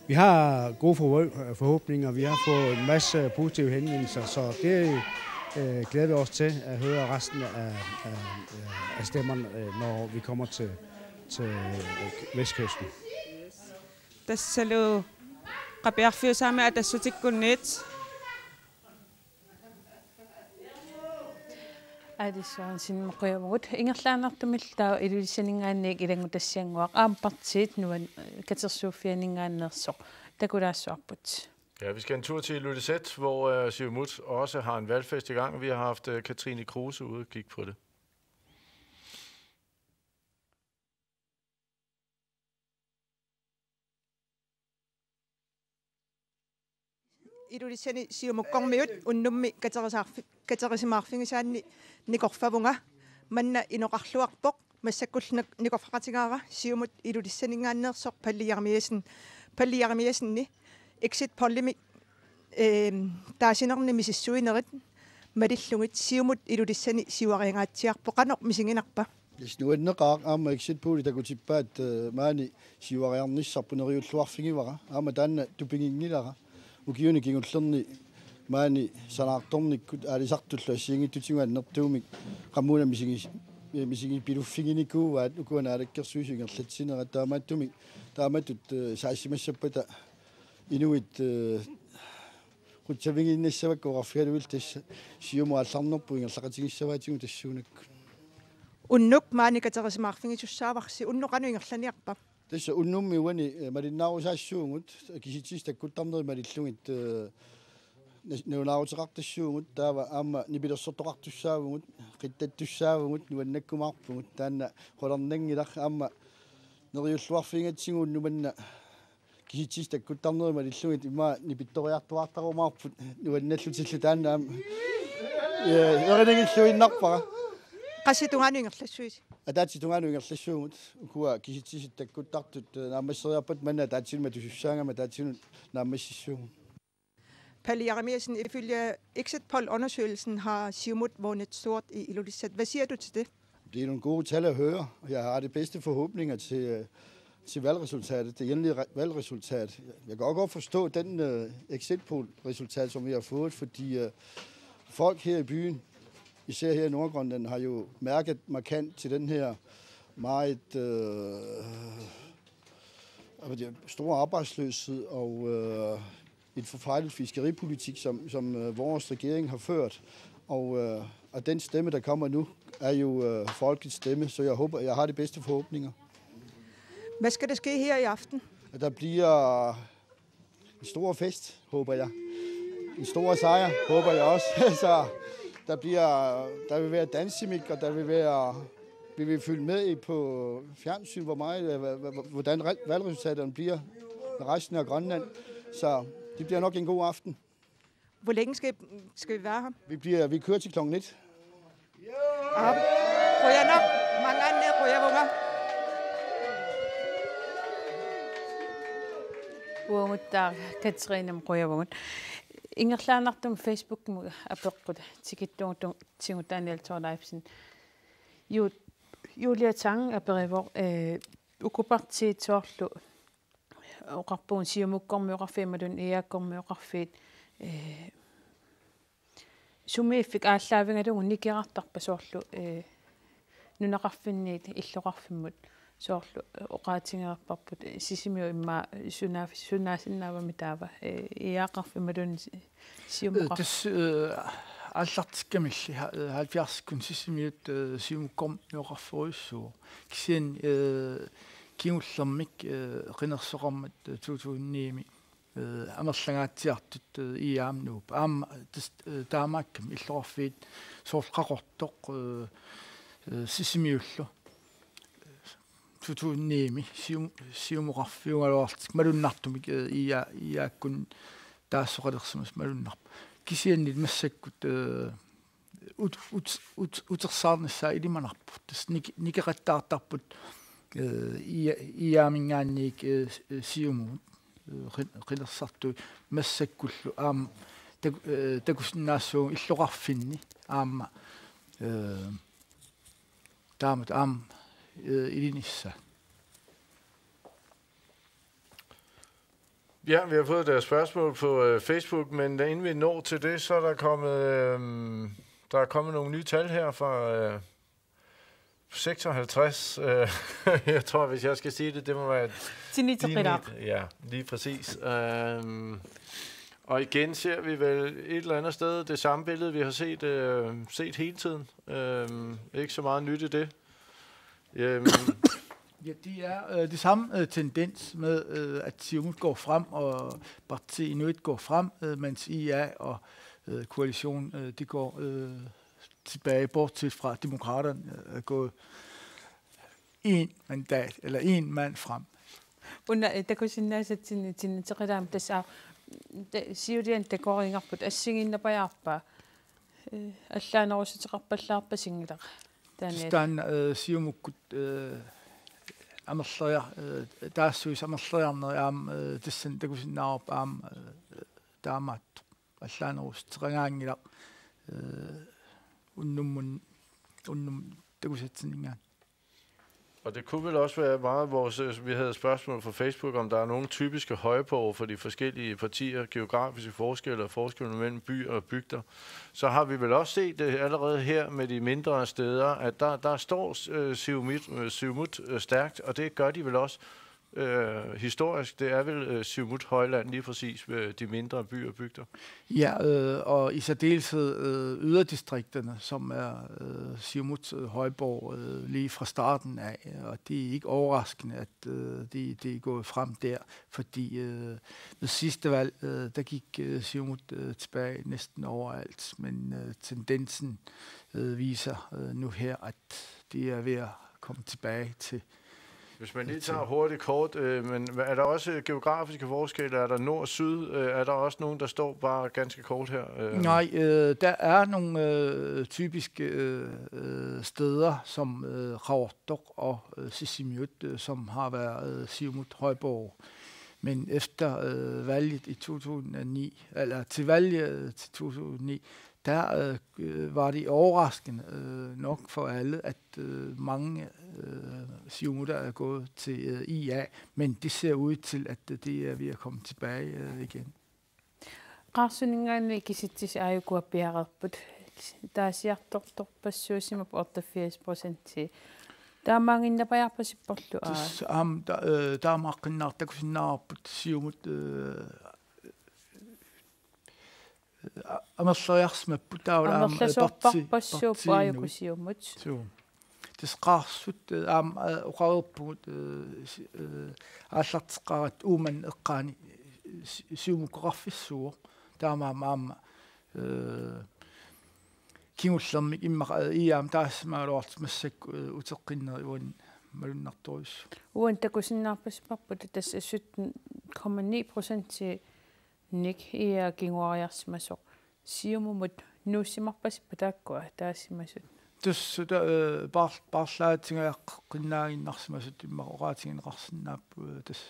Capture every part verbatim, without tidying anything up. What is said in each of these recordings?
Vi har gode forhåb- forhåbninger. Vi har fået en masse positive henvendelser, så det øh, glæder vi os til at høre resten af, af, af stemmerne, øh, når vi kommer til, til øh, Vestkysten. Tassalu qapiarfiusaami Atassutikkunniit. Aalissuansin qujavugut. Ingerlaannartumillu taava Ilulissaninngaanniit ilanngutassiannguaq aamma partiit nuan katersuuffianinngaanneersoq takulaassavarput. Ja, vi skal en tur til Ilulissat, hvor øh, Siumut også har en valgfest i gang. Vi har haft øh, Katrine Kruse ude og kigge på det. Ilulissani Siumukkormiut unnummi katerisaarfi-, katerisimaarfigisaanni nikorfavunga. Manna inoqarluarpoq, massakkullu nikorfaqatigaara Siumut Ilulissaninngaanneersoq Palle Jeremiassen. Palle Jeremiassenip exit pollimik, ehm, taasinerni misissuinerit malillugit Siumut Ilulissani siuariangaatsiarpoq, qanoq misiginarpa? Tassa nuanneqaaq aamma exit polli takutippaat, eh, maani siuariarnissarput, neriulluarfigivara. Aamma taanna tupiginngilara. Ukiuni kingullerni maani sanaartornikkut aalisartullu assigiinngitsutigut annertuumik qamuuna misigi-, misigipiluffiginikuuaat ukua naalakkersuisut ingerlatsinerat, taamaattumik taamatut, eh, saasimassappata inuit, eh, qutsavigiinnassavakka oqarfigalugit tassa Siumut aallarnerput ingerlaqatigissavaatigut tassuunakkut. Unnuk maani katerisimaarfigisussaavarsi, unnuk qanoq ingerlaniarpa? Tassa unnummi uani, eh, malinnaarusaassuugut, kisitsisit takkuttarnerit malillugit, eh, nas-, nalunaaruteqartassuugut, taava aamma nipilersortoqartussaavugut, qittattussaavugut, nuannakkumaarpugut, taanna qularnanngilaq, aamma neriulluarfigigatsigu unnuk manna kisitsisit takkuttarnerit malillugit immaqa nipittoriartuaartarumaarput nuannallutillu, taanna aamma, ja, erinagilluinnarpara. Qassit tungaanut ingerlassuisi? Ataatsip tungaanut ingerlassuugut, ukua kisitsisit takkuttartut, eh, naammasseriarpata manna ataatsinut matusussaagami ataatsinut naammassissuugut. Palle Jeremiassen, ifølge exit poll-undersøgelsen har Siumut vundet stort i Ilulissat. Hvad siger du til det? Det er nogle gode tal at høre. Jeg har de bedste forhåbninger til, øh, til valgresultatet, det endelige re-, valgresultat. Jeg kan også godt forstå den, øh, exit poll-resultat, som vi har fået, fordi, øh, folk her i byen, især her i Nordgrønland, har jo mærket markant til den her meget, øh, altså, det er store arbejdsløshed og, øh, en forfejlet fiskeripolitik, som, som øh, vores regering har ført. Og, øh, og den stemme, der kommer nu, er jo øh, folkets stemme, så jeg håber, jeg har de bedste forhåbninger. Hvad skal der ske her i aften? At der bliver en stor fest, håber jeg. En stor sejr, håber jeg også. Så der bliver, der vil være dansemik, og der vil være, vi vil følge med i på fjernsyn, hvor meget, øh, hva-, hva-, hvordan re-, valgresultaterne bliver med resten af Grønland. Så det bliver nok en god aften. Hvor længe skal, skal vi være her? Vi bliver, vi kører til klokken et. Aap. Qujanaq, mangaanni qujavunga. Uaguttaaq Katrinamut qujavugut. Ingerlaannartumik Facebookimi apeqqut tikittugut, tigut Daniel Thorleifsen. Ju-, Julia Tang aperivoq, eh, uku partiit soorlu oqarpugut Siumukkormioqarfiit imaluunniit I A-kkormioqarfiit, eh, sumiiffik aallaavigalugu nikerartarpa soorlu, eh, nunaqarfinniit illoqarfimmut soorlu, eh, oqaatigereerparput, eh, Sisimiut immaqa sunaaf-, sunaasinnaavami taava, eh, I A-qarfik imaluunniit Si-, Siumuqarfik. Eh, tassa, eh, aallartikkamilli ha-, eh, halvfjerdsikkut Sisimiut, eh, Siumukkormioqarfiorujussuuvoq. Kisianni, eh, kingullermik, eh, qinersisoqarmat, eh, to tusind ni-mi eh, amerlangaatsiartut, eh, I A-mut nuupput. Aamma, eh, tas-, eh, taamaakkami illoqarfiit soorlu Qaqortoq, eh, eh, Sisimiullu. To tusind ni-mi Sium-, Siumuqarfiugaluarlutik malunnartumik, eh, I A, I A-kkut taassoqalersimasut malunnarpoq. Kisianni massakkut, eh, ut-, ut-, ut-, utersaarnissaa ilimanarpoq. Tassa nik-, nikeqattaartarput, eh, I A, I A-minngaanniit, eh, s-, eh, Siumut, eh, qi-, qinersisartut massakkullu aamma tak-, eh, takusinnaassuugut illoqarfinni aamma, eh, taamatut aamma, eh, ilinissaat. Ja, vi har fået et øh, spørgsmål på øh, Facebook, men inden vi når til det, så er der kommet, øh, der er kommet nogle nye tal her fra øh, seksoghalvtreds. Øh, jeg tror, hvis jeg skal sige det, det må være... Tiniteqilaq. Ja, lige præcis. Øhm, og igen ser vi vel et eller andet sted det samme billede, vi har set, øh, set hele tiden. Øhm, ikke så meget nyt i det. Øhm, Ja, det er øh, det samme øh, tendens med, øh, at Siumut går frem, og Partii Inuit går frem, øh, mens I A og øh, koalitionen, øh, de går øh, tilbage, bortset fra Demokraterne øh, er gået en mandat, eller en mand frem. Una eh, takusinnaasatsinni tiniteqilaamik tassa ta- siuliani takoriinnarput assigiinnapajaarpa eh, allaanerussuteqarpallaarpasinngilaq. Tassa taanna øh, Siumukkut øh, amerleriar, øh, taassuis amerleriarneri aamma øh, tassani takusinnaavarput aamma øh, taamaattoq allaanerussuteqanngilaq øh, unnummun unnum takusatsinninngaanniit. Og det kunne vel også være meget vores, øh, vi havde et spørgsmål fra Facebook, om der er nogle typiske højborge for de forskellige partier, geografiske forskelle og forskelle mellem byer og bygder. Så har vi vel også set det allerede her med de mindre steder, at der, der står øh, Siumut, øh, Siumut øh, stærkt, og det gør de vel også øh, historisk. Det er vel øh, Siumut højland lige præcis ved de mindre byer og bygder. Ja, øh, og i særdeleshed øh, yderdistrikterne, som er øh, Siumuts øh, højborg øh, lige fra starten af. Og det er ikke overraskende, at øh, det, det er gået frem der, fordi øh, ved sidste valg, øh, der gik øh, Siumut øh, tilbage næsten overalt, men øh, tendensen øh, viser øh, nu her, at det er ved at komme tilbage til Hvis man lige tager hurtigt kort, øh, men er der også geografiske forskelle? Er der nord og syd? Øh, er der også nogen, der står bare ganske kort her? Øh, Nej, øh, der er nogle øh, typiske øh, øh, steder, som øh, Qaqortoq og øh, Sisimiut, øh, som har været øh, Siumut højborg. Men efter øh, valget i to tusind og ni, eller til valget øh, til to tusind og ni, der øh, øh, var det overraskende øh, nok for alle, at øh, mange øh, Siumutter er gået til øh, I A, men det ser ud til, at øh, det er ved at komme tilbage øh, igen. Qaarsuningaanni kisitsisi aajuku appiareerput. Taasiartortorpassuusimavoq otteogfirs procent. Taamaaginnapajapasipporlu aa. Tassa aamma ta- øh, taamaaqqinnaartakusinnaavarput Siumut øh, a- amerleriarsimapput taavalu aamma øh, parti- Amerlasoorparpassuupput partiinut. Aajuku Siumut. Suu. Tassa qaarsuut øh, aamma øh, oqareerpugut øh, si- øh, aallarteqqaaratta Uummannap eqqaani si- Siumukkoqarfissuuvoq. Taamaammat aamma øh, kingullermik immaqa øh, I A-mik taassimagaluartoq massakkut øh, uteqqinnerit uani malunnartorujussuupput. Uani takusinnaarpasipparput tassa sytten komma ni procentinik I A kinguariarsimasoq. Siumumut nuussimarpasippa taakkua taasimasut? Tassa ta- øh, paar- paarlaatigaaqqinnaannginnarsimasut immaqa oqaatigineqarsinnaapput øh, tassa.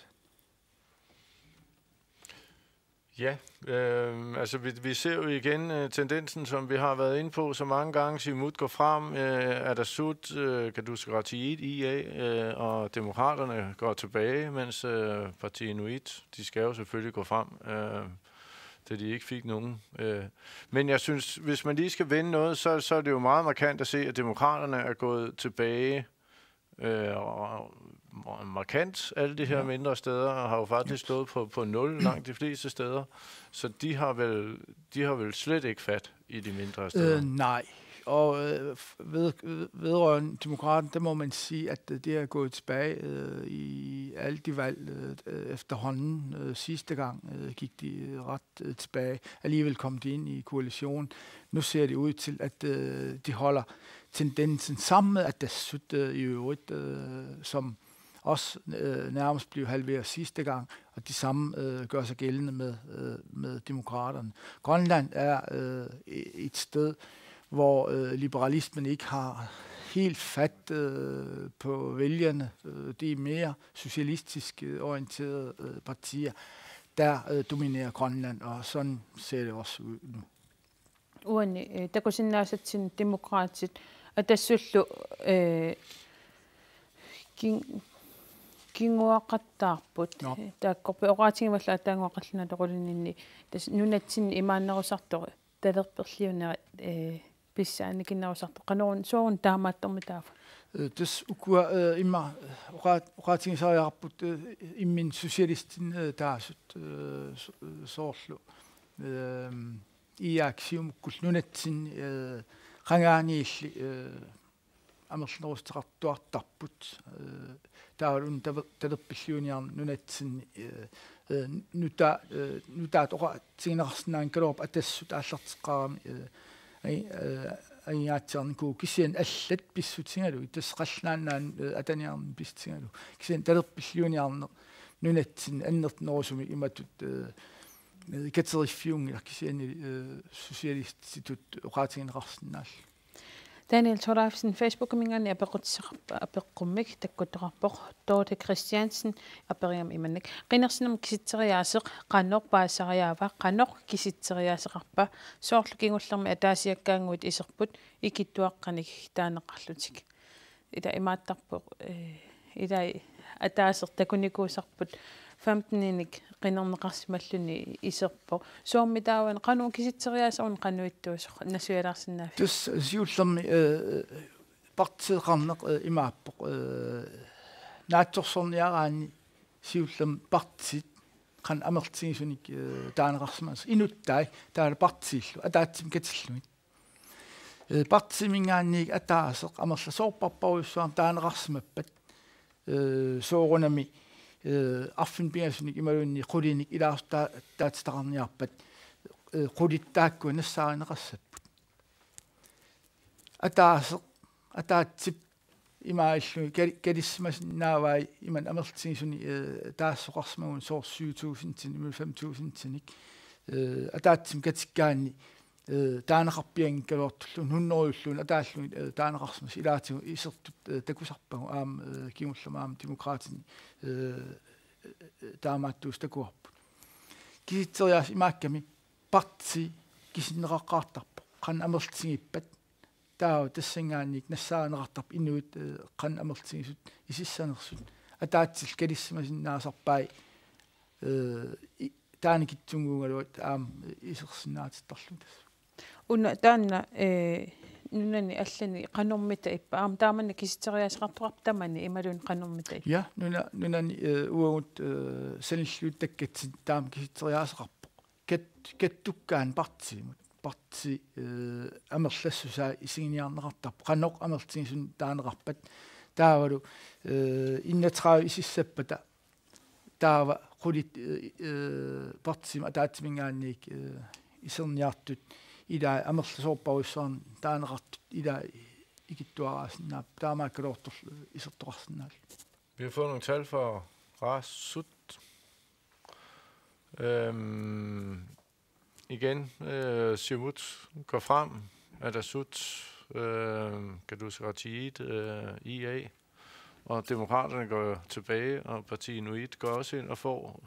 Ja, øh, altså vi, vi ser jo igen øh, tendensen, som vi har været inde på så mange gange. Siumut går frem, øh, Atassut, øh, Katuussaqatigiit, I A, øh, og Demokraterne går tilbage, mens øh, Partii Inuit, de skal jo selvfølgelig gå frem, øh, da de ikke fik nogen. Øh. Men jeg synes, hvis man lige skal vende noget, så, så er det jo meget markant at se, at Demokraterne er gået tilbage øh, og- og markant alle de her Ja. mindre steder, og har jo faktisk stået på, på nul langt de fleste steder. Så de har vel, de har vel slet ikke fat i de mindre steder. Øh, nej. Og øh, f- ved, ved- vedrørende Demokraten, der må man sige, at øh, det er gået tilbage øh, i alle de valg øh, øh, efterhånden. Øh, sidste gang øh, gik de øh, ret øh, tilbage. Alligevel kom de ind i koalitionen. Nu ser det ud til, at øh, de holder tendensen sammen med Atassut øh, i øvrigt, øh, som også øh, nærmest blev halveret sidste gang, og de samme øh, gør sig gældende med, øh, med Demokraterne. Grønland er øh, e- et sted, hvor øh, liberalismen ikke har helt fat øh, på vælgerne. Øh, det er mere socialistisk øh, orienterede øh, partier, der øh, dominerer Grønland, og sådan ser det også ud nu. Uani eh, takusinnaasatsinni Demokraatit Atassullu eh, kin- kinguaqattaarput. Nå. Taakkorpi oqaatigivallu ataannguaq qallunaatut qulininni. Tassa nunatsinni imaannerusartoq talerperliunera, eh, pissaanikinnerusartoq. Qanoruna sooruna taamaattormi taava? Eh, tassa ukua, eh, immaqa, eh, oqaat-, oqaatigisariaqarput, eh, imminut socialistit, eh, taasut, eh, so-, eh, soorlu. Ehm, Iak Siumukkullu nunatsinni, eh, qangaaniilli, eh, amerlanerussuteqartuartarput. Eh, taavalu taver-, talerpilliuniarneq nunatsinni, eh, eh, nuta-, eh, nutaat oqaatigineqarsinnaanngikkaluarpoq Atassut aallarteqqaarami, eh, ai-, eh, angingaatsiarnikuuvoq kisianni allat pissutigalugit, tassa Qallunaat Nunaanni, eh, ataniarnini pissutigalugu. Kisianni talerpilliuniarneq nunatsinni annertunerusumik imatut, eh, eh, kateriffiunngilaq kisianni, eh, socialistitut oqaatigineqarsinnaallugu. Daniel Thorleifsen Facebookiminngaanniit apeqqutissaqarpoq apeqqummik takkuttoqarpoq Dorte Christiansen aperiarami imannak: Qinersinermi kisitseriaaseq qanoq paasisariaava, qanoq kisitseriaaseqarpa, soorlu kingullermi ataasiakkaannguit iserput ikittuaqqanik taaneqarlutik. Ila imaattarpoq, eh, ila ataaseq takunikuusarput femteninik qinerneqarsimalluni iserpoq. Soormi taava qanoq kisitseriaaseq una qanoq ittuusoq nassuialaarsinnaavit? Tassa siullermik, eh, partiiqarneq, eh, imaappoq, eh, naatsorsorniaraanni siullermik partiit qanoq amerlatigisunik, eh, taaneqarsimasoq inuttai taavalu partiillu ataatsimik katillugit. Eh, partiiminngaanniit ataaseq amerlasoorparparujussuarnik taaneqarsimappat, eh, soorunami, eh, arfineq-pingasunik imaluunniit qulinik ilaasortaa-, taatitaqarniarpat, eh, qulit taakkua nassaarineqassapput. Ataaseq, ataatsip imaallugit kali-, kalissimasinnaavai imannak amerlatigisunik, eh, taassoqarsimaguni soorlu syv tusindinik, imaluunniit fem tusindinik, eh, ataatsimik katikkaanni, eh, taaneqarpianngikkaluartulluunniit, hundredelluunniit ataallugit, eh, taaneqarsimasut ilaatigut isertut, eh, takusarpagut aamma, eh, kingullermik aamma Demokraatini, eh, taamaattuusut takuarput. Kisitseriaaseq imaakkami partii kisinneqaqqaartarpoq, qanoq amerlatigippat. Taava tassanngaanniit nassaarineqartarpoq inuit, eh, qanoq amerlatigisut isissanersut. Ataatsillu kalissimasinnaasarpai, eh, i-, taanikitsunnguugaluat aamma isersinnaatittarlugit tassa. Una taanna, eh, nunani allani qanormita ippa? Aamma taamanna kisitseriaaseqartoqarpa tamani imaluunniit qanormita ippa? Ja, nuna-, nunani, eh, uagut, eh, sanilliuttakkatsinni taama kisitseriaaseqarpoq. Kat-, kattukkaanni partiimut. Partii, eh, amerlassusaa isiginiarneqartarpoq. Qanoq amerlatigisunik taaneqarpat. Taavalu, eh, enogtredive isissappata. Taava qulit, eh, eh, partiimi ataatsiminngaanniit, eh, iserniartut. Ilai amerlasoorparujussuarnik taaneqartut. Ilai ikittuaraasinnaapput. Taamaakkaluartorlu isertoqarsinnaalluni. Vi har fået nogle tal fra Atassut. Øhm, igen, øh, Siumut går frem, Atassut, øh, Katuuseqatigiit, øh, I A, og Demokraterne går tilbage, og Partii Inuit går også ind og får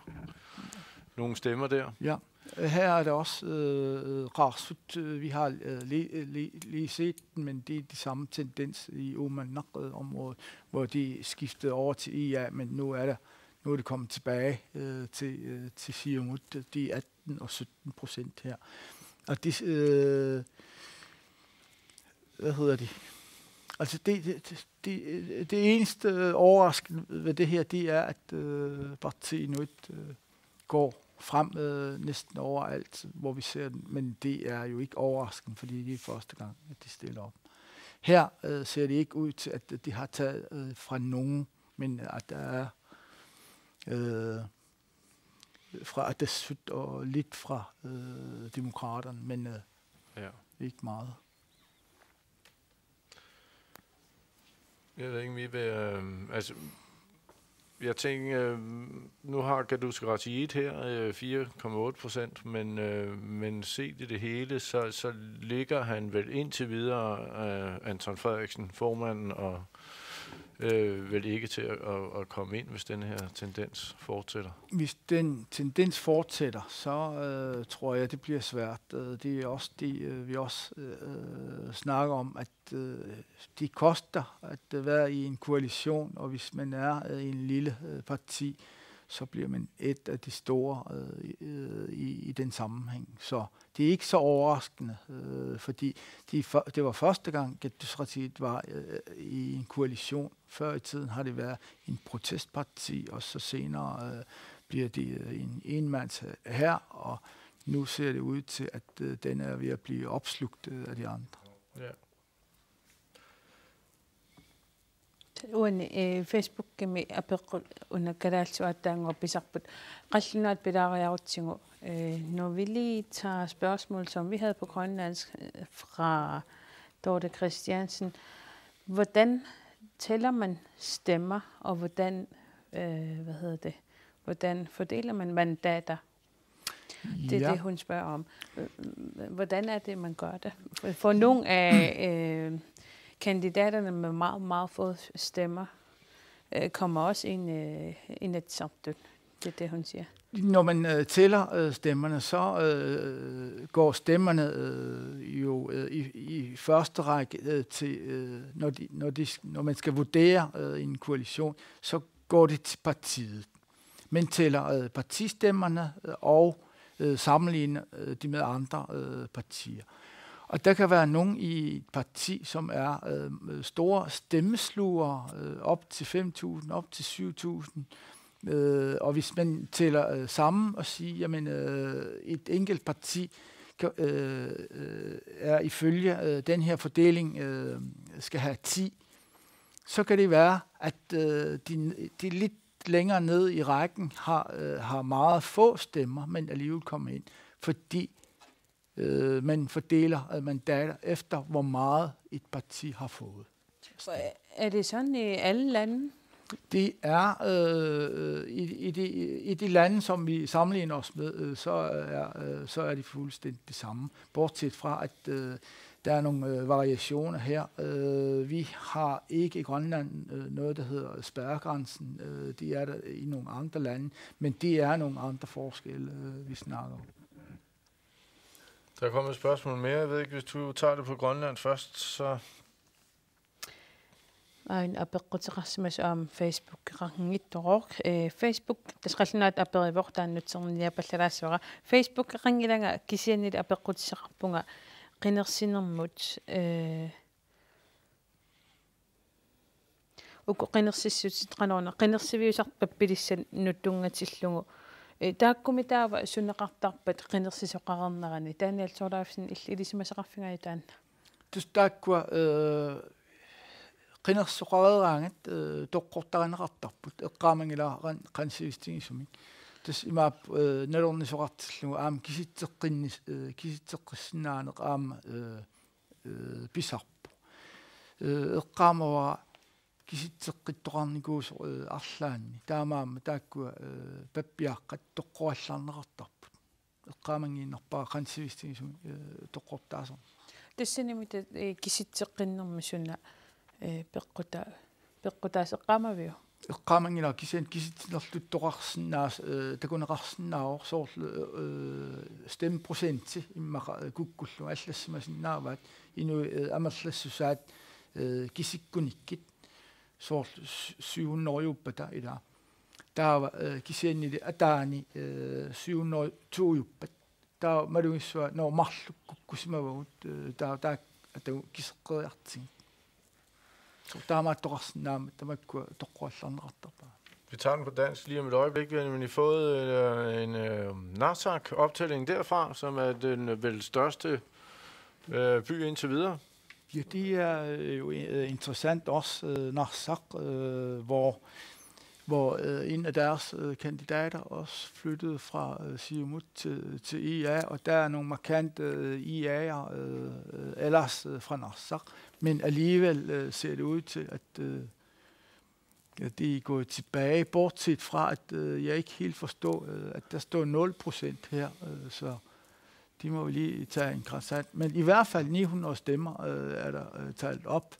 nogle stemmer der. Ja, her er det også, øh, Atassut, øh, vi har, øh, lige, lige, lige set den, men det er de samme tendens i Uummannaq, øh, området, hvor de skiftede over til I A, men nu er der, nu er det kommet tilbage, øh, til, øh, til Siumut. De er atten og sytten procent her. Og det, øh, hvad hedder det? Altså, det, det, det, det, det eneste, øh, overraskende ved det her, det er, at, øh, Partii Inuit, øh, går frem, øh, næsten overalt, hvor vi ser dem. Men det er jo ikke overraskende, fordi det er første gang, at de stiller op. Her, øh, ser det ikke ud til, at de har taget, øh, fra nogen, men at der er, øh, fra Atassut og lidt fra, øh, Demokraterne, men, øh, ja, ikke meget. Jeg ved ikke, vi vil, øh, altså, jeg tænker, øh, nu har Katuuseqatigiit her, øh, fire komma otte procent, men, øh, men set i det hele, så, så ligger han vel indtil videre, øh, Anton Frederiksen, formanden, og øh, vel ikke til at, at, at komme ind, hvis den her tendens fortsætter. Hvis den tendens fortsætter, så øh, tror jeg, det bliver svært. Øh, Det er også det, øh, vi også øh, snakker om, at øh, det koster at øh, være i en koalition, og hvis man er øh, en lille øh, parti, så bliver man et af de store øh, i, øh, i, i den sammenhæng. Så det er ikke så overraskende, øh, fordi de, før- det var første gang, at Demokratiet var øh, i en koalition. Før i tiden har det været en protestparti, og så senere øh, bliver det øh, en enmands her, og nu ser det ud til, at øh, den er ved at blive opslugt øh, af de andre. Ja. Uani eh, Facebookimi apeqqut una kalaallisut aatsaannguaq pisarput. Qallunaat pilaariarutsigu. Eh, nu vi lige tager spørgsmål, som vi havde på grønlandsk øh, fra Dorte Christiansen. Hvordan tæller man stemmer, og hvordan, øh, hvad hedder det, hvordan fordeler man mandater? Det er Ja. Det, hun spørger om. Øh, Hvordan er det, man gør det? For nogle af øh, kandidaterne med meget, meget få stemmer øh, kommer også ind i Inatsisartut. Det er det, hun siger. Når man øh, tæller øh, stemmerne, så øh, går stemmerne øh, jo øh, i, i første række øh, til, øh, når, de, når, de, når man skal vurdere øh, en koalition, så går det til partiet. Man tæller øh, partistemmerne øh, og øh, sammenligner øh, de med andre øh, partier. Og der kan være nogen i et parti, som er øh, store stemmeslugere, øh, op til fem tusind, op til syv tusind. Øh, og hvis man tæller øh, sammen og siger, jamen øh, et enkelt parti kan, øh, øh, er ifølge øh, den her fordeling øh, skal have ti, så kan det være, at øh, de, de lidt længere ned i rækken har, øh, har meget få stemmer, men alligevel kommer ind, fordi øh, man fordeler øh, mandater efter, hvor meget et parti har fået. Er det sådan i alle lande? Det er øh, i, i, de, i de lande, som vi sammenligner os med, øh, så, er, øh, så er det fuldstændig det samme. Bortset fra, at øh, der er nogle øh, variationer her. Øh, vi har ikke i Grønland øh, noget, der hedder spærregrænsen. Øh, det er der i nogle andre lande, men det er nogle andre forskelle, øh, vi snakker om. Der kommer et spørgsmål mere. Jeg ved ikke, hvis du tager det på Grønland først, så... Ain apeqquteqarsimasoq aamma Facebookeqanngitsoq. Eh, Facebook, tassa qallunaat aperivoq, taanna nutserniaapallalaassavara. Facebookeqanngilanga kisiannili apeqqutissaqarpunga qinersinermut, eh, uku qinersissutit qanoruna, qinersiviusartut pappilissat nuttunngatillugu. Eh, taakkumi taava suneqartarpat qinersisoqareernerani? Daniel Thorleifsen, il-, ilisimasaqarfigaat taanna? Tassa taakkua øh, qinersisoqareeraangat øh, toqqortarineqartarput, eqqaamanngilara qan-, qanoq sivisustigisumik. Tassa imaappoq øh, nalornisoqartillugu aamma kisitseqqinnis-, øh, kisitseqqissinnaaneq aamma øh, øh, pisarpoq. Øh, eqqaamavara kisitseqqittoqarnikuusoq øh, arlaanni. Taamaammat taakkua øh, pappiaqqat toqqorallarneqartarput. Eqqaamanngiinnarpara qanoq sivisustigisumik øh, toqqortaasoq. Tassanimi ta-, eh, kisitseqqinnermi suna, eh, peqquta-, peqqutaasut eqqaamaviuk? Eqqaamanngilara kisianni kisitsinerluttoqarsinnaas-, øh, takuneqarsinnaavoq, soorlu øh, stemmeprocenti immaqa øh, kukkullugu allassimasinnaavaat, inuit øh, amerlassusaat øh, kisikkunikkit, soorlu sy-, syv hundrede-iuppata ilaa. Taava øh, kisiannili ataani øh, syv hundrede-to-iuppat. Taava malugissuaq, nå, marluk kukkusimavagut, øh, taava taakku atagu kiseqqeriartigit. Så taamaattoqarsinnaammat tamakkua toqqorallarneqartarpara. Vi tager den på dansk lige om et øjeblik. Vi har nemlig fået øh, en øh, Narsaq-optælling derfra, som er den øh, vel største øh, by indtil videre. Ja, det er øh, jo øh, interessant også, øh, Narsaq, øh, hvor, hvor øh, en af deres øh, kandidater også flyttede fra øh, Siumut til, til I A, og der er nogle markante øh, I A'er øh, øh, ellers øh, fra Narsaq, men alligevel øh, ser det ud til, at øh, ja, det er gået tilbage, bortset fra, at øh, jeg ikke helt forstår, øh, at der står nul procent her, øh, så de må jo lige tage en krasat. Men i hvert fald ni hundrede stemmer øh, er der øh, talt op,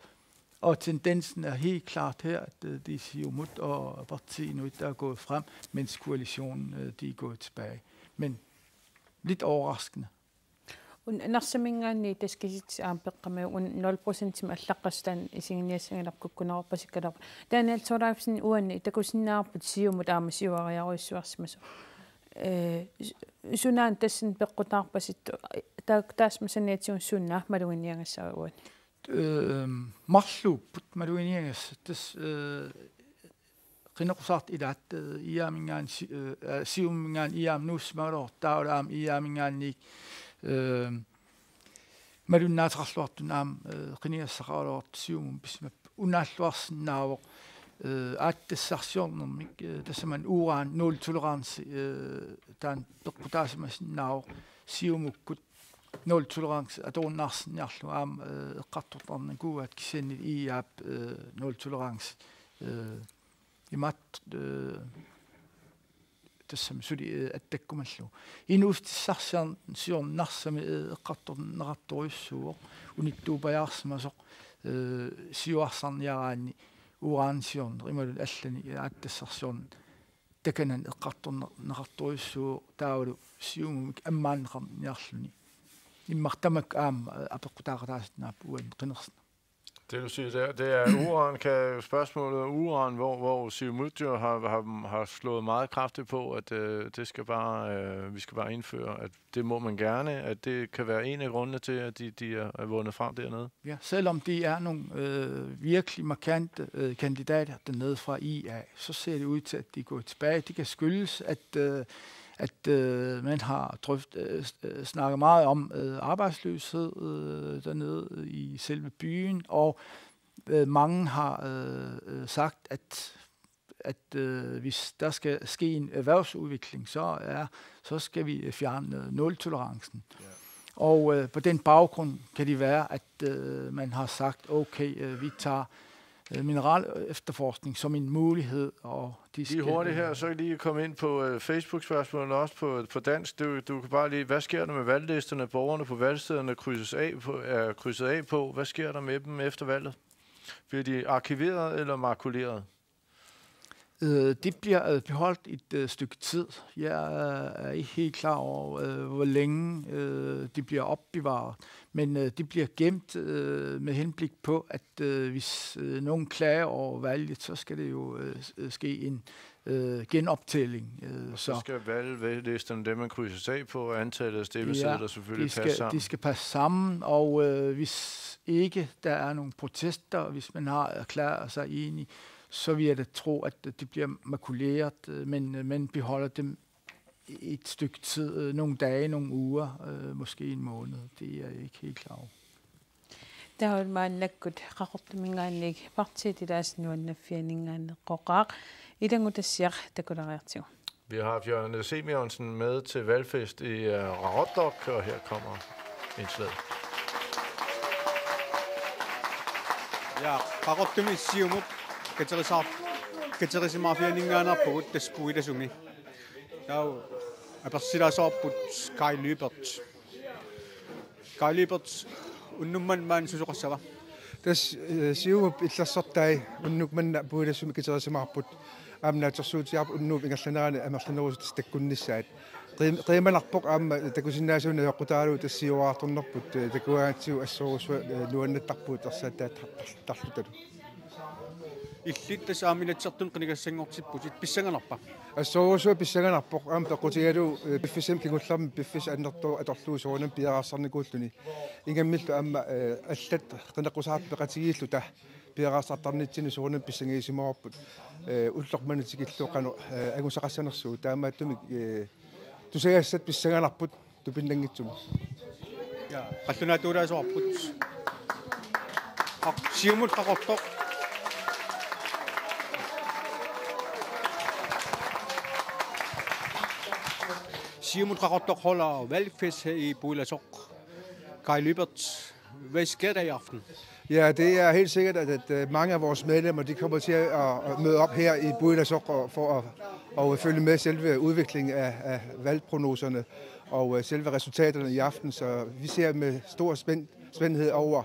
Og tendensen er helt klart her, at øh, det er Siumut og partiet Inuit, der er gået frem, mens koalitionen øh, de er gået tilbage. Men lidt overraskende. Un Narsaminngaanniit taskisitsi aamma peqqami un nul procent allaqqassutaa isiginiassagaluarpoq kukkunerorpasikkaluarpoq. Daniel Thorleifsen, uani takusinnaavarput Siumut aamma siuariarujussuarsimasoq. Eh, s-, sunaana tassani peqqutaarpasittoq, taak-, taassumalu saniatigut suna maluginiagassava uani? Øhm, marluupput maluginiagassat tassa, øh, qineqqusaartut ilaat, øh, I R-minngaanniit si-, øh, øh, Siumuminngaanniit I R-mut nuussimagaluartoq taavalu aamma I R-minngaanniit, øh, malunnaateqarluartut aamma, øh, qinigassaqaraluartut Siumumut pisimapput. Unaalluarsinnaavoq, øh, aatsitassarsiornermik, øh, tassami uran nul tolerance, øh, taanna peqqutaasimasinnaavoq Siumukkut nul tolerance atorunnaarsinniarlugu aamma, øh, eqqartortarnikuugaat kisianni I R-p, øh, nul tolerance, øh, imaattoq, øh, tassami suli, øh, attakkumallugu. Inuussutissarsiorn-, siornarsami, øh, eqqartorneqartorujussuuvoq unittuupajaarsimasoq, øh, siuarsarniaraanni uranisiorneq imaluunniit allanik, øh, aatsitassarsiorneq takanani eqqartorneqartorujussuuvoq taavalu Siumumik ammaanneqarniarluni. Immaqa tamakku aamma, øh, apeqqutaaqataasinnaapput uani qinersina. Det, du siger der, det er uran. Kan, spørgsmålet om uran, hvor, hvor Siumut jo har, har, har slået meget kraftigt på, at øh, det skal bare, øh, vi skal bare indføre, at det må man gerne, at det kan være en af grundene til, at de, de er, er vundet frem dernede. Ja, selvom de er nogle øh, virkelig markante øh, kandidater dernede fra I A, så ser det ud til, at de går tilbage. Det kan skyldes, at, øh, at øh, man har drøft, øh, s- øh, snakket meget om øh, arbejdsløshed øh, dernede i selve byen, og øh, mange har øh, øh, sagt, at, at øh, hvis der skal ske en erhvervsudvikling, så er, så skal vi fjerne øh, nul-tolerancen. Ja. Og øh, på den baggrund kan det være, at øh, man har sagt, okay, øh, vi tager øh, mineral efterforskning som en mulighed, og de Lige skal hurtigt her, så kan I lige komme ind på øh, Facebook-spørgsmålene også på, på dansk. Du, du kan bare lige, hvad sker der med valglisterne? Borgerne på valgstederne krydses af på, er krydset af på. Hvad sker der med dem efter valget? Bliver de arkiveret eller makuleret? Øh, det bliver øh, beholdt et øh, stykke tid. Jeg er ikke helt klar over, øh, hvor længe øh, det bliver opbevaret. Men øh, det bliver gemt øh, med henblik på, at øh, hvis øh, nogen klager over valget, så skal det jo øh, s- øh, ske en øh, genoptælling. Øh, Så så skal valglisterne, dem man krydser af på, og antallet af stemmesedler, ja, selvfølgelig de skal, passe sammen. De skal passe sammen, og øh, hvis ikke der er nogle protester, hvis man har erklæret sig enig, så vil jeg da tro, at det bliver makuleret, øh, men øh, man beholder dem et stykke tid, øh, nogle dage, nogle uger, øh, måske en måned. Det er jeg ikke helt klar over. Taava maannakkut Qaqortuminngaanniit partiit ilaasa nuannaffianinngaanneeqqoqaaq, ilanngutassiaq takuleriartigu. Vi har Bjørn Simeonsen med til valgfest i øh, Qaqortoq, og her kommer indslaget. Ja, Qaqortumi Siumut katerisaar-, katerisimaaffianinngaanneerpugut tassa puilasumi. Taava apersilaasoorput Kai Lyberth. Kai Lyberth, unnuk manna maani susoqassava? Tassa øh, Siumup illersortai unnuk manna puilasumi katerisimaarput. Aamma naatsorsuutigaarput unnuup ingerlanerani amerlanerusut takkunnissaat. Qiim-, qiimanarpoq aamma takusinnaasunik najoqqutaalu tassa siuariartornerput, øh, takugaangatsigu assorujussuaq, øh, nuannaartarpugut ersaattaat tar-, tarlutalu. Illit tassa aamma Inatsisartuni qinigassanngortipputit, pissanganarpa? Assorujussuaq pissanganarpoq, aamma peqqutigalugu, øh, piffissami kingullermi piffissaq annertooq atorlugu soorunami piareersarnikuulluni. Ingammillu aamma, øh, allat qineqqusaartut peqatigiilluta piareersartarnitsinni soorunami pissangagisimavarput, øh, ulloq manna tikillugu qanoq, øh, angusaqassanersugut, taamaattumik, øh, tusagassat pissanganarput tupinnanngitsumik. Ja, qallunaatuulaasoqarput. Qa-, Siumut Qaqortoq. Siumut Qaqortoq holder valgfest her i Puilasoq. Kai Lyberth, hvad sker der i aften? Ja, det er helt sikkert, at, at øh, mange af vores medlemmer, de kommer til at, at møde op her i Puilasoq og, for at, og følge med selve udviklingen af, af valgprognoserne og øh, selve resultaterne i aften. Så vi ser med stor spænd, spændthed over,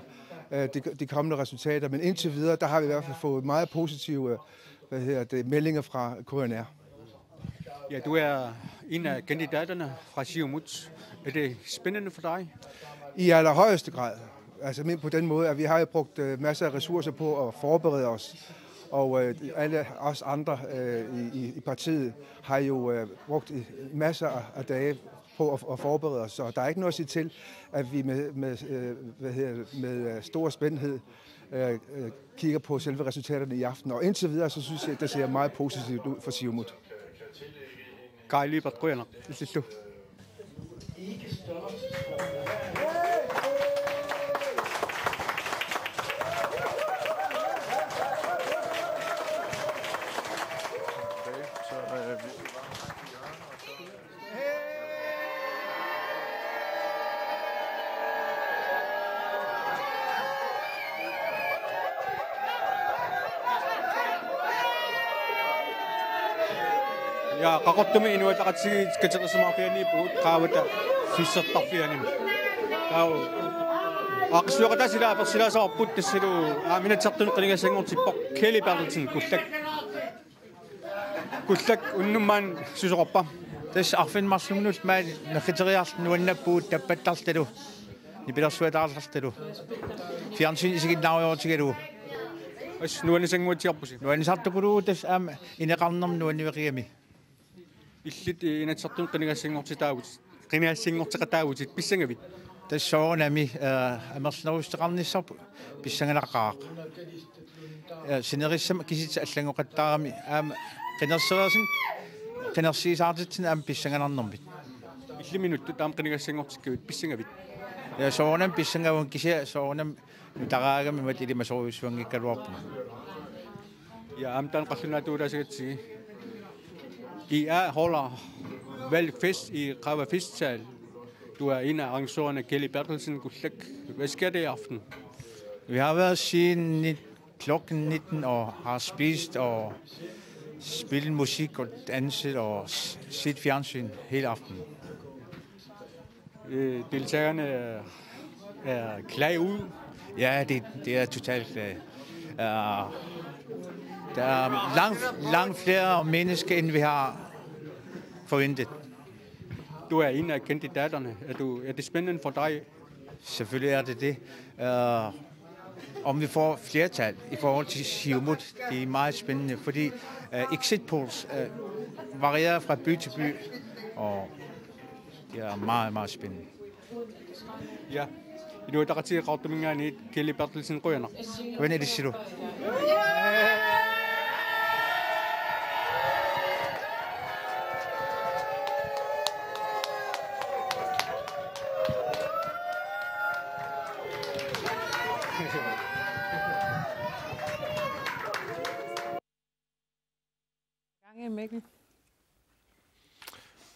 øh, de, de kommende resultater, men indtil videre, der har vi i hvert fald fået meget positive, hvad hedder det, meldinger fra K N R. Ja, du er en af kandidaterne fra Siumut. Er det spændende for dig? I allerhøjeste grad. Altså, men på den måde, at vi har jo brugt øh, masser af ressourcer på at forberede os, og øh, alle os andre øh, i, i, i partiet har jo øh, brugt øh, masser af dage på at, at forberede os, så der er ikke noget at sige til, at vi med, med, øh, hvad hedder, det, med øh, stor spændthed øh, øh, kigger på selve resultaterne i aften. Og indtil videre, så synes jeg, det ser meget positivt ud for Siumut. Kai Lyberth, qujanaq. Illillu. Ja, Qaqortumi Inuit Ataqatigiit katersimaarfianiippugut qaavata fissartarfianimi. Taava aaqqissueqataasut ila apersilaassavagut tassalu aamma Inatsisartuni qinigassanngortippoq Kelly Berthelsen, Kullak. Kullak, unnuk maani susoqarpa? Tassa arfineq-marlunngornermi maani nerriteriarluta nuannappugut tappattarlutalu, nipilersuataartarlutalu, fjernsyni isiginnaarutigalugu. Tassa nuannisannguatsiarpusi? Nuannisartukuluuvoq tassa aamma ineqarnermut nuanniveqigami. Illit, eh, Inatsisartuni qinigassanngortitaavutit, qinigassanngorteqataavutit, pissangavit? Tassa soorunami, eh, amerlanerussuteqarnissarput pissanganaqaaq. Eh, sinerissami kisitsisit allanngoqattaarami aamma qinersereersinnut, qinersiisaartitsineq aamma pissanganarnermit. Illit minutsit taama qinigassanngortikkavit, pissangavit? Ja, soorunami pissangavunga, kisianni soorunami nutaraagami imatut ilimasorujussuanngikkaluarpunga. Ja, aamma taanna qallunaatuulaassagatsigit. I A holder valgfest i Qaava Festsal. Du er en af arrangørerne, Kelly Berthelsen, Kullak. Hvad sker der i aften? Vi har været siden nit-, klokken nitten og har spist og spillet musik og danset og s-, set fjernsyn hele aftenen. Øh, deltagerne er, er klædt ud. Ja, det, det er totalt, øh, øh, der er langt, langt flere mennesker, end vi har forventet. Du er en af kandidaterne. Er du, er det spændende for dig? Selvfølgelig er det det. Øh, om vi får flertal i forhold til Siumut, det er meget spændende, fordi øh, exit polls øh, varierer fra by til by, og det er meget, meget spændende. Ja. Inuit Ataqatigiit Qaqortuminngaanniit, Kelly Berthelsen, qujanaq. Qujanaq ilissilu. Gange, Mikkel.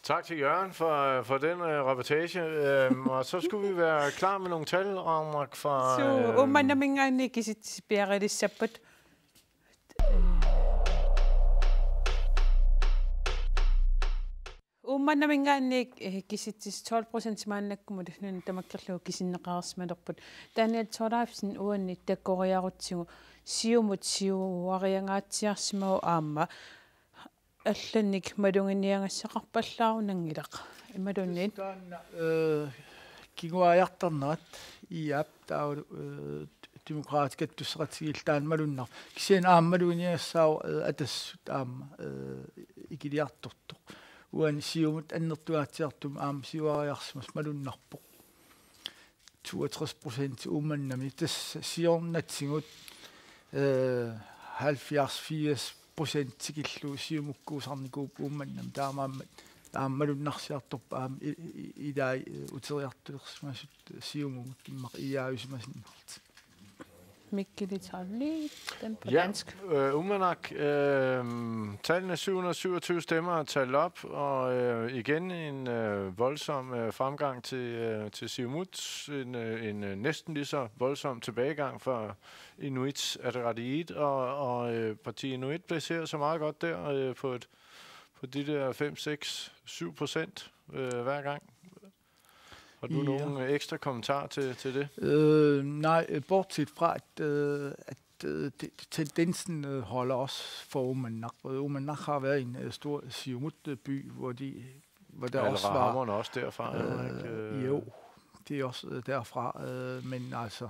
Tak til Jørgen for, for den øh, reportage. Øhm, og så skulle vi være klar med nogle tal, Ragnarok, fra... Suu, øh, Uummannaminngaanniit kisitsisit piareerissapput. Uummannaminngaanniit, eh, kisitsisit tolv procent maannakkumut nunat tamakkerlugu kisinneqareersimalerput. Daniel Thorleifsen uani takkoriarutsigu Siumut siuariangaatsiarsimavoq aamma allannik maluginiagassaqarpallaarunanngilaq. Imaluunniit. Taanna, eh, kinguaajartarnerat I A-p taavalu, eh, Demokraatit kattussaqatigiillu taanna malunnarpoq. Kisianni aamma maluginiagassaavoq, eh, Atassut aamma, eh, ikiliartortoq. Uani Siumut annertungaatsiartumik aamma siuariarsimasoq malunnarpoq. Toogtres procent Uummannami, tassa siornatigut, eh, halvfjerds firs procent tikillugu Siumukkuusarnikuupput Uummannami, taamaammat aamma malunnarsiartorpoq aamma i-, i-, ilai, eh, uteriartulersimasut Siumumut immaqa I A-usimasinnaasut. Mikkel Italli, den på, ja, dansk. Øh, Uummannaq, øh, tallene: syv hundrede syvogtyve stemmer er talt op, og øh, igen en øh, voldsom øh, fremgang til, øh, til Siumut, en, øh, en øh, næsten lige så voldsom tilbagegang for Inuit Ataqatigiit, og, og øh, partiet Inuit placerer sig meget godt der øh, på, et, på de der fem, seks, syv procent øh, hver gang. Har du ja. nogen ekstra kommentar til, til det? Øh, nej, øh, bortset fra, at, øh, at øh, det, det, tendensen øh, holder også for Uummannaq. Øh, Uummannaq har været en øh, stor Siumut-by, hvor, de, hvor der også var... Hammond også derfra, øh, ikke? Øh, jo, det er også øh, derfra, øh, men altså...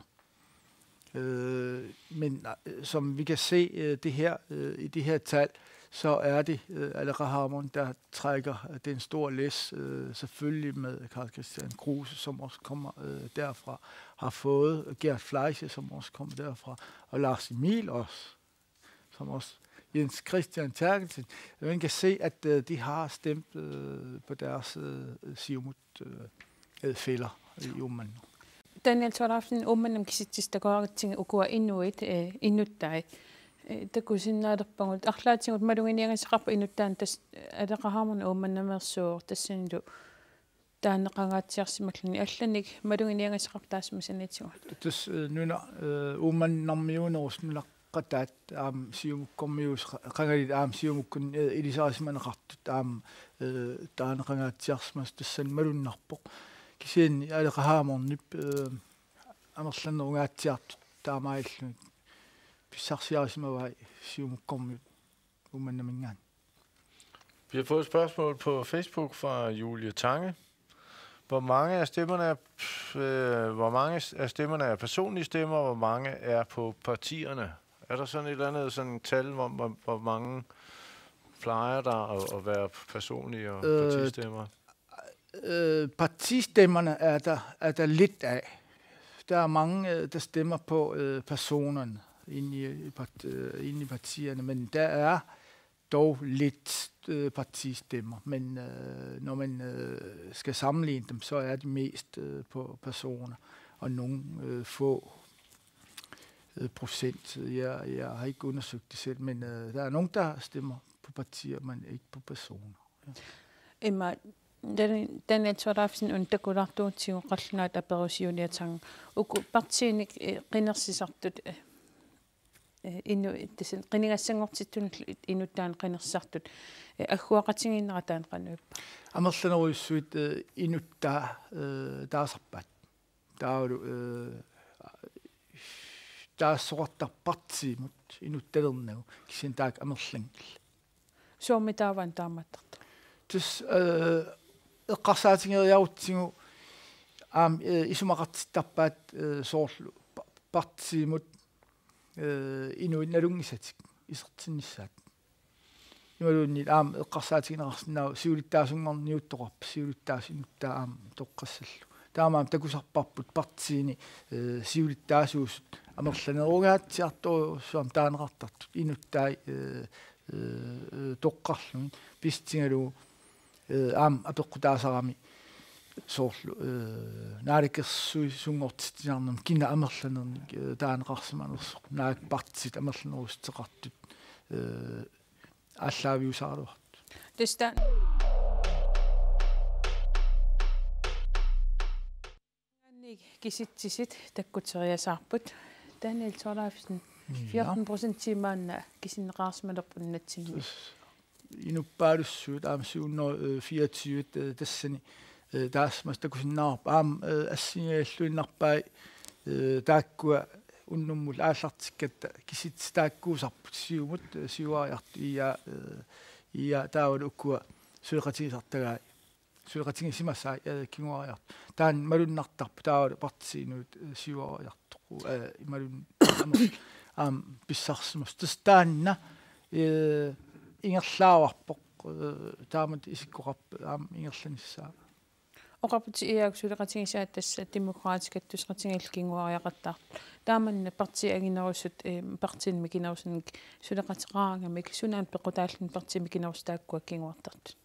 Øh, men øh, som vi kan se øh, det her, øh, i det her tal, så er det øh, Aleqa Hammond, der trækker øh, den store læs, øh, selvfølgelig med Karl Christian Kruse, som også kommer øh, derfra, har fået Gert Fleischer, som også kommer derfra, og Lars Emil også, som også Jens Christian Terkelsen. Man kan se, at øh, de har stemt øh, på deres øh, Siumut øh, øh, fælder i Uummannaq. Daniel Thorleifsen, Uummannaq kisitsisitakoratsigu ukua inuit, eh, inuttai. Eh, takusinnaalerpagut arlaatigut maluginiagassaqarpa inuttaanut tassa Aleqa Hammond Uummannamiisoq tassanilu taaneqangaatsiarsimalluni allanik maluginiagassaqarpa taassuma saniatigut. Tassa eh, nuna eh, Uummannarmiuunerusoq nunaqataat aamma Siumukkormiuusoq qa-, qangali aamma Siumukkut eh, ilisarisimaneqartut aamma eh, taaneqangaatsiarsimasoq tassani malunnarpoq. Kisianni Aleqa Hammondip eh, amerlanerungaatsiartut taamaalillugit pissarsiarisimavai Siumukkormiut Uummannaminngaanniit. Vi har fået et spørgsmål på Facebook fra Julie Tange. Hvor mange af stemmerne er, øh, hvor mange af stemmerne er personlige stemmer, og hvor mange er på partierne? Er der sådan et eller andet sådan tal, hvor, hvor, hvor mange plejer der at, at være personlige og øh, partistemmer? Øh, partistemmerne er der, er der lidt af. Der er mange, øh, der stemmer på øh, personerne inde i, i, part, øh, inde i partierne, men der er dog lidt øh, partistemmer, men øh, når man øh, skal sammenligne dem, så er det mest øh, på personer, og nogle øh, få øh, procent. Jeg, jeg har ikke undersøgt det selv, men øh, der er nogen, der stemmer på partier, men ikke på personer. Ja. Ima, Daniel Thorleifsen, una takulaartugut qallunaat aperusiuliatsang uku partiinik eh, qinersisartut eh, eh, inu-, tassani qinigassanngortittunullu inuttaanut qinersisartut eh, agguaqatigiinnerat taanna qanoq ippa? Amerlanerujussuit eh, inuttaa eh, taasarpaat. Taavalu eh, taassoqartarpoq partiimut inuttalernagu kisianni taakku amerlanngillat. Soormi taava taamaattartoq? Tassa eh, eqqarsaatigeriarutsigu aamma eh, isumaqartittarpaat eh, soorlu pa-, partiimut eh, inuit nalunngisatik isertinnissaat. Imaluunniit aamma eqqarsaatigineqarsinnaavoq siulittaasunngorniuttoqarpoq, siulittaasup inuttaa aamma toqqassallugu. Taamaammat takusarparput partiini eh, siulittaasuusut amerlanerungaatsiartorujussuarmik taaneqartartut inuttai eh, eh, eh, toqqarlugit pissutigalugu eh, aamma apeqqutaasarami soorlu eh, naalakkersuisunngortitsiniarnermi kina amerlanernik eh, taaneqarsimanersoq, naak partiit amerlanerussuteqartut eh, aallaaviusaraluartut. Tassa taanna kisitsisit takkuteriasaarput. Daniel Thorleifsen, ja, fjorten procent maanna kisinneqarsimalerpoq nunatsinni. Tassa inuppaalussuit aamma syv hundrede fireogtyve eh, tassani eh, taassuma takusinnaavarput aamma eh, assigiialluinnarpai eh, taakkua unnummut aallartikkatta kisitsisitaakkuusarput Siumut eh, siuariartut I A eh, I A taavalu ukua suleqatigisartagaat, suleqatigisimasaat eh, kinguariartut. Taanna malunnartarpoq taavalu partiinut eh, siuariartoq eh, imaluunniit aamma pissarsimasoq. Tassa taanna eh, ingerlaavarput eh, taamatut isikkoqarpat aamma ingerlanissaa. Oqarputit I A-kut suleqatigisaat tassa Demokraatit kattussaqatigiillu kinguariaqattaartut. Taamanna partiit anginerusut eh, partiinut mikinerusunik suleqateqaraangamik sunaana peqqutaalluni partiit mikinerusut taakkua kinguartartut?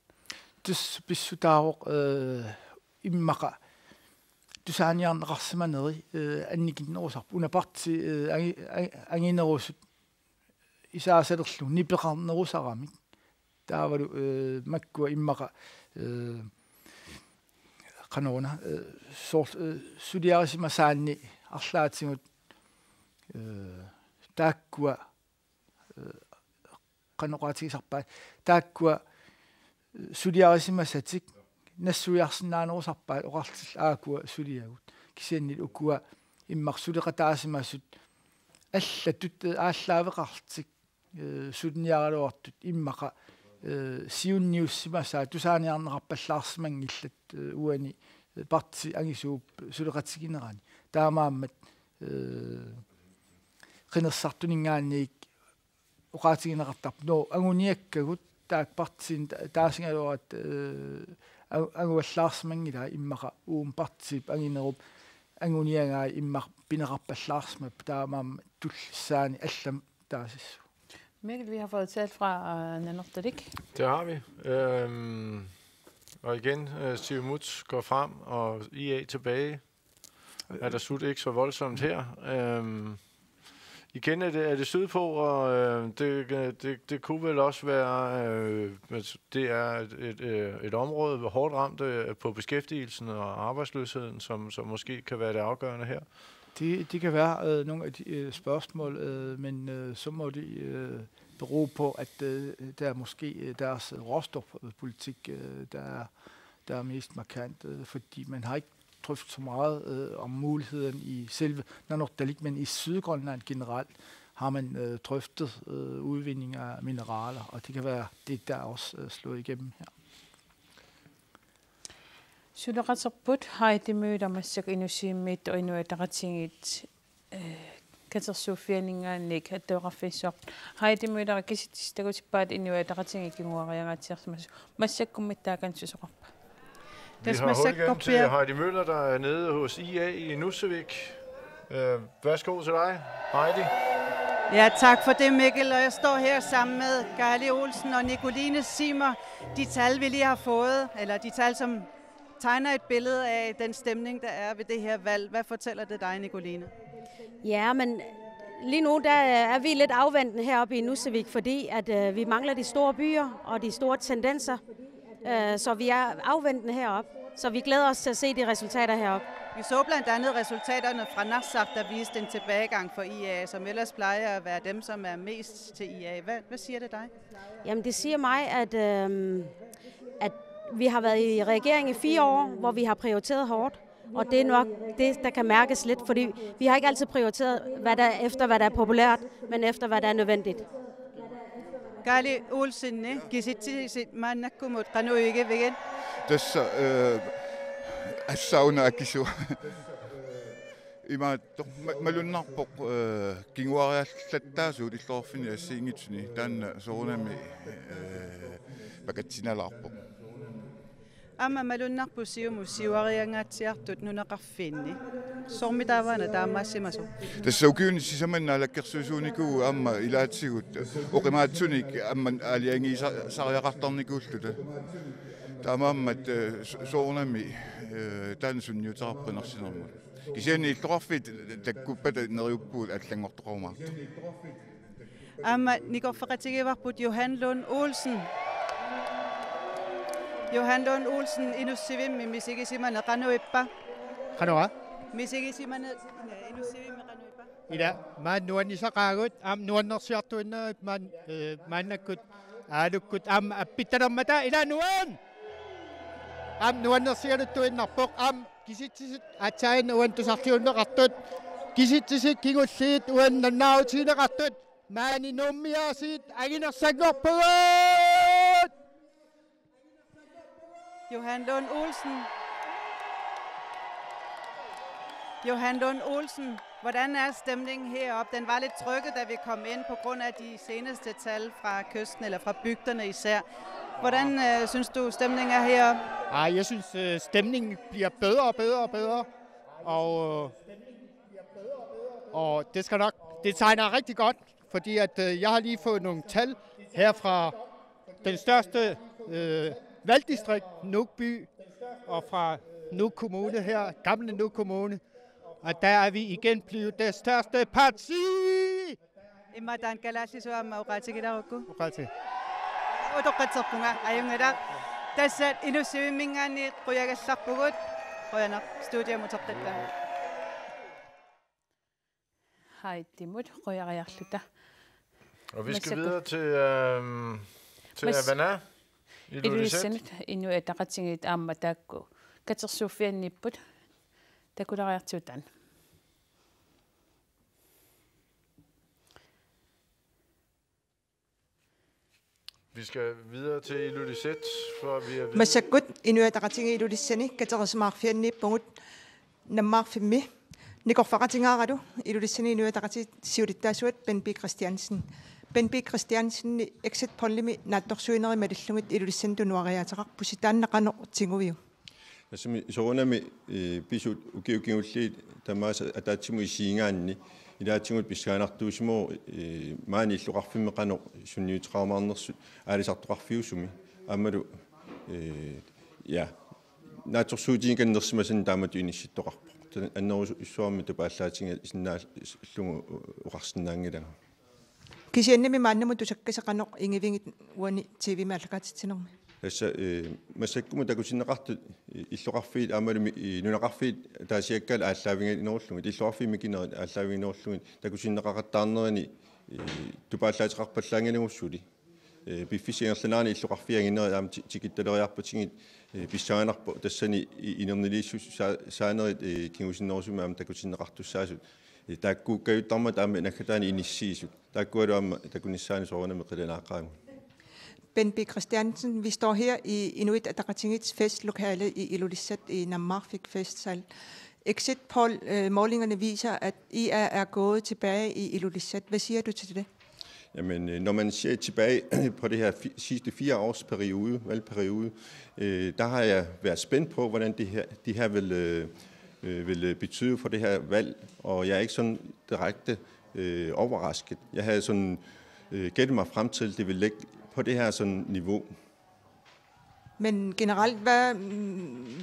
Tassa pissutaavoq eh, immaqa tusaaniarneqarsimaneri eh, annikinnerusarput. Una partii eh, angi-, angi-, anginerusut isaasalerlugu nipeqarnerusaramik. Taavalu eh, makkua immaqa eh, qanoruna eh, soor-, eh, suliarisimasaanni arlaatigut eh, taakkua eh, qanoq oqaatigisarpaat, taakkua eh, suliarisimasatik nassuiarsinnaanerusarpaat oqarlutillu aakkua suliagut. Kisianni ukua immaqa suleqataasimasut allatut aallaaveqarlutik, eh, suliniaraluartut immaqa, eh, siunniussimasaat tusaaniarneqarpallaarsimanngillat, eh, uani, eh, partiit angisuupput suleqatiginerani. Taamaammat, eh, qinersisartuninngaanniit oqaatigineqartarpoq. Nå, anguniakkagut taakku partiit ta-, taasigaluarat, eh, a-, anguallaarsimanngilaa immaqa uuma partiip anginerup anguniagai immaqa pineqarpallaarsimapput, taamaammat tullissaani allamik taasissut. Mikkel, vi har fået tal fra, øh, Nanortalik. Det har vi. Øhm, og igen, øh, Siumut går frem, og I A tilbage. Atassut ikke så voldsomt her. Øhm, igen er det, er det sydpå, og, øh, det, det, det kunne vel også være, øh, altså, det er et, et, øh, et område, hvor hårdt ramt, øh, på beskæftigelsen og arbejdsløsheden, som, som måske kan være det afgørende her. Det, det kan være, øh, nogle af de, øh, spørgsmål, øh, men, øh, så må det, øh, bero på, at, øh, der er måske, øh, deres råstofpolitik, øh, der er, der er mest markant, øh, fordi man har ikke drøftet så meget, øh, om muligheden i selve Nanortalik, men i Sydgrønland generelt har man, øh, drøftet, øh, udvinding af mineraler, og det kan være det, der også, øh, slår igennem her. Suleqaterput Heidi Møller massakkut Inussivimmiittut Inuit Ataqatigiit, øh, katersuuffianinngaanniit attaveqarfigissavarput. Heidi Møller, kisitsisit takutippaat Inuit Ataqatigiit kinguariangaatsiarsimasut, massakkummi taakani susoqarpa? Vi har hul igennem til Heidi Møller, der er nede hos I A i Nussevik. Øh, værsgo til dig, Heidi. Ja, tak for det, Mikkel. Og jeg står her sammen med Gali Olsen og Nicoline Zimmer. De tal, vi lige har fået, eller de tal, som tegner et billede af den stemning, der er ved det her valg. Hvad fortæller det dig, Nicoline? Ja, men lige nu der er vi lidt afventende heroppe i Nussevik, fordi at, øh, vi mangler de store byer og de store tendenser. Øh, så vi er afventende heroppe. Så vi glæder os til at se de resultater heroppe. Vi så blandt andet resultaterne fra Narsaq, der viste en tilbagegang for I A, som ellers plejer at være dem, som er mest til I A. Hvad, hvad siger det dig? Jamen, det siger mig, at, øhm, at vi har været i regering i fire år, hvor vi har prioriteret hårdt. Og det er nok det, der kan mærkes lidt, fordi vi har ikke altid prioriteret, hvad der, efter hvad der er populært, men efter hvad der er nødvendigt. Gali Olsen, kisitsisit maannakkumut qanoq igivigit? Tassa, øh, assauna akisu. Imaattoq ma-, malunnarpoq, øh, kinguariallattaasugut illoqarfinni assigiinngitsuni, taanna soorunami, øh, pakatsinalaarpoq. Aamma malunnarpoq Siumut siuariangaatsiartut nunaqarfiinni. Soormitaava una taamaassimasoq? Tassa ukiuni sisamani naalakkersuisuunikuuvugut aamma ilaatigut oqimaatsunik aamma aalajangiisa-, sariaqartarnikuulluta. Taamaammat, øh, so-, soorunami, øh, taanna sunniuteqarpoq qinersinermut. Kisianni illoqarfiit takkuppata neriuppugut allanngortoqarumaartoq. Aamma nikorfaqatigivarput Johan Lund Olsen. Johan Lund Olsen, Inussivimmi misigisimane qanoq ippa? Qanoq? Misigisimane Inussivimmi qanoq ippa? Ila, maani nuannisaqaagut, aamma nuannersiartuinnarput maani, øh, maannakkut, aalukkut, aamma appittalermata, ila nuan! Aamma nuannersigaluttuinnarpoq, aamma kisitsisit aatsaannguaq tusarliunneqartut, kisitsisit kingulliit uannut nalunaarutigineqartut, maani Nuummiaasiit anginersanngorpugut! Johan Lund Olsen. Johan Lund Olsen, hvordan er stemningen heroppe? Den var lidt trykket, da vi kom ind på grund af de seneste tal fra kysten, eller fra bygderne især. Hvordan, øh, synes du, stemningen er heroppe? Ah, jeg synes, øh, stemningen bliver bedre og bedre og bedre. Og, øh, og det skal nok, det tegner rigtig godt, fordi at, øh, jeg har lige fået nogle tal her fra den største, øh, valgdistrikt, Nuuk by, og fra Nuuk Kommune her, gamle Nuuk Kommune. Og der er vi igen blevet det største parti. Immaqa taanna kalaallisut aamma oqaatigilaarukku. Oqaati. Utoqqatserpunga, ajunngilaq. Tassa Inussivimminngaanniit qujagallarpugut. Qujanaq, studiamut uteqqittaa. Haidimut qujariarluta. Og vi skal videre til, øhm, til Havana. Ilulissanut Inuit Ataqatigiit aamma taakku katersuuffianniipput, takulaariartigu taanna. Vi skal videre til Ilulissat, før vi er videre. Massakkut Inuit Ataqatigiit Ilulissani katerisimaarfianniippugut Nammaarfimmi. Nikorfaqatigaaralu Ilulissani Inuit Ataqatigiit siulittaasuat Bendt B. Kristiansen. Bendt B. Kristiansen, exit pollimi naatsorsuinerit malillugit Ilulissani tunuariaateqarpusi, taanna qanoq tiguiuk? Tassami soorunami, eh, pisut ukiut kingulliit tamaasa ataatsimut isigigaanni ilaatigut pissanganartuusimavoq, eh, maani illoqarfimmi qanoq sunniuteqarumaarnersut aalisartoqarfiusumi aammalu, eh, ja, naatsorsuutigikannersimasannik taamatut inissittoqarpoq. Taanna annerusumik tupaallaatigisinnaallunga oqarsinnaanngilanga. Kisiannimi maannamut tusakkasi qanoq igivigit uani T V-mi aallakaatitsinermi? Tassa, eh, massakkumut takutinneqartut, eh, illoqarfiit aammalu mi-, eh, nunaqarfiit ataasiakkaat aallaaviginerullugit, illoqarfiit mikinerit aallaaviginerullugit takutinneqaqattaarnerani, eh, tupaallaateqarpallaanngilagussi suli. Eh, piffissap ingerlanerani illoqarfiit anginerit aamma ti-, tikittaleriarpatigit, eh, pissanganarpoq tassani i-, inerniliissusaa-, saanerit, eh, kingusinnerusumik aamma takutinneqartussaasut. Eh, taakkuukkajuttarmata aamma naggataani inissiisut. Taakkualu aamma takunissaanut soorunami qilanaaqaagut. Bendt B. Kristiansen, vi står her i Inuit Ataqatigiits festlokale i Ilulissat i Nammaarfik Festsal. Exit poll, øh, målingerne viser, at I R er gået tilbage i Ilulissat. Hvad siger du til det? Jamen, øh, når man ser tilbage på det her fi-, sidste fire års periode, valgperiode, øh, der har jeg været spændt på, hvordan det her, det her vil, øh, øh, vil, øh, betyde for det her valg, og jeg er ikke sådan direkte, øh, overrasket. Jeg havde sådan, øh, gættet mig frem til, at det vil ligge på det her sådan niveau. Men generelt, hvad, mm,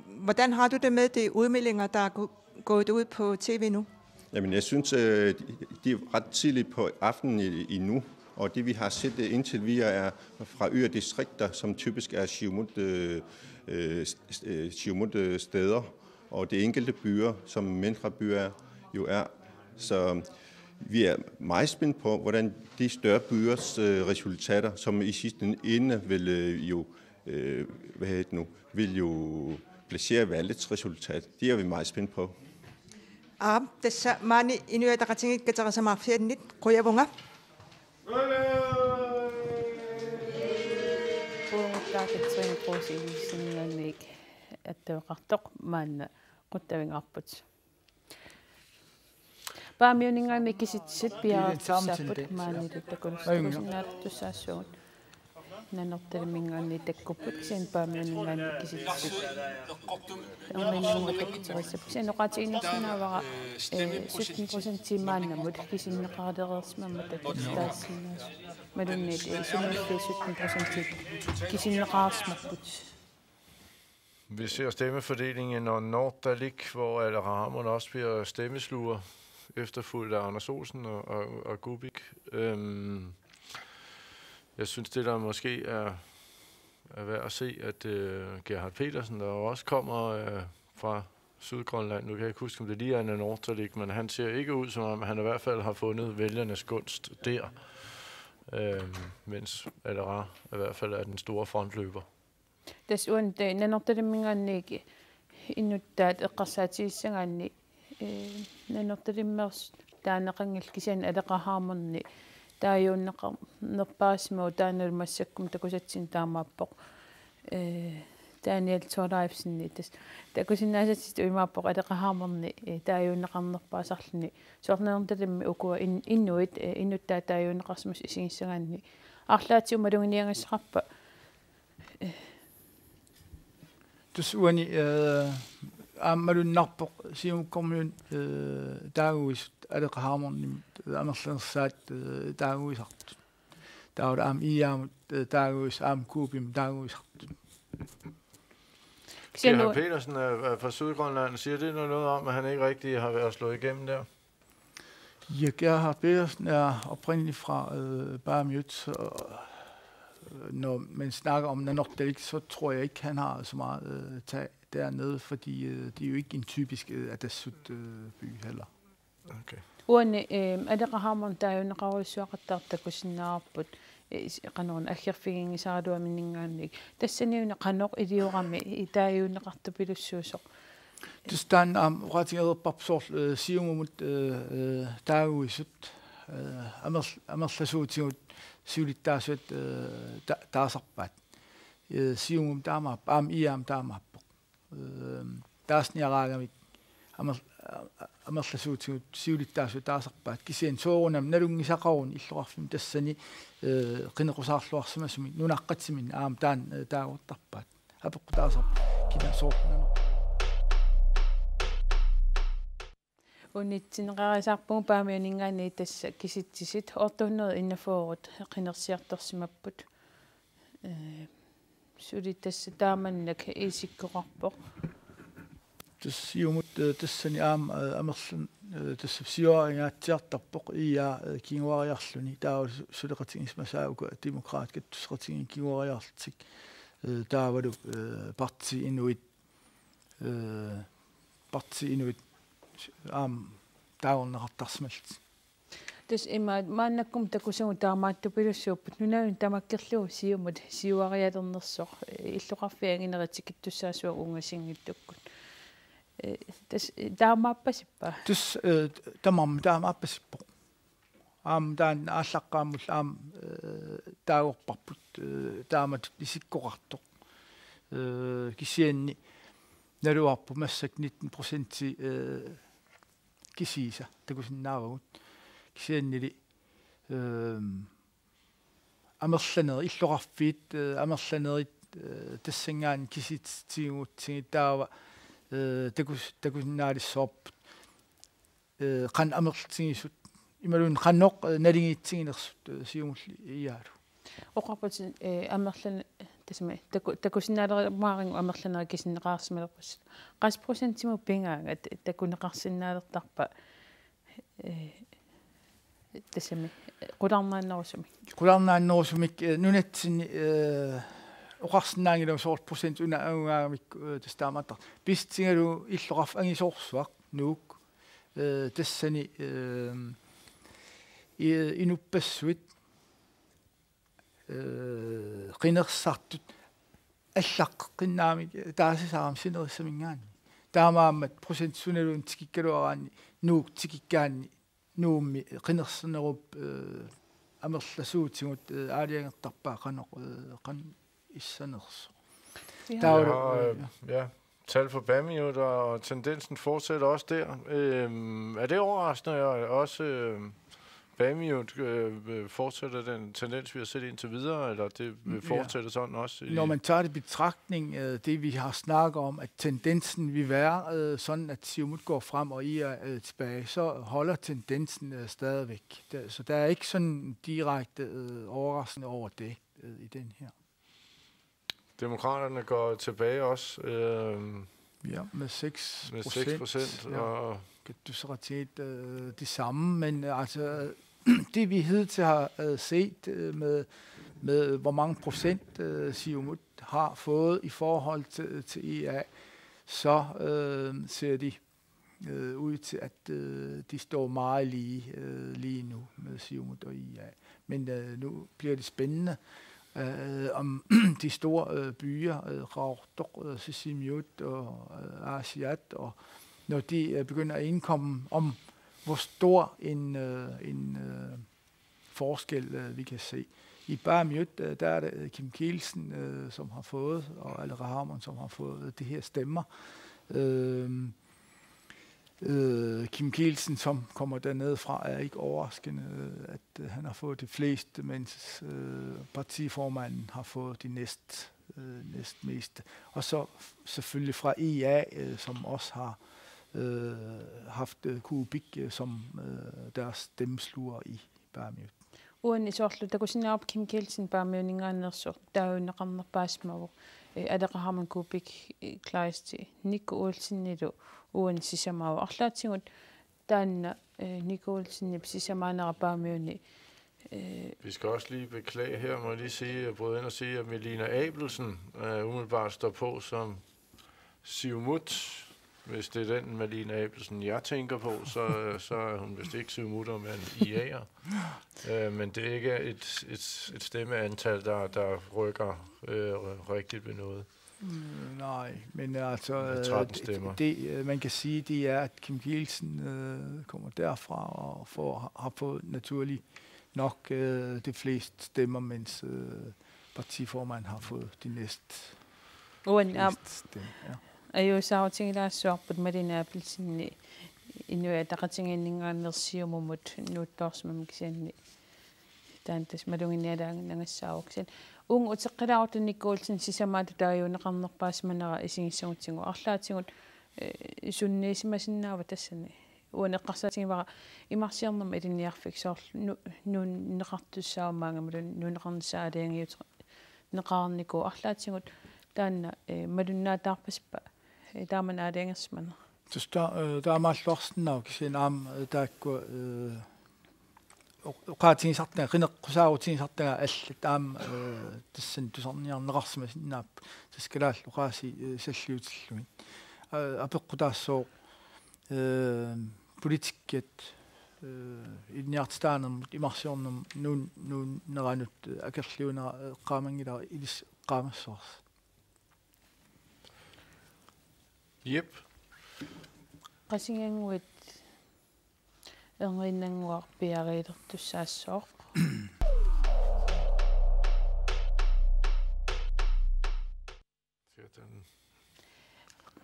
hvordan har du det med de udmeldinger, der er gå-, gået ud på T V nu? Jamen, jeg synes, øh, de, de er ret tidligt på aftenen i, endnu, og det, vi har set, øh, indtil videre, er fra yderdistrikter, som typisk er Siumut, øh, øh, s-, øh, Siumut, øh, steder, og det enkelte byer, som mindre byer jo er. Så vi er meget spændt på, hvordan de større byers, øh, resultater, som i sidste ende vil, øh, jo, øh, hvad hedder det nu, vil jo placere valgets resultat. Det er vi meget spændt på. Aap, tassa maani Inuit Ataqatigiit katerisimaarfiannit qujavunga. Uaguttaaq Katrine Kruse Ilulissanninngaanniit attaveqartoq maanna quttavigaarput. Paamiuninngaanniit kisitsisit piareersaapput maanilu takusinnaartussaassugut. Nanortalimminngaanniit takkupput kisianni Paamiuninngaanniit kisitsisit. Erniinnannguaq takkutereersaapput. Kisianni oqaatigineqarsinnaavara, eh, sytten procent maannamut kisinneqareersimammata takusinnaasut. Imaluunniit, eh, sumiiffiit sytten procent kisinneqareersimapput. Vi ser stemmefordelingen i Nanortalik, hvor Aleqa Hammond også bliver stemmesluger, efterfulgt af Anders Olsen og, og, og Kubik. Øhm, jeg synes, det der måske er, er værd at se, at øh, Gerhard Petersen, der jo også kommer øh, fra Sydgrønland, nu kan jeg ikke huske, om det lige er Nanortalik, men han ser ikke ud, som om han i hvert fald har fundet vælgernes gunst der, øhm, mens Aleqa i hvert fald er den store frontløber. Tassa uani Nanortalimminngaanniit inuttaat eqqarsaatigissagaanni, eh, Nanortalimmeersut taaneqanngillat kisianni Aleqa Hammondi taaguunneqarnerpaasarsimavoq, taannalu massakkut takusatsinni taamaappoq. Eh, Daniel Thorleifsen tassa takusinnaasatsinnut imaappoq Aleqa Hammondi, eh, taaguunneqarnerpaasarluni. Soorlu Nanortalimmi ukua in-, inuit, eh, inuttaat taaguunneqarsimasut isigissagaanni. Arlaatigut maluginiagassaqarpa? Tassa uani, eh, aamma malunnarpoq Siumukkormiut, eh, taaguisut Aleqa Hammondimut, eh, amerlanersaat, eh, taaguisartut. Taava aamma I A-mut, eh, taaguisut, aamma Kubimut taaguisartut. Gerhard Petersen er, er fra Sydgrønland. Siger det noget om, at han ikke rigtig har været slået igennem der? Ja, Gerhard Petersen er oprindelig fra øh, Paamiut, så øh, når man snakker om Nanortalik, så tror jeg ikke, han har så meget øh, tag dernede, fordi øh, det er jo ikke en typisk øh, Atassut øh, by heller. Okay. Uani, eh, Aleqa Hammond taaguunneqarujussuaqattaartoq takusinnaavarput, is-, qanoruna aggerfiginngisaraluaminninngaanniit. Tassaniuna qanoq iliorami itaajuunneqartupilussuusoq. Tassa taanna aamma oqaatigereerparput soorlu, eh, Siumumut, eh, eh, taaguisut, eh, amerl-, amerlasuutigut siulittaasuat, eh, ta-, taasarpaat. Eh, Siumumi taamaappoq, aamma I A-mi taamaappoq. Eh, taasniaraagamik amer-, a-, amerlasuutigut siulittaasuat taasarpaat. Kisianni soorunami nalunngisaqaruni illoqarfimmi tassani, eh, qineqqusaarluarsimasumik nunaqqatiminni aamma taanna, eh, taagortarpaat. Apeqqutaasarpoq kina soorunami. Unitsinneqarisarpugut Paamiuninngaanniit tassa kisitsisit otte hundrede enogfyrre qinersiartorsimapput. Eh, suli tassa taamannak isikkoqarpoq. Tassa Siumut, eh, tassani aamma, eh, amerlan, eh, tassa siuariangaatsiartarpoq I A, eh, kinguariarluni taava su-, suleqatigisimasaat uku Demokraatit kattusseqatigiit kinguariarlutik, eh, taavalu, eh, Partii Inuit, eh, Partii Inuit aamma taagorneqartarsimallutik. Tassa ima maannakkut takusagut taamaattupilussuupput, nunanut tamakkerlugu Siumut siuarialernersoq, eh, illoqarfiit anginerit tikittussaassuagut ungasinngitsukkut. Eh, tassa, eh, taamaappasippa? Tassa, eh, tamarmik taamaappasippoq. Aamma taanna aallaqqaammullu aamma, eh, taagorparput, eh, taamatut isikkoqartoq. Eh, kisianni naluarput massakkut nitten procenti, eh, kisiisa takusinnaavagut. Kisiannili, ehm, amerlanerit, illoqarfiit, eh, amerlanerit, eh, tassanngaanniit kisitsitigutsigit taava, eh, takus-, takusinnaalissavarput, eh, qanoq amerlatigisut, imaluunniit qanoq, eh, naligiitsiginersut, eh, Siumullu I A-lu. Oqarputit, eh, amerlan-, tassami, taku-, takusinnaalerumaaringut amerlanerit kisinneqarsimalerpassuit. Qassit procentimut pigaangat takuneqarsinnaalertarpa, eh, tassami, qularnaannerusumik? Qularnaannerusumik, eh, nunatsinni, eh, oqarsinnaanngilanga soorlu procent una angugaagamikku, eh, tassa taamaattartoq. Pissutigalugu illoqarfik angisoorsuaq Nuuk, eh, tassani, eh, i-, inuppassuit, eh, qinersisartut allaqqeqqinnaamik taasisarami sinerissaminngaanniit. Taamaammat procent sunaluunniit tikikkaluaraanni Nuuk tikikkaanni Nuummi qinersinerup, eh, amerlasuutigut, eh, aalajangertarpaa qanoq, eh, qanoq issanersoq. Ja. Taava, Ja, eh, øh, ja. Tal for Paamiut, og tendensen fortsætter også der. Øhm, er det overraskende, at også øh, Paamiut øh, fortsætter den tendens, vi har set indtil videre, eller det vil Ja. fortsætte sådan også? I, Når man tager det i betragtning, øh, det vi har snakket om, at tendensen vil være øh, sådan, at Siumut går frem, og I A er øh, tilbage, så holder tendensen øh, stadigvæk. Der, så der er ikke sådan direkte øh, overraskende over det øh, i den her. Demokraterne går tilbage også. Øh, Ja, med seks med seks procent. Ja. Og Kattusseqatigiit øh, det samme, men øh, altså, det vi hidtil har øh, set øh, med, med hvor mange procent øh, Siumut har fået i forhold til, til I A, så øh, ser de øh, ud til, at øh, de står meget lige øh, lige nu med Siumut og I A. Men øh, nu bliver det spændende, øh, om de store øh, byer, øh, Qaqortoq, øh, Sisimiut og øh, Aasiaat, og når de øh, begynder at indkomme, om hvor stor en, øh, en øh, forskel øh, vi kan se. I Paamiut, øh, der er det øh, Kim Kielsen, øh, som har fået, og Aleqa Hammond, som har fået øh, de her stemmer. Øh, øh, Kim Kielsen, som kommer dernede fra, er ikke overraskende, øh, at øh, han har fået de fleste, mens øh, partiformanden har fået de næst, øh, næstmeste. Og så f- selvfølgelig fra I A, øh, som også har øh, haft øh, Kuupik øh, som øh, deres stemmesluger i Paamiut. Uani soorlu takusinnaavarput Kim Kielsen Paamiuninngaanneersoq taagorneqarnerpaasimavoq, eh, Aleqa Hammond Kuupik, eh, Kleist, Nico Olsenilu uani sisamaavoq. Arlaatigut taanna, eh, Nico Olsenip sisamaanera Paamiuni, eh, Vi skal også lige beklage her, må jeg lige sige, jeg bryder ind og sige, at Melina Abelsen øh, umiddelbart står på som Siumut. Hvis det er den Malene Abelsen, jeg tænker på, så, så er hun vist ikke siumutter, men I A'er. Øh, men det er ikke et, et, et stemmeantal, der, der rykker øh, rigtigt ved noget. Mm, nej, men altså, Med øh, tretten det, stemmer. Det, øh, man kan sige, det er, at Kim Kielsen øh, kommer derfra og får, har fået naturligt nok øh, de fleste stemmer, mens øh, partiformanden har fået de næst Uani aamma fleste stemmer. Ja. ajuusaarutigilaassavarput Malene Abelsenip Inuit Ataqatigiinninngaanniit Siumumut nuuttoorsimammat kisianni taanna tassa maluginialaannginnagassaavoq kisianni. Uunga uteqqilaarutit Nikolsen sisamaatut taaguuteqarnerpaasimanera isigissagutsigu arlaatigut eh, sunniisimasinnaava tassani? Uani eqqarsaatigivara imarsiornermut ilinniarfik soorlu nu-, nuunneqartussaammat maanngaanniit nuunneqarnissaa aalajangiuteqarnikuuvoq arlaatigut taanna eh, malunnaataarpasippa eh, taamani aalajangersimanera? Tassa ta, øh, taamaalluarsinnaavoq kisianni aamma øh, taakku øh, oq-, oqaatigisartagaat, qineqqusaarutigisartagaat allat aamma øh, tassani tusarniarneqarsimasinnaapput. Tassa kalaallit oqaasii øh, salliutillugit. Øh, apeqqutaassooq øh, politikkiat øh, ilinniartitaanermut imarsiornermut nuun-, nuunneranut øh, akerliunera øh, eqqaamanngilara ilissi eqqaamassavarsi. Jep. Qasigiannguit erniinnannguaq piareertussaassooq.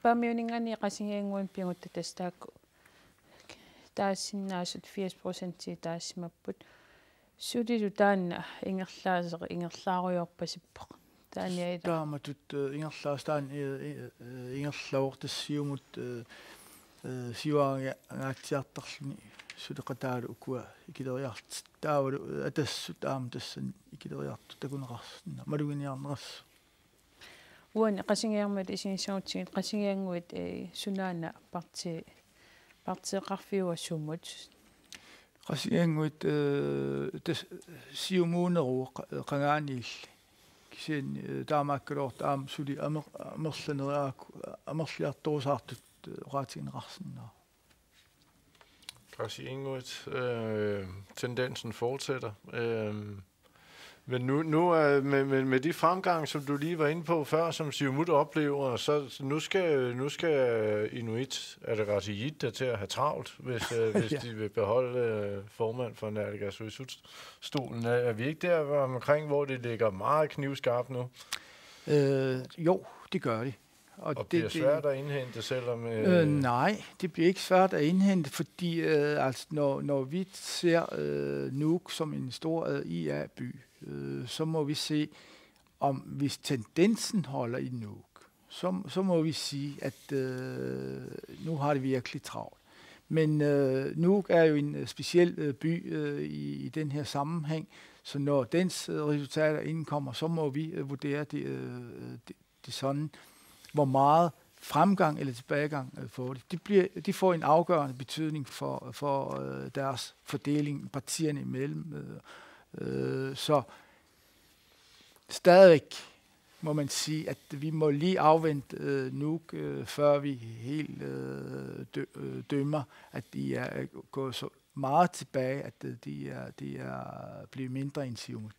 Paamiuninngaanniit Qasigiannguit pigutta tassa taakku taassinnaasut firs procentii taassimapput. Sulilu taanna ingerlaaseq ingerlaarujoorpasippoq. Taanna ila. Taamatut øh, ingerlaas taanna øh, øh, ingerlavoq tassa Siumut øh, øh, siuariangaatsiartarluni suleqataalu ukua ikileriarlutik. Taavalu øh, Atassut aamma tassani ikileriartut takuneqarsinnaavoq maluginiarneqassaaq. Uani Qasigiarmiut isigissagutsigit Qasigiannguit eh, sunaana parti-, partieqarfiua sumut? Qasigiannguit øh, tassa Siumuuneruvoq qa-, qangaaniilli. Kisianni øh, taamaakkaluartoq aamma suli amer-, amerlaneraa-, amerliartorusaartut øh, oqaatigineqarsinnaavoq. Qasigiannguit, øh, tendensen fortsætter. Øh, men nu, nu er, med, med, med de fremgang, som du lige var inde på før, som Siumut oplever, så nu skal, nu skal Inuit Ataqatigiit da til at have travlt, hvis, øh, hvis Ja. de vil beholde øh, formand for naalakkersuisut-stolen. Er, er vi ikke der omkring, hvor det ligger meget knivskarpt nu? Øh, jo, det gør det. Og det, bliver det svært at indhente, selvom... Øh, nej, det bliver ikke svært at indhente, fordi øh, altså, når, når vi ser øh, Nuuk som en stor øh, I A-by, øh, så må vi se, om hvis tendensen holder i Nuuk, så, så må vi sige, at øh, nu har det virkelig travlt. Men øh, Nuuk er jo en øh, speciel øh, by øh, i, i den her sammenhæng, så når dens øh, resultater indkommer, så må vi øh, vurdere det, øh, det, det sådan, hvor meget fremgang eller tilbagegang øh, får de. Det, bliver, det får en afgørende betydning for, for øh, deres fordeling partierne imellem. Øh, øh, så stadigvæk må man sige, at vi må lige afvente øh, Nuuk, øh, før vi helt øh, dø, øh, dømmer, at de er gået så meget tilbage, at øh, de er, de er blevet mindre end Siumut.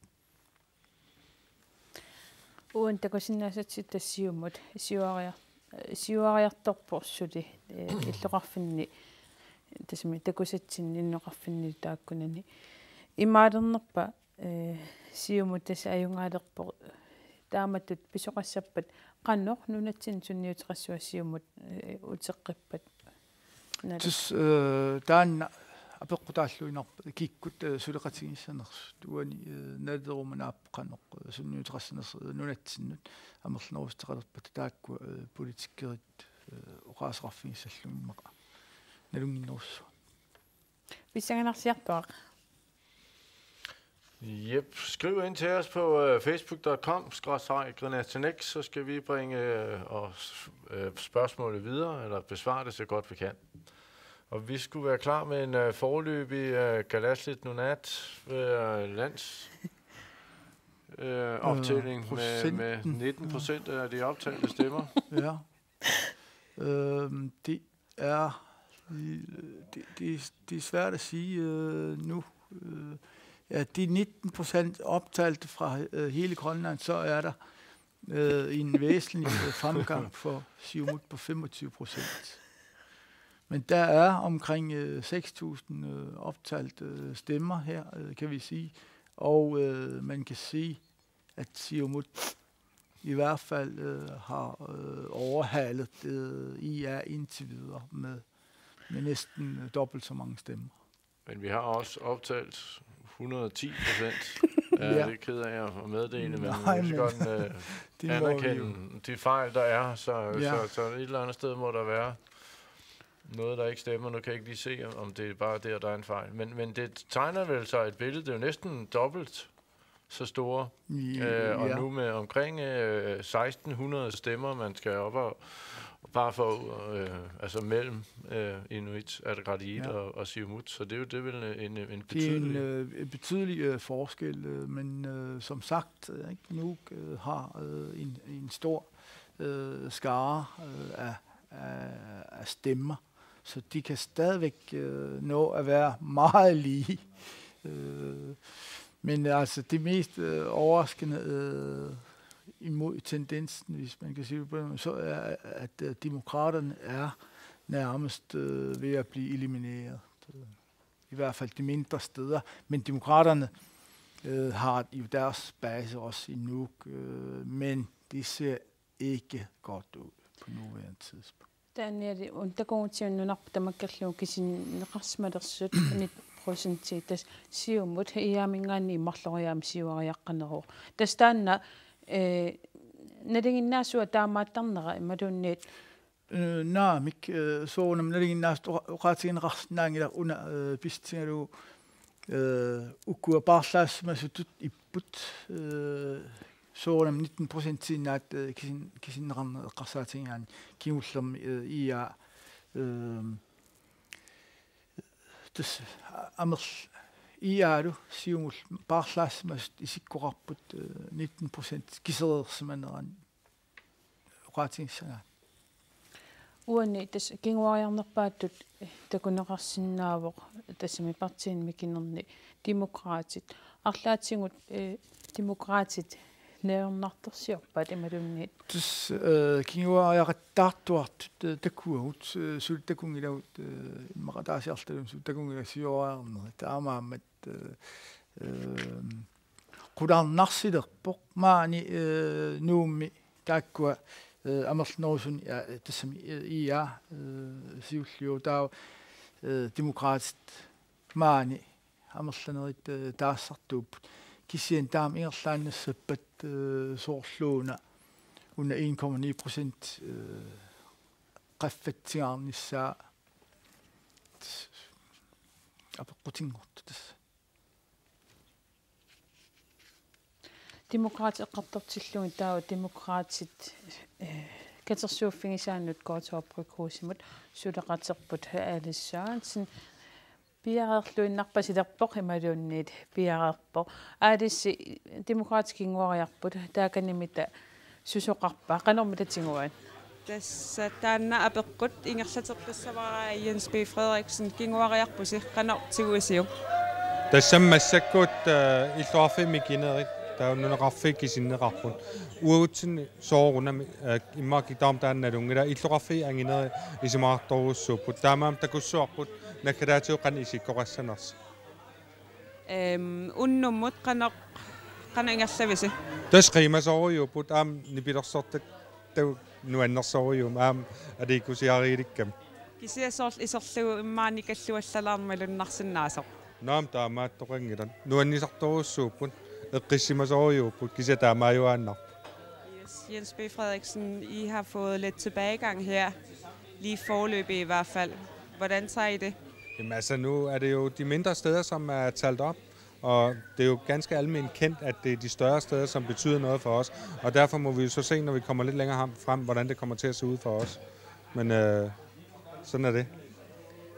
Uani takusinnaasatsitta Siumut siuariar-, siuariartorpoq suli eh, illoqarfinni tassami takusatsinni innoqarfinni taakkunani. Imaalernerpa eh, Siumut tassa ajugaalerpoq taamatut pisoqassappat qanoq nunatsinni sunniuteqassua Siumut eh, uteqqippat? Naluk. Tassa øh, taanna apeqqutaalluinnarpoq kikkut øh, suleqatigiissanersut uani øh, nalerumanaapput qanoq øh, sunniuteqassanersut øh, nunatsinnut amerlanerussuteqalerpata taakku øh, politikerit øh, oqaaseqarfigissallugit immaqa nalunnginnerussuaq. Pissanganarsiarpara. Yep. Skriv ind til os på øh, facebook dot com skråstreg grinatinex, så skal vi bringe øh, os, øh, spørgsmålet videre, eller besvare det så godt vi kan. Og vi skulle være klar med en øh, foreløbig øh, Kalaallit Nunaat øh, lands øh, optælling med, med Procenten. nitten procent af de optalte stemmer. Ja. Øhm, det er, det, det, det er svært at sige øh, nu. Øh, ja, de nitten procent optalte fra øh, hele Grønland, så er der øh, en væsentlig øh, fremgang for Siumut på femogtyve procent. Men der er omkring øh, seks tusind øh, optalte øh, stemmer her, øh, kan vi sige. Og øh, man kan sige, at Siumut i hvert fald øh, har øh, overhalet øh, I A indtil videre med, med næsten øh, dobbelt så mange stemmer. Men vi har også optalt hundrede og ti procent. Ja, Ja. det er ked af at meddele, men Nej, vi skal men godt øh, Det må vi jo. anerkende de fejl, der er, så, Ja. så, så et eller andet sted må der være noget, der ikke stemmer. Nu kan jeg ikke lige se, om det er bare der, der er en fejl. Men, men det tegner vel sig et billede. Det er jo næsten dobbelt så store. I, Øh, og ja. Nu med omkring øh, seksten hundrede stemmer, man skal op og bare for øh, altså mellem øh, Inuit Ataqatigiit Ja. og, og Siumut. Så det er jo det er vel en, en Det er en betydelig... øh, en betydelig øh, forskel, øh, men øh, som sagt, øh, ikke, Nuuk øh, har øh, en, en stor øh, skare øh, af, af, af stemmer, så de kan stadigvæk øh, nå at være meget lige. Øh, men altså det mest øh, overraskende øh, imod tendensen, hvis man kan sige det på den måde, så er, at øh, demokraterne er nærmest øh, ved at blive elimineret. I hvert fald de mindre steder. Men demokraterne øh, har jo deres base også i Nuuk, øh, men det ser ikke godt ud på nuværende tidspunkt. Taanna uunga takugutsigu nunarput tamakkerlugu kisinneqarsimalersut nitten procenti, tassa Siumut I A-minngaanniit marloriaammik siuariaqqaneruvoq. Tassa taanna øh, nalinginnaasua taamaattarnera imaluunniit Øh, naamik, øh, soorunami nalinginnaasut oqa-, oqaatigineqarsinnaanngilaq una øh, pissutigalugu øh, ukua paarlaassimasutut ipput øh, soorunami nitten procentiinnaat øh, kisin-, kisinneqarneq eqqarsaatigigaanni kingullermi øh, I A øh, tassa amerl-, I A-lu Siumullu paarlaassimasut isikkoqarput øh, nitten procent kisereersimanerani oqaatigissagaanni. Uani tassa kinguariarnerpaatut takuneqarsinnaavoq tassami partiini mikinerni Demokraatit. Arlaatigut øh, Demokraatit najornartorsiorpaat imaluunniit. Tassa øh, kinguariaqattaartuartut øh, takuagut øh, suli takunngilagut øh, immaqa ataasiarluta suli takunngilagut siuariarnerit. Taamaammat øh, øh, qularnarsilerpoq maani øh, Nuummi taakkua øh, amerlanerusuni ja, tassami øh, I A øh, siulliup taava øh, Demokraatit maani amerlanerit øh, taassartuupput. Kisianni taama ingerlaannassappat øh, soorluuna una en komma ni procent øh, qaffatsigaarnissaa tassa apeqqutinngortoq tassa. Demokraatit eqqartortillugit taava Demokraatit øh, katersuuffigisaannut Kaare Torbøl Kruse-mut suleqaterput Alice Sørensen piareerluinnarpasilerpoq imaluunniit piareerpoq. Alice, Demokraatit kinguariarput, taakaniimita susoqarpa, qanormita tiguit? Tassa taanna apeqqut ingerlateqqissavara Jens B. Frederiksen, kinguariarpusi, qanoq tiguisiuk? Tassami massakkut øh, illoqarfiit mikinerit taava nunaqarfiit kisinneqarput. Uagutsinni soorunami øh, immaqa taama taanna nalunngilaa, illoqarfiit anginerit isumaqartorujussuupput. Taamaammat takussuarput naggataatigut qanoq isikkoqassanersoq. Øhm, unnummut qanoq qanoq ingerlavisi? Tassa qiimasorujuupput aamma nipilersortat taakku nuannersorujuummata aamma aliikkusiarigilikkami. Kisianni soorlu iserlugu immaqa nikalluallalaarmalunnarsinnaasoq. Naamik taamaattoqanngilaq. Nuannisartorujussuupput, eqqissimasorujuupput, kisianni taamaajuaannarpoq. Yes, Jens B. Frederiksen, I har fået lidt tilbagegang her, lige foreløbig i hvert fald. Hvordan tager I det? Jamen altså, nu er det jo de mindre steder, som er talt op, og det er jo ganske almindeligt kendt, at det er de større steder, som betyder noget for os, og derfor må vi jo så se, når vi kommer lidt længere ham- frem, hvordan det kommer til at se ud for os. Men øh, sådan er det.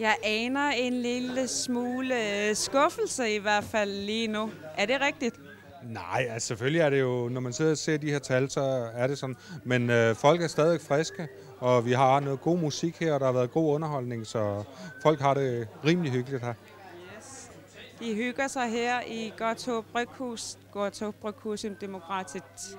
Jeg aner en lille smule øh, skuffelse i hvert fald lige nu. Er det rigtigt? Nej, altså selvfølgelig er det jo, når man sidder og ser de her tal, så er det sådan. Men øh, folk er stadig friske, og vi har noget god musik her, og der har været god underholdning, så folk har det rimelig hyggeligt her. Yes. De hygger sig her i Godthåb Bryghus, Godthåb Bryghus im Demokraatit.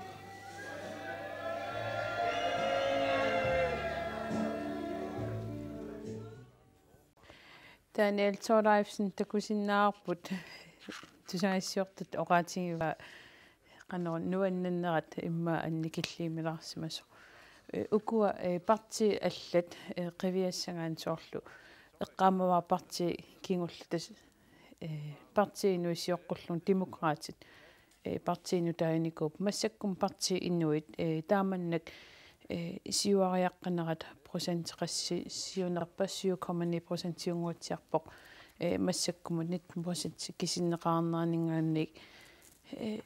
Daniel Thorleifsen takusinnaavarput tusagassiortut oqaatigivaa qanoq nuannannerat immaqa annikilliumilaarsimasoq. Ee, ukua, ee, partiit allat, ee, qiviassagaanni soorlu eqqaamavara partii kingulleq tassa, ee, partii inuit sioqqullugu Demokraatit, ee, partii nutaajunnikuupput, massakkut partii inuit, ee, taamannak, ee, siuariaqqanerat procenteqassisiunerpa syv komma ni procentiunnguatsiarpoq, ee, massakkumut nitten procent kisinneqarneraninngaanniit, ee,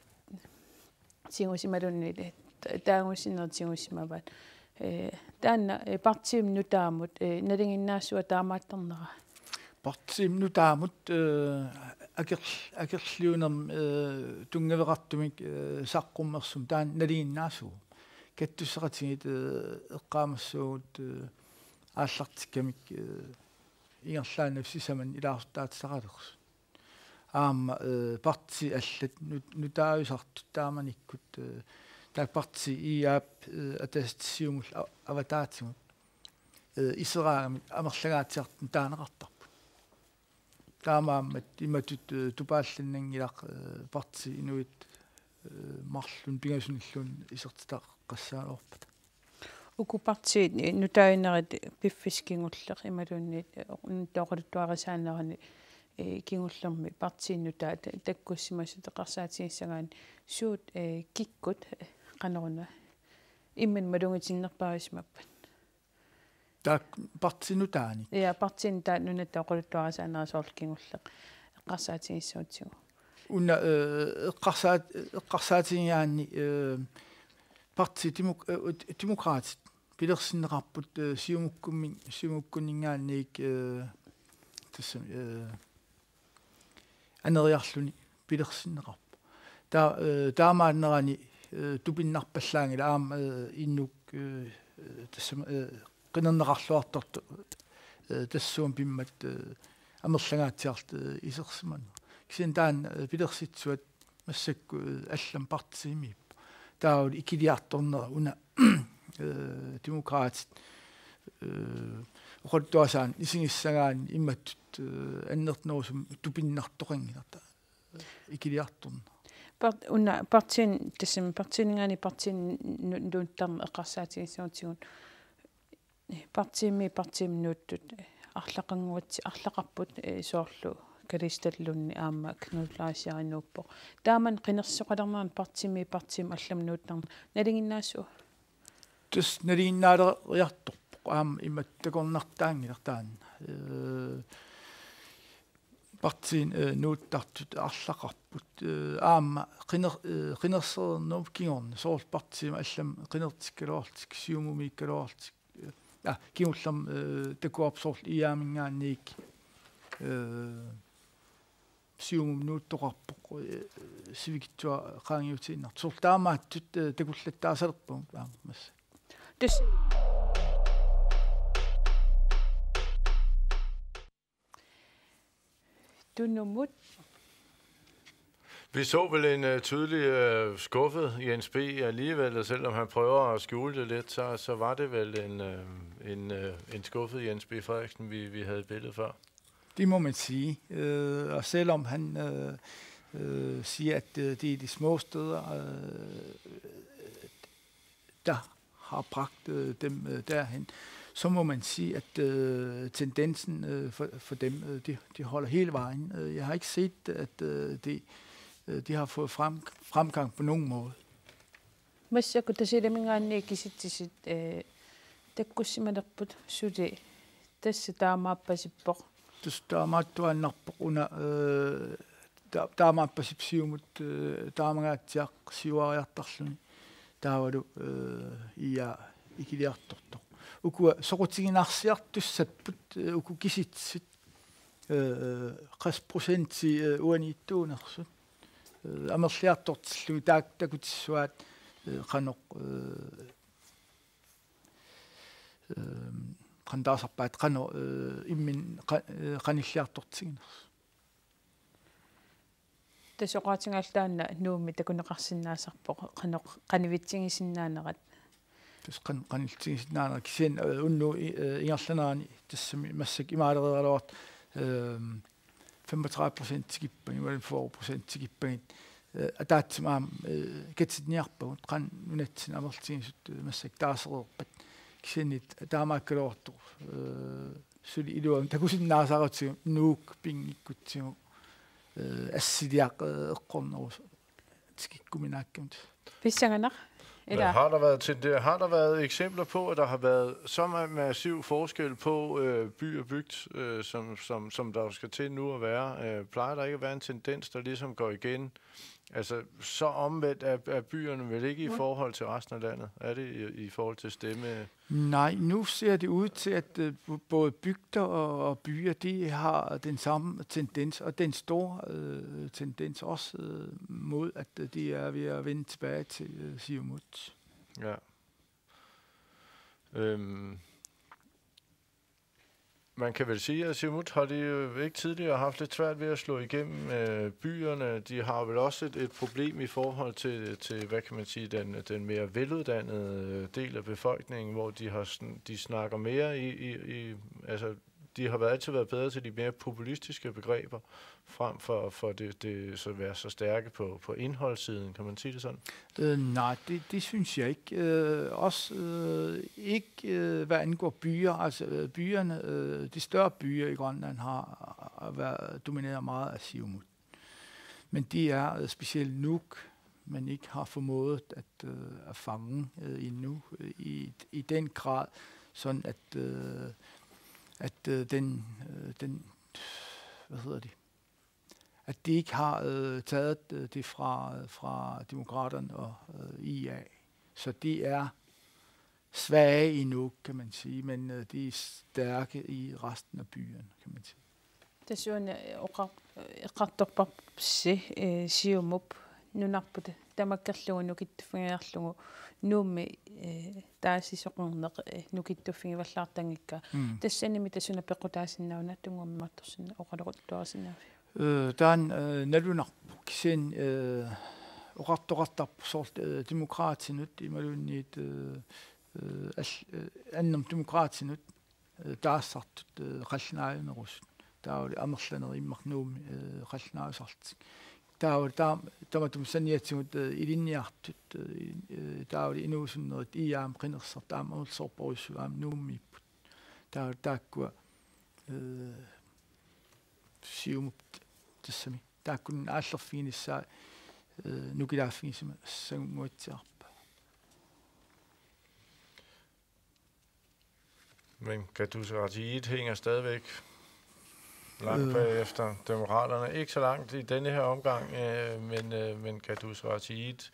tigusimaluunniit, ee, ta-, taagusinerit tigusimavaat. Ee, taanna, ee, partiimi nutaamut, ee, nalinginnaasua taamaattarnera. Partiimi nutaamut, ee, aker-, akerliunermi, ee, tunngaveqartumik, ee, saqqummersumik taanna nalinginnaasuuvoq. Kattusseqatigiit, ee, eqqaamassaagut, ee, aallartikkamik, ee, ingerlaannaq sisamannik ilaasortaatissaqalersut. Aamma, ee, partiit allat nut-, nutaajusartut taamanikkut, ee, taakku partiit I A-p, ee, Ataqatigiit Siumullu a-, avataatigut, ee, iseraagamik amerlangaatsiartunik taaneqartarput. Taamaammat imatut, ee, tupaallannanngilaq, ee, partiit inuit, ee, marlunnik pingasunilluunniit isertitaqassagaluarpata. Uku partiit, ee, nutaajunerit piffissaq kingulleq imaluunniit, ee, nutaaq oqaluttuarisaanerani, ee, kingullermi partiit nutaat takkussimasut eqqarsaatigissagaanni suut, ee, kikkut, ee, qanoruna imminut malugitinnerpaajusimappat? Taakku partiit nutaanik? Ja, partiit nutaat nunatta oqaluttuarisaanerat soorlu kingulleq eqqarsaatigissagutsigu. Una, ee, eqqarsaat-, eqqarsaatigigaanni, ee, partii Demok-, ee, Demokraatit pilersinneqarput, ee, Siumukkummi-, Siumukkunninngaanniit, ee, tassami, ee, aneriarluni pilersinneqarpoq. Ta-, ee, taamaannerani, ee, tupinnarpallaanngilaq aamma, ee, inuk, ee, ee, tassami, ee, qinerneqarluartortoq, ee, tassuuna pimmat, ee, amerlangaatsiartut, ee, isersimanerat. Kisianni taanna, ee, pilersitsuat massakkut, ee, allamik partiimiippoq. Taavalu ikiliartornera una, ee, Demokraatit, ee, oqaluttuarisaaneq isigissagaanni imatut, ee, annertunerusumik tupinnartoqanngilaq taava ikiliartornera. Part-, una partiini, tassami partiininngaanniit partiini nu-, nuuttarneq eqqarsaatigissagutsigu. Partiimi, partiimi nuuttut arlaqannguatsi-, arlaqarput, ee, soorlu Kalistalluunniit aamma Knud Laseri nuuppoq. Taamani qinersisoqalernerani partiimi, partiimi allamik nuuttarneq nalinginnaasua? Tassa nalinginnaaleriartorpoq aamma imatut takornartaanngilaq taanna. Ee, partiini, ee, nuuttartut arlaqarput, ee, aamma qiner-, ee, qinersereernerup kingorna soorlu partiimi allamik qinertikkaluarlutik, Siumumiikkaluarlutik, ee, aa, kingullermik, ee, takuarput soorlu I A-minngaanniit, ee, Siumumut nuuttoqarpoq, ee, sivikitsuaq qaangiutiinnartoq. Soorlu taamaattut, ee, takullattaasalerpagut aamma massa. Tassa. Tunumut. Vi så vel en uh, tydelig uh, skuffet Jens B. alligevel, og selvom han prøver at skjule det lidt, så, så var det vel en, uh, en, uh, en skuffet Jens B. Frederiksen, vi, vi havde i billedet før. Det må man sige. Øh, og selvom han øh, øh, siger, at øh, det er de små steder, øh, der har bragt øh, dem øh, derhen, så må man sige, at øh, tendensen øh, for, for dem, øh, de, de holder hele vejen. Øh, Jeg har ikke set, at øh, de, øh, de har fået frem, fremgang på nogen måde. Massakkut Tasiilaminngaanniit kisitsisit, ee, takkussimalerput suli tassa taamaappasippoq. Tassa taamaattuaannarpoq una, ee, ta-, taamaappasippoq Siumut, ee, taamangaatsiaq siuariartarluni taavalu, ee, I A ikiliartortoq. Ukua soqutiginarsiartussapput, ee, uku kisitsisit, ee, qas procenti, ee, uaniittuunersut. eh, amerliartortillugit taak-, takutissuaat, eh, qanoq, eh, eh, qanoq taasarpaat, qanoq, eh, imminut qa-, eh, qanilliartortiginersoq. Tassa oqaatigalugu taanna Nuummi takuneqarsinnaasarpoq qanoq qanivitsigisinnaanerat. Tassa qan-, qanillitigisinnaanerat kisianni, eh, unnugu i-, eh, ingerlanerani tassami massakkut imaalereeraluartoq, ehm, femogtredive procent tikippagu, imaluunniit fyrre procent tikippagu, eh, ataatsimut aamma, eh, katinniarpagut qanoq nunatsinni amerlatigisut, eh, massakkut taasereerpat. Kisianni taamaakkaluartoq, eh, suli iluamik takusinnaasarutigu Nuuk pinngikkutsigu, eh, assiliaq, eh, eqqornerusoq tikikkuminaakkami. Pissanganaq. Men Ila. Har der været tende-, har der været eksempler på, at der har været så ma-, massiv forskel på, øh, by og bygd, øh, som, som, som der jo skal til nu at være? Øh, plejer der ikke at være en tendens, der ligesom går igen? Altså, så omvendt er, er byerne vel ikke i Hvor- forhold til resten af landet? Er det i, i forhold til stemme? Nej, nu ser det ud til, at, øh, b-, både bygder og, og byer, de har den samme tendens, og den store, øh, tendens også, øh, mod, at, øh, de er ved at vende tilbage til, øh, Siumut. Ja. Øhm, man kan vel sige, at Siumut har de jo ikke tidligere haft lidt svært ved at slå igennem, øh, byerne. De har vel også et, et problem i forhold til, til, hvad kan man sige, den, den mere veluddannede del af befolkningen, hvor de har sn-, de snakker mere i, i, i, altså, de har været, altid været bedre til de mere populistiske begreber, frem for, for det, det så være så stærke på, på indholdssiden, kan man sige det sådan? Øh, nej, det, det synes jeg ikke. Øh, også, øh, ikke, øh, hvad angår byer. Altså, øh, byerne, øh, de større byer i Grønland har, har været domineret meget af Siumut. Men det er, øh, specielt Nuuk, man ikke har formået at, øh, at fange, øh, endnu, øh, i, i den grad, sådan at, øh, at, øh, den, øh, den, hvad hedder det, at de ikke har, øh, taget, øh, det fra, fra Demokraterne og, øh, I A. Så de er svage i Nuuk, kan man sige, men, øh, de er stærke i resten af byerne, kan man sige. Tassa una oqa-, eqqartorparsi, eh, Siumup nunarput tamakkerlugu nukittuffigiarlugu Nuummi, eh, taasisoqarneq, eh, nukittuffigivallaartanngikkaa. Mm. Tassanimi tassa una peqqutaasinnaavunga, tunngavimaartorsinnaavunga, oqaloqatigisinnaavunga? Øh, taanna, øh, nalunarpoq kisianni, øh, oqartoqartarpoq soorlu, øh, Demokraatinut imaluunniit, øh, øh, al-, øh, annermut Demokraatinut, øh, taasartut, øh, qallunaajunerusut. Taavalu amerlanerit immaqa Nuummi, øh, qallunaajusarlutik. Taavalu taam-, tamatuma saniatigut, øh, ilinniartut, øh, øh, taavalu inuusunnerit I A-mut qinersisartut aamma amerlasoorparujussuit aamma Nuummiipput. Taavalu taakkua, øh, Siumup tassami. Taakkununnga aallerfiginissaat, øh, nukilaaffigisimassagunguatsiarpaa. Men Katusiartiit hænger stadigvæk langt Øh. bagefter Demokraterne. Ikke så langt i denne her omgang, øh, men, øh, men Katusiartiit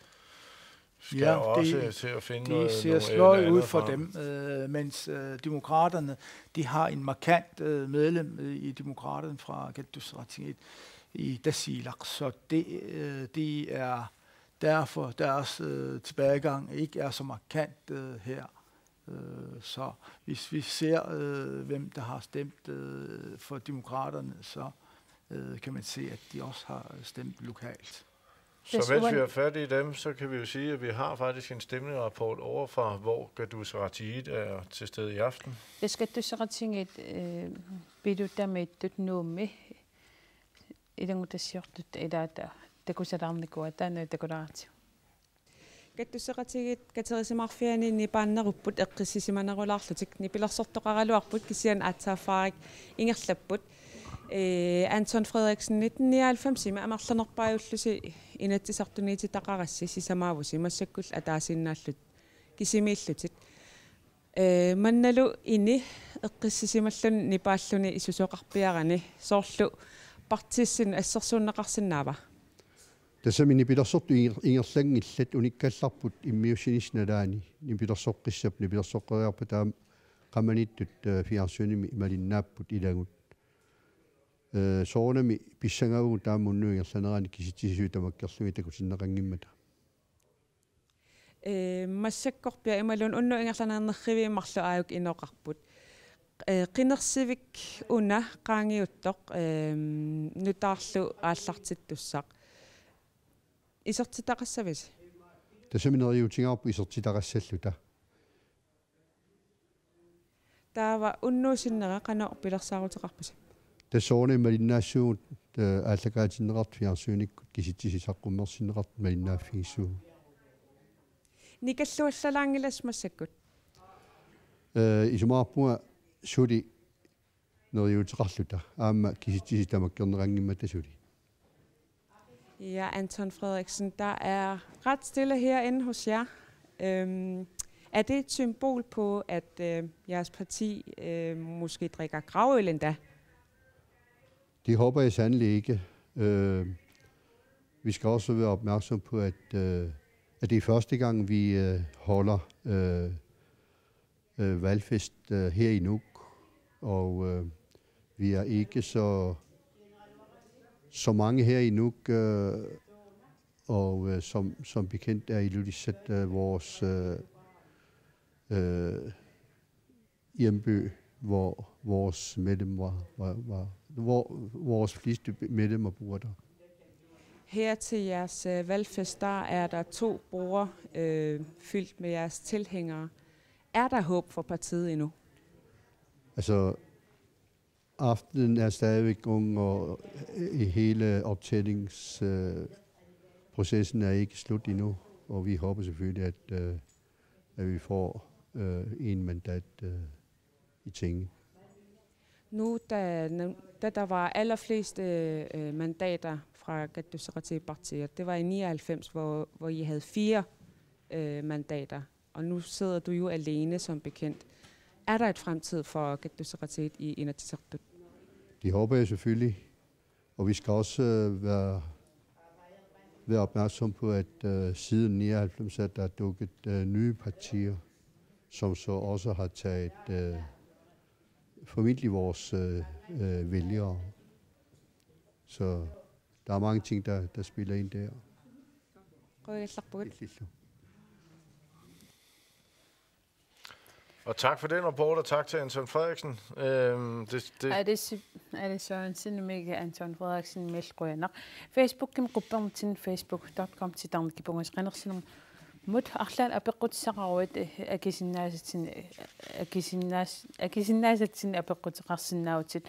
skal Ja, også det, til at finde det noget, ser noget, sløjet noget ud andet for frem. Dem, øh, mens, øh, Demokraterne, de har en markant, øh, medlem, øh, i Demokraterne fra Katusiartiit i Tasiilaq, så det, øh, det er derfor, deres, øh, tilbagegang ikke er så markant, øh, her. Øh, så hvis vi ser, øh, hvem der har stemt, øh, for Demokraterne, så, øh, kan man se, at de også har stemt lokalt. Så hvis vi har fat i dem, så kan vi jo sige, at vi har faktisk en stemningsrapport over fra, hvor Katusiartiit er til stede i aften. Tassa Katusiartiit, eh, pilutamiittut Nuummi ilanngutassiortut ilaata takusalaarnikuuaat, taanna takulaartigu. Katusiartiit katerisimaarfianit nipaannerupput eqqissisimanerulaarlutik, nipilersortoqaraluarput kisianni aatsaat fyrre ingerlapput. Eh, Anton Frederiksen, nitten nioghalvfemsimi amerlanerpaajullutsi Inatsisartuniititaqarassi, sisamaavusi, massakkullu ataasiinnaallutit kisimiillutit. Eh, mannalu ini eqqissisimalluni nipaalluni isusoqarpiarani soorlu partiissinnut assersuunneqarsinnaava? Tassami nipilersortut inger-, ingerlanngillat, unikkallarput immiussinissap nalaani nipilersoqqissappat, nipilersoqqeriarpat taama qamaniittut, eh, fjernsyninimi malinnaapput ilagut. Eh, soorunami pissangaagut taama unnuup ingerlanerani kisitsisit suut tamakkerlugit takutinneqanngimmata. Eh, massakkorpiaq imaluunniit unnuup ingerlanerani nerriviit marluk aajuku inoqarput. Eh, qinersivik una qaangiuttoq, eh, nutaarlu aallartittussaq. Isertitaqassavisi? Tassami neriuutigaarput isertitaqassalluta. Taava unnuup sinnera qanoq pilersaaruteqarpisi? Tassa soorunami malinnaassaagut, eh, aallakaatinneqartut fjernsynikkut kisitsisit saqqummersinneqartut malinnaaffigissagut. Nikalluallalaanngilassi massakkut? Eh, isumaqarpunga suli neriuuteqarluta. Aamma kisitsisit tamakkerneqanngimmata suli. Ja, Anton Frederiksen, der er ret stille herinde hos jer. Øhm, er det et symbol på, at øh, jeres parti øh, måske drikker gravøl endda? Det håber jeg sandelig ikke. Øh, vi skal også være opmærksom på, at, øh, at det er første gang, vi øh, holder øh, øh, valgfest øh, her i Nuuk, og øh, vi er ikke så, så mange her i Nuuk, øh, og øh, som, som bekendt er Ilulissat øh, vores øh, øh, hjemby, hvor vores medlem var, var, var hvor vores fleste medlemmer bor der. Her til jeres øh, valgfest, der er der to borde øh, fyldt med jeres tilhængere. Er der håb for partiet endnu? Altså, aftenen er stadigvæk ung, og i hele optællingsprocessen er ikke slut endnu, og vi håber selvfølgelig, at, øh, at vi får øh, en mandat øh, i tinget. Nu, da, da der var allerflest øh, mandater fra Qattosseqatigiit partiet, det var i nioghalvfems, hvor, hvor I havde fire øh, mandater. Og nu sidder du jo alene, som bekendt. Er der et fremtid for Qattosseqatigiit i Inatsisartut? Det håber jeg selvfølgelig. Og vi skal også øh, være, være opmærksom på, at øh, siden nioghalvfems er der dukket øh, nye partier, som så også har taget øh, formentlig vores øh, øh, vælgere. Så der er mange ting, der, der spiller ind der. Qujanarsuaq. Illillu. Og tak for den rapport, og tak til Anton Frederiksen. Øhm, det, det... Alice, Alice Sørensen, Mikkel Anton Frederiksen, Mel Qujanaq. Facebookimi quppernermut facebook.com-titarnikipungas qinersinermut arlaannik apeqqutissaqaruit, eh, akisinnaasatsin, eh, akisinnaas-, akisinnaasatsinnik apeqquteqarsinnaavutit.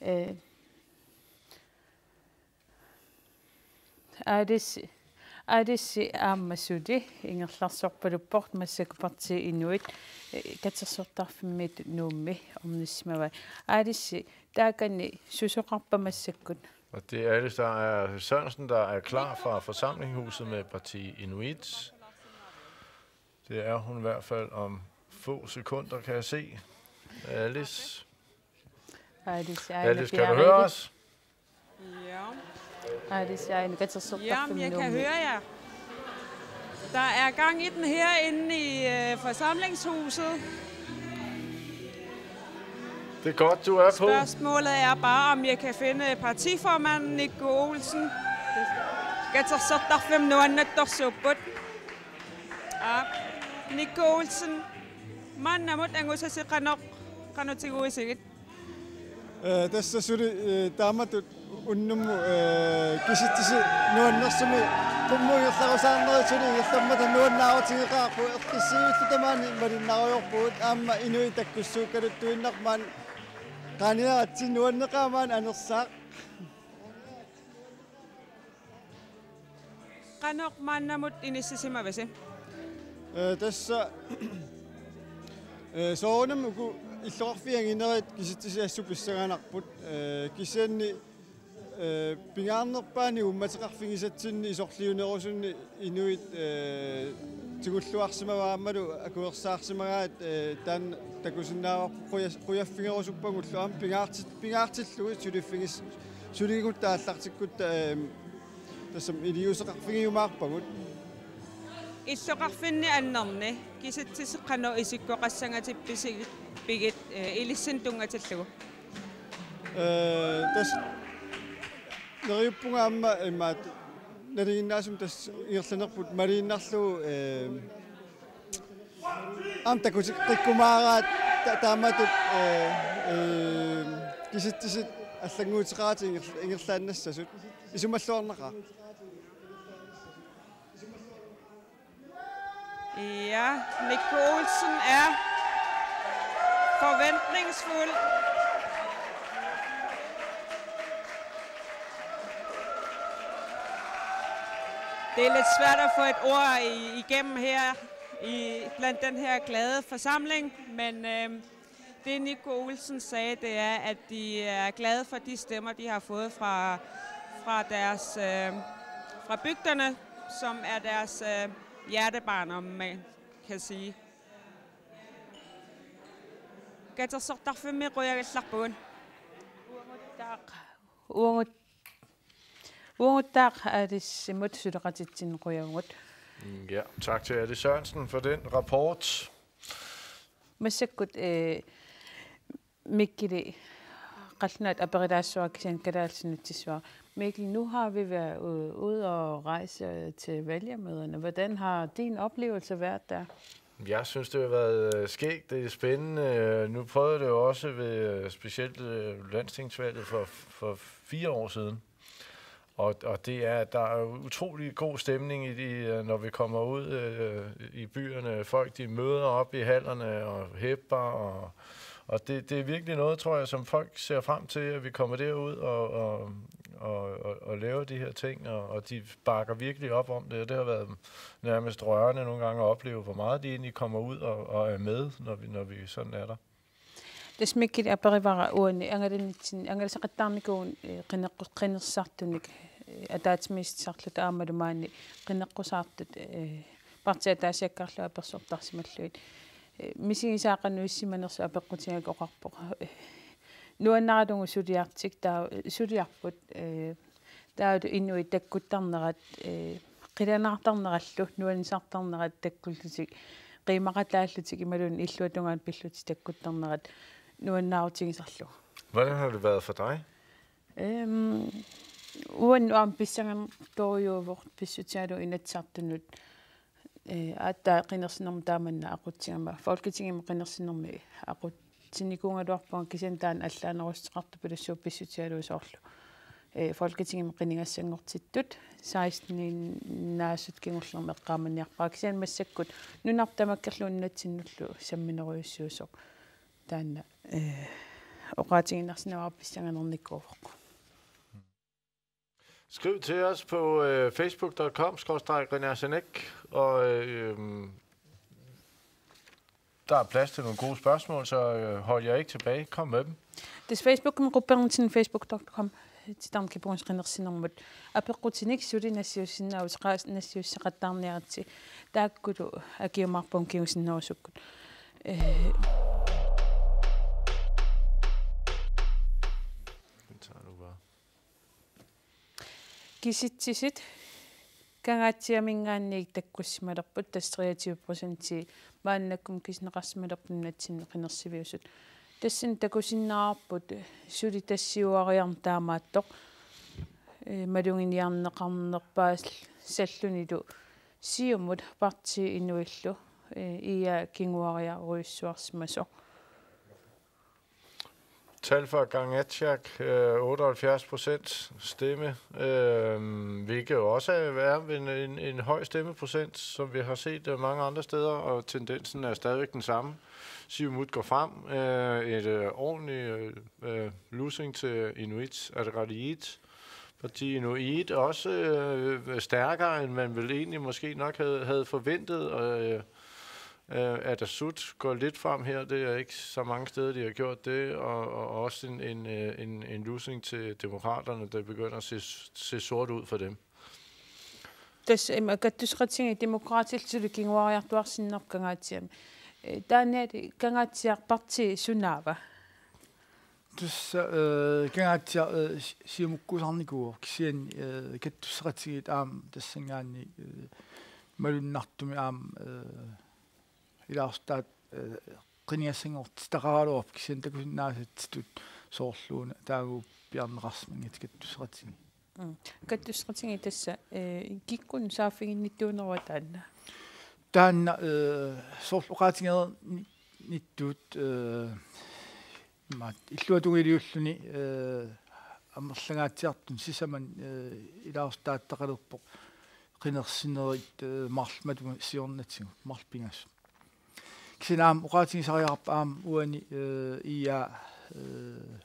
Eh, Alice, Alice aamma suli ingerlaarsorpaluppoq massakkut partiit Inuit, eh, katersortarfimmiittut Nuummi ornissimavai. Alice, taakani susoqarpa massakkut? Og det er Alice, der er Sørensen, der er klar fra forsamlingshuset med Parti Inuit. Det er hun i hvert fald om få sekunder, kan jeg se. Alice. Alice, Alice, kan du høre os? Ja. Alice, Alice, Jamen, jeg kan høre jer. Der er gang i den herinde i øh, forsamlingshuset. Det er godt, du er på. Spørgsmålet er bare, om jeg kan finde partiformanden Nico Olsen. Qatersortarfimmi nuannertorsuupput. Aa, Nico Olsen, maannamut angusasi qanoq, qanoq tiguisigit? Eh, tassa suli, eh, taamatut unnummut, eh, kisitsisit nuannersumik qummut ingerlarusaarnerit suli ingerlammata nuannaarutigeqaarpugut, eqqissivillu tamaani malinnarujoorpugut aamma inuit takkussuukkaluttuinnarmata qaaniaratsi nuanneqaaq maani anersaaq. Qanoq maannamut inissisimavisi? Eh, tassa, eh, soorunami uku illoqarfiit anginerit kisitsisit assut pissanganarput. Eh, kisianni, eh, pingaarnerpaani uummateqarfigisatsinni isorliunerusunni inuit, eh, tigulluarsimavaat aammalu akuersaarsimagaat, eh, taanna takusinnaavarput qujas-, qujaffigerusuppagullu aamma pingaartit-, pingaartillugit suliffigis-, suligutta aallartikkutta, eh, tassami iliuuseqarfigiumaarpagut. Illoqarfinni annerni kisitsisit qanoq isikkoqassangatippisi-, pigit, eh, ilissinnut tunngatillugu? Eh, tas-, Neriuppunga aamma imaat nalinginnaasumik tassa ingerlanerput maliinnarlugu, eh, aamma takuteqqikkumaaraat ta-, taamatut, eh, eh, kisitsisit allannguuteqaratik inger-, ingerlaannassasut isumalluarnaqaaq. Ja, Nico Olsen er forventningsfuld. Det er lidt svært at få et ord i-, igennem her i, blandt den her glade forsamling, men, øh, det Nico Olsen sagde, det er, at de er glade for de stemmer, de har fået fra, fra deres, øh, fra bygderne, som er deres, øh, hjertebarn, om man kan sige. Katersortarfimmi qujagallarpugut. Uagut-, uaguttaaq Alice-imut suleqatitsinnut qujavugut. Ja, tak til Alice Sørensen for den rapport. Massakkut, eh, Mikkeli qallunaatut aperilaassuara kisianni kalaallisut nutsissuara. Mikkel, nu har vi været u-, ude og rejse til vælgermøderne. Hvordan har din oplevelse været der? Jeg synes, det har været øh, skægt. Det er spændende. Øh, Nu prøvede jeg det jo også ved øh, specielt øh, landstingsvalget for, for fire år siden. Og, og det er, der er utrolig god stemning i de, øh, når vi kommer ud øh, i byerne. Folk, de møder op i hallerne og hepper, og, og det, det er virkelig noget, tror jeg, som folk ser frem til, at vi kommer derud og, og, og, og, og laver de her ting, og, og de bakker virkelig op om det, og det har været nærmest rørende nogle gange at opleve, hvor meget de egentlig kommer ud og, og er med, når vi, når vi sådan er der. Tassa Mikkeli aperivara uani angalanitsinni, angalasaqattaarnikuuvugut, eh, qineqqu-, qinersisartunik, eh, ataatsimiititsisarluta aammalu maani qineqqusaartut, eh, partiit ataasiakkaarlugit apersortarsimallugit. Eh, misigisat qanoq issimanersut apeqqutigaakka oqarpoq. Eh, nuannaralugu suliartik taa-, suliarput, eh, taavalu inuit takkuttarnerat, eh, qilanaartarnerallu nuannisartarnerat takkullutik, qiimaqataallutik imaluunniit illuatungaanut pillutik takkuttarnerat nuannaarutigisarlugu. Hvordan har det været for dig? Øhm, uannut aamma pissanganartorujuuvoq pissutigalugu Inatsisartunut, eh, aatsaat qinersinermi taamanna aqutsigama, Folketingimi qinersinermi aqutsinikuugaluarpunga, kisianni taanna allaanerussuteqartupilussuuvoq pissutigalugu soorlu, eh, Folketingimi qinigassanngortittut seksten-innaasut kingullermi eqqaamaniarpara, kisianni massakkut nunarput tamakkerlugu nunatsinnullu samminerujussuusoq taanna, eh, oqaatigiinnarsinnaavara pissanganarnikuuvoq. Skriv til os på øh, facebook.com/renaissanek, og øh, der er plads til nogle gode spørgsmål, så øh, hold jer ikke tilbage. Kom med dem. Tassa Facebookimi quppernertinni facebook.com titarm kipungus qinersinermut apeqqutinik suli nassiussinnaavasi, qaa nassiussaqattaarniaritsi, taakkulu akiumaarpagut kingusinnerusukkut. Eh, Vi tager nu bare. Kisitsisit Kangaatsiaminngaanniit takkussimalerput, tassa treogtyve procenti maannakkut kisineqarsimalerput nunatsinni qinersiviusut. Tassani takusinnaavarput suli tassiuariarneq taamaattoq, eh, maluginiarneqarnerpaasallunilu Siumut partii inuillu, eh, I A kinguariarujussuarsimasoq. Tal fra Kangaatsiaq, øh, otteoghalvfjerds procent stemme, øh, hvilket jo også er en, en, en høj stemmeprocent, som vi har set øh, mange andre steder, og tendensen er stadigvæk den samme. Siumut går frem, øh, et øh, ordentligt øh, øh, losing til Inuit Ataqatigiit. Partii Inuit også øh, stærkere, end man vel egentlig måske nok havde, havde forventet. Og, øh, øh, Atassut går lidt frem her. Det er ikke så mange steder, de har gjort det. Og, og også en, en, øh, en, en losing til Demokraterne, der begynder at se, se sort ud for dem. Tassa ima kattusseqatigiit Demokraatillu suli kinguariartuaarsinnarput Kangaatsiami. Eh, taanna Kangaatsiaq partii sunaava? Tassa, eh, Kangaatsiaq, eh, si-, Siumukkuusarnikuuvoq, kisianni, eh, kattusseqatigiit aamma tassanngaanniit, eh, malunnartumik aamma, eh, ilaasortaat, eh, qinigassanngortitaqaraluarput, kisianni takusinnaasatsitut soorluuna taaguuppiarneqarsimanngitsoq kattusseqatigiit. Mm. Kattusseqatigiit tassa, eh, kikkunnut saaffiginnittuunerua taanna? Taanna, eh, soorlu oqaatigereernittut, eh, imaat, illuatungiliulluni, eh, amerlangaatsiartuni sisamani, eh, ilaasortaattaqalerpoq qinersinerit, eh, marluk matuma siornatigut, marluk pingasut. Kisianni aamma oqaatigisariaqarpoq aamma uani, eh, I A, eh,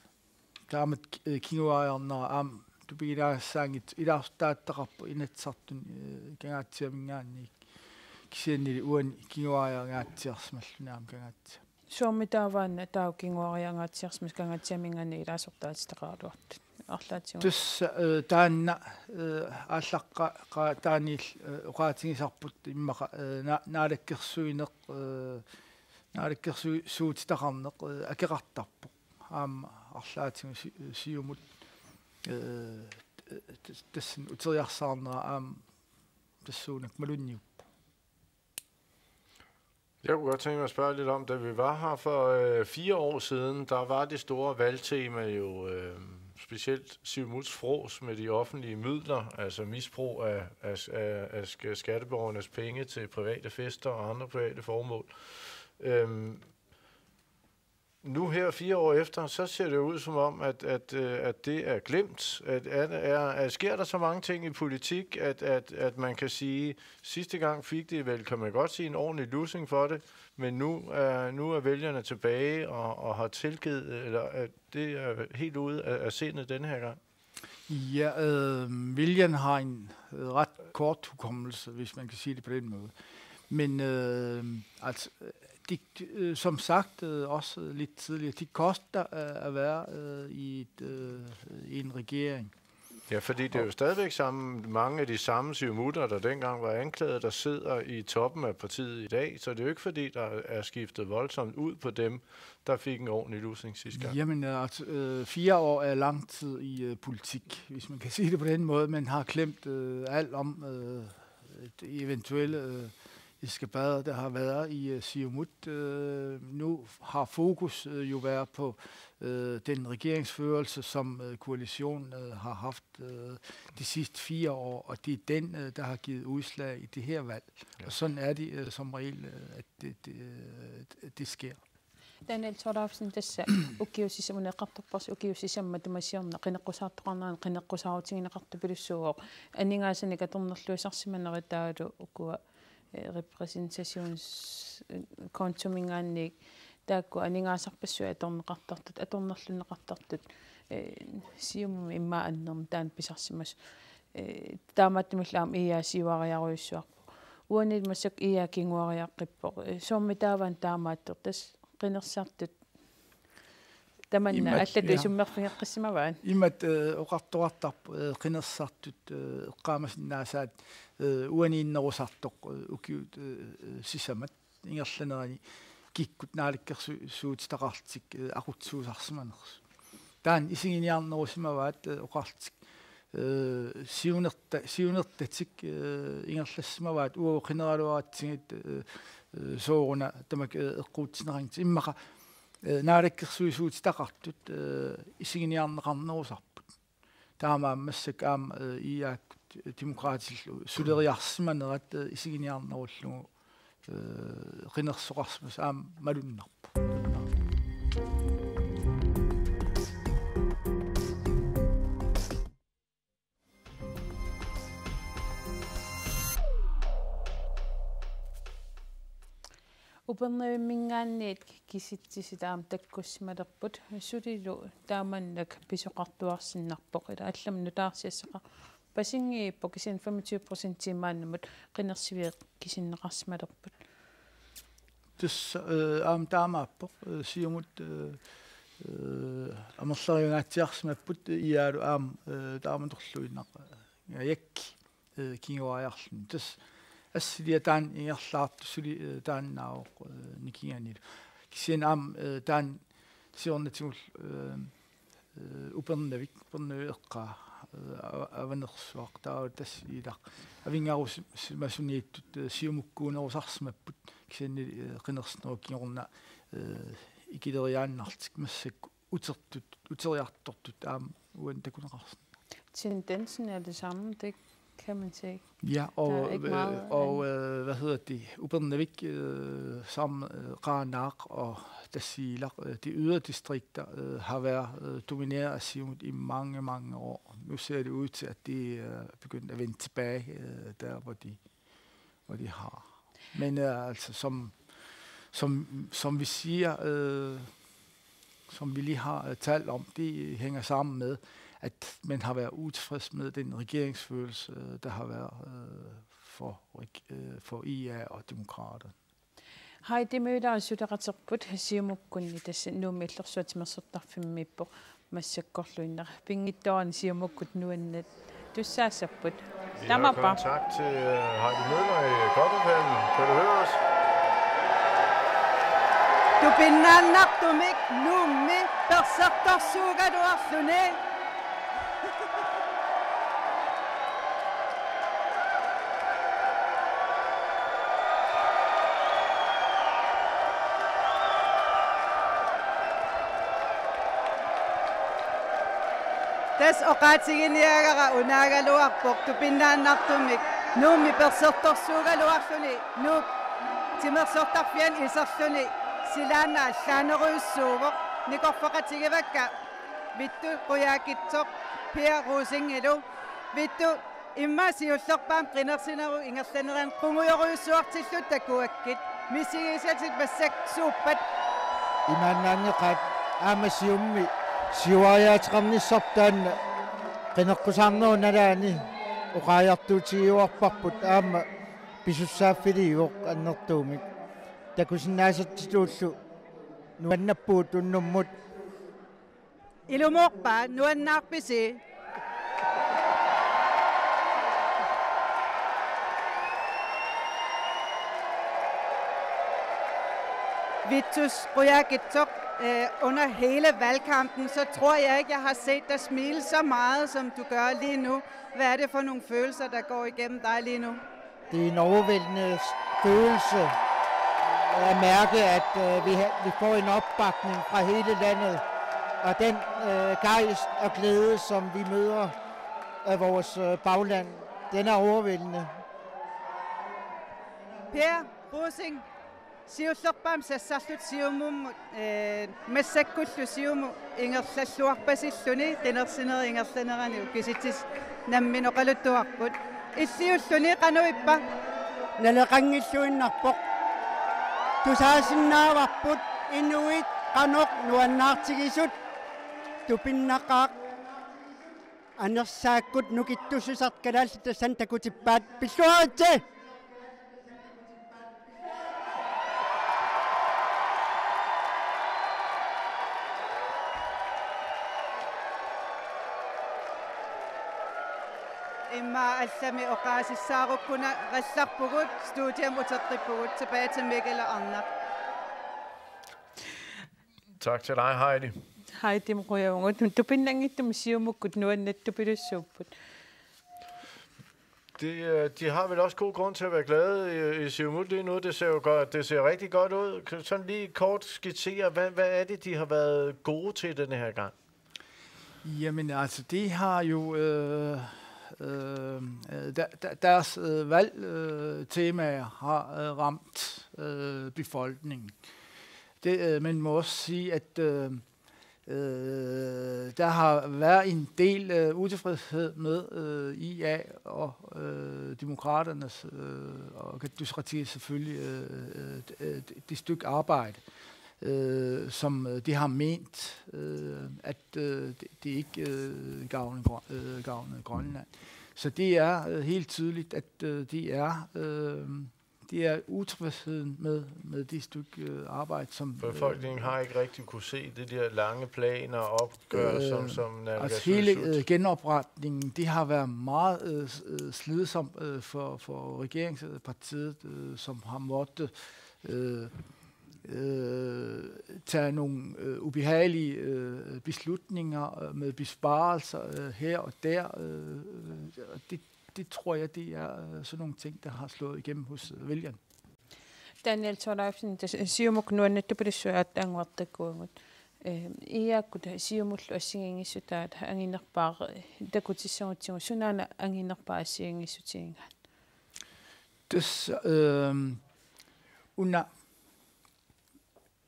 taamatut, eh, kinguariarnera aamma tupigilaagassaanngitsoq ilaasortaattaqarpoq Inatsisartuni, eh, Kangaatsiaminngaanniit. Kisiannili uani kinguariangaatsiarsimalluni aamma Kangaatsiami. Soormi taava una taava kinguariangaatsiarsimasut Kangaatsiaminngaanniit ilaasortaatitaqaraluartut? Arlaatigut. Tassa, eh, taanna, eh, aallaqqaa-, qaa-, taanniil, eh, oqaatigisarput immaqa, eh, na-, naalakkersuineq, eh, naalakkersuisuutitaqarneq, eh, akeqartarpoq. Aamma arlaatigut si-, Siumut, eh, t-, t-, tassani uteriarsaarnera aamma tassuunakkut malunniuppoq. Jeg kunne godt tænke mig at spørge lidt om, da vi var her for, øh, fire år siden, der var det store valgtema jo, øh, specielt Siumuts frås med de offentlige midler, altså misbrug af, af, af, af sk-, skatteborgernes penge til private fester og andre private formål. Øhm, Nu her fire år efter, så ser det ud som om, at, at, øh, at det er glemt. At, at, er, at sker der så mange ting i politik, at, at, at man kan sige, sidste gang fik de vel, kan man godt sige, en ordentlig lussing for det, men nu er, nu er vælgerne tilbage og, og har tilgivet, eller at det er helt ude af, af sindet den her gang? Ja, øh, vælgerne har en, øh, ret kort hukommelse, hvis man kan sige det på den måde. Men, øh, altså, det, øh, som sagt, øh, også lidt tidligere, det koster, øh, at være, øh, i et, øh, i en regering. Ja, fordi det er jo stadigvæk samme, mange af de samme Siumutter, der dengang var anklaget, der sidder i toppen af partiet i dag, så det er jo ikke, fordi der er skiftet voldsomt ud på dem, der fik en ordentlig lussing sidste gang. Jamen, øh, altså, øh, fire år er lang tid i, øh, politik, hvis man kan sige det på den måde. Man har klemt, øh, alt om, øh, det eventuelle, øh, eskapader, der har været i, øh, Siumut. Øh, nu har fokus, øh, jo været på, øh, den regeringsførelse, som, øh, koalitionen, øh, har haft, øh, de sidste fire år, og det er den, øh, der har givet udslag i det her valg. Ja. Og sådan er det, øh, som regel, øh, at det, det, øh, det sker. Daniel Thorleifsen, tassa ukiut sisamat, una eqqartorparsi ukiut sisamat matuma siorna qineqqusaartoqarnerani qineqqusaarutigineqartupilussuuvoq, aningaasanik atornerluisarsimanerit taavalu ukua, eh, repræsentationskontominngaanniit taakku aningaasarpassuit atorneqartartut, atornerlunneqartartut, eh, Siumumi immaqa annermik taanna pisarsimasut. Eh, taamaattumillu aamma I A siuariarujussuarpoq. Uani massakkut I A kinguariaqqippoq. Eh, soormi taava una taamaattoq, tassa qinersisartut tamanna. Imat-, allatut, ja, isummerfigeqqissimavaat. Imatut, eh, oqartoqartarpoq, eh, qinersisartut, eh, eqqaamasinnaasaat, eh, uaniinnerusartoq, eh, ukiut, eh, eh, sisamat ingerlanerani kikkut naalakkersuisuutitaqarlutik, eh, aqutsisuusarsimanersut. Taanna isiginiarnerusimavaat, eh, oqarlutik, eh, siunerta-, siunertatik, eh, ingerlassimavaat uagut qineraluaratsigit, eh, eh, sooruna tamakku, eh, eqquutsineqanngitsut. Immaqa, eh, naalakkersuisuutitaqartut, eh, isiginiarneqarnerusarput. Taamaammat massakkut aamma, eh, I A-kkut Demokraatillu suleriarsimanerat, eh, isiginiarnerullugu, eh, qinersisoqarsimasoq aamma malunnarpoq. Upernavimminngaanniit kisitsisit aamma takkussimalerput, sulilu taamannak pisoqartuarsinnarpoq, ila allamut nutaarsiassaqarpasinngippoq, kisianni femogtyve procent maannamut qinersiviit kisinneqarsimalerput. Tassa, eh, aamma taamaappoq, eh, Siumut, eh, eh, amerleriangaatsiarsimapput, I A-lu aamma, eh, taamatorluinnaq, eh, ajakki, eh, kinguariarluni. Tassa assiliaq taanna ingerlaartoq suli, eh, taannaavoq, eh, nikinganilu. Kisianni aamma, eh, taanna siornatigullu, eh, eh, Upernavik, Upernavik eqqaa, eh, Ava-, Avanersuaq, taava tassa ilaa avinngarusi-, simasuniittut, eh, Siumukkuunerusarsimapput, kisianni, eh, qinersinerup kingorna, eh, ikileriaannarlutik, massakkut utertut, uteriartortut aamma uani takuneqarsinnaavoq. Tendensen er det samme, det kan man se. Ja, Der er og, ikke øh, meget og andet. Øh, hvad hedder det, Upernavik øh, sammen med øh, Qaanaaq og Tasiilaq, øh, de ydre distrikter, øh, har været øh, domineret af Siumut i mange, mange år. Nu ser det ud til, at det er begyndt at vende tilbage, øh, der hvor de, hvor de har. Men øh, altså, som, som, som vi siger, øh, som vi lige har øh, talt om, det hænger sammen med, at man har været utilfreds med den regeringsførelse, øh, der har været øh, for, reg- øh, for I A og Demokraterne. Heidi Møller, suleqaterput Siumukkunni, tassa Nuummi Illersuat timersortarfimmiippoq massakkorluinnaq. Pinngitsoorani Siumukkut nuannaartussaassapput. Vi har Tamarpaa. Kontakt til øh, Heidi Møller i Godthåbhallen. Kan du høre os? Tupinnaannartumik Nuummi persertorsuugaluarluni. Tassa oqaatiginiagara unaagaluarpoq tupinnaannartumik Nuummi persertorsuugaluarluni Nuuk timersortarfiani iserluni silaannaat allaanerujussuuvoq. Nikorfaqatigivakka Vittus Qujaukitsoq, Per Rosingilu. Vittus, immaqa siullerpaamik qinersinerup ingerlanerani qungujorujussuartillutit takuakkit. Misigisatit massakkut suuppat? Imaannaanngikkaat aamma Siumumi siuariaateqarnissarput taanna qineqqusaarnerup nalaani oqariartuutigiuarparput aamma pisussaaffiliivoq annertuumik. Takusinnaasatsitullu nuannappugut unnummut. Ilumoorpa, nuannaarpisi? Vittus Qujaukitsoq, øh, under hele valgkampen, så tror jeg ikke, jeg har set dig smile så meget, som du gør lige nu. Hvad er det for nogle følelser, der går igennem dig lige nu? Det er en overvældende følelse at mærke, at øh, vi, ha- vi får en opbakning fra hele landet. Og den øh, gejst og glæde, som vi møder af vores øh, bagland, den er overvældende. Per Rosing, siullerpaamik sassarlutit Siumummut, øh, massakkullu Siumup ingerlalluarpasilluni qinersinerup ingerlanerani ukioqatigiit nammineq oqaluttuarput. Illiulluni qanoq ippa? Naleqanngilluinnarpoq. Tusaasinnaavarput inuit qanoq nuannaartigisut. Tupinnaqaaq anersaakkut nukittussisartut kalaallit tassani takutippaat. Pilluaritsi! Immaqa allami oqaasissaarukkunarallarpugut, studiami uteqqippugut, tilbage til Mikkel og Arnaq. Tak til dig, Heidi. Heidi, qujavugut. Tupinnanngitsumik Siumukkut nuannattupilussuupput. De, øh, de har vel også god grund til at være glade i, i Siumut lige nu. Det ser jo godt, det ser rigtig godt ud. Kan du sådan lige kort skitsere, hvad, hvad er det, de har været gode til den her gang? Jamen altså, de har jo øh, øh, øh, der, der, deres øh, valgtemaer øh, temaer har øh, ramt øh, befolkningen. Det, øh, man må også sige, at øh, øh, der har været en del øh, utilfredshed med øh, I A og øh, Demokraternes øh, og Katuissiit selvfølgelig øh, øh, det, det stykke arbejde, øh, som øh, de har ment, øh, at øh, det, det ikke øh, gavner, Grø- øh, gavner Grønland. Så det er øh, helt tydeligt, at øh, det er øh, det er utilfredsheden med, med det stykke øh, arbejde, som øh, Befolkningen har ikke rigtig kunne se det der lange planer og opgør, øh, som, som altså hele naalakkersuisut. Øh, genopretningen, det har været meget øh, øh, slidsomt øh, for, for regeringspartiet, øh, som har måttet øh, øh, tage nogle øh, ubehagelige øh, beslutninger øh, med besparelser øh, her og der. Øh, og det, det tror jeg, det er øh, sådan nogle ting, der har slået igennem hos øh, vælgerne. Daniel Thorleifsen, tassa Siumukkut nuannattupilussuit aatsaannguaq takuagut. Eh, I A-kkut Siumullu assigiinngissutaat anginerpaaq, eh, takutissagutsigu, sunaana anginerpaaq assigiinngissutigigaat? Tassa, ehm, una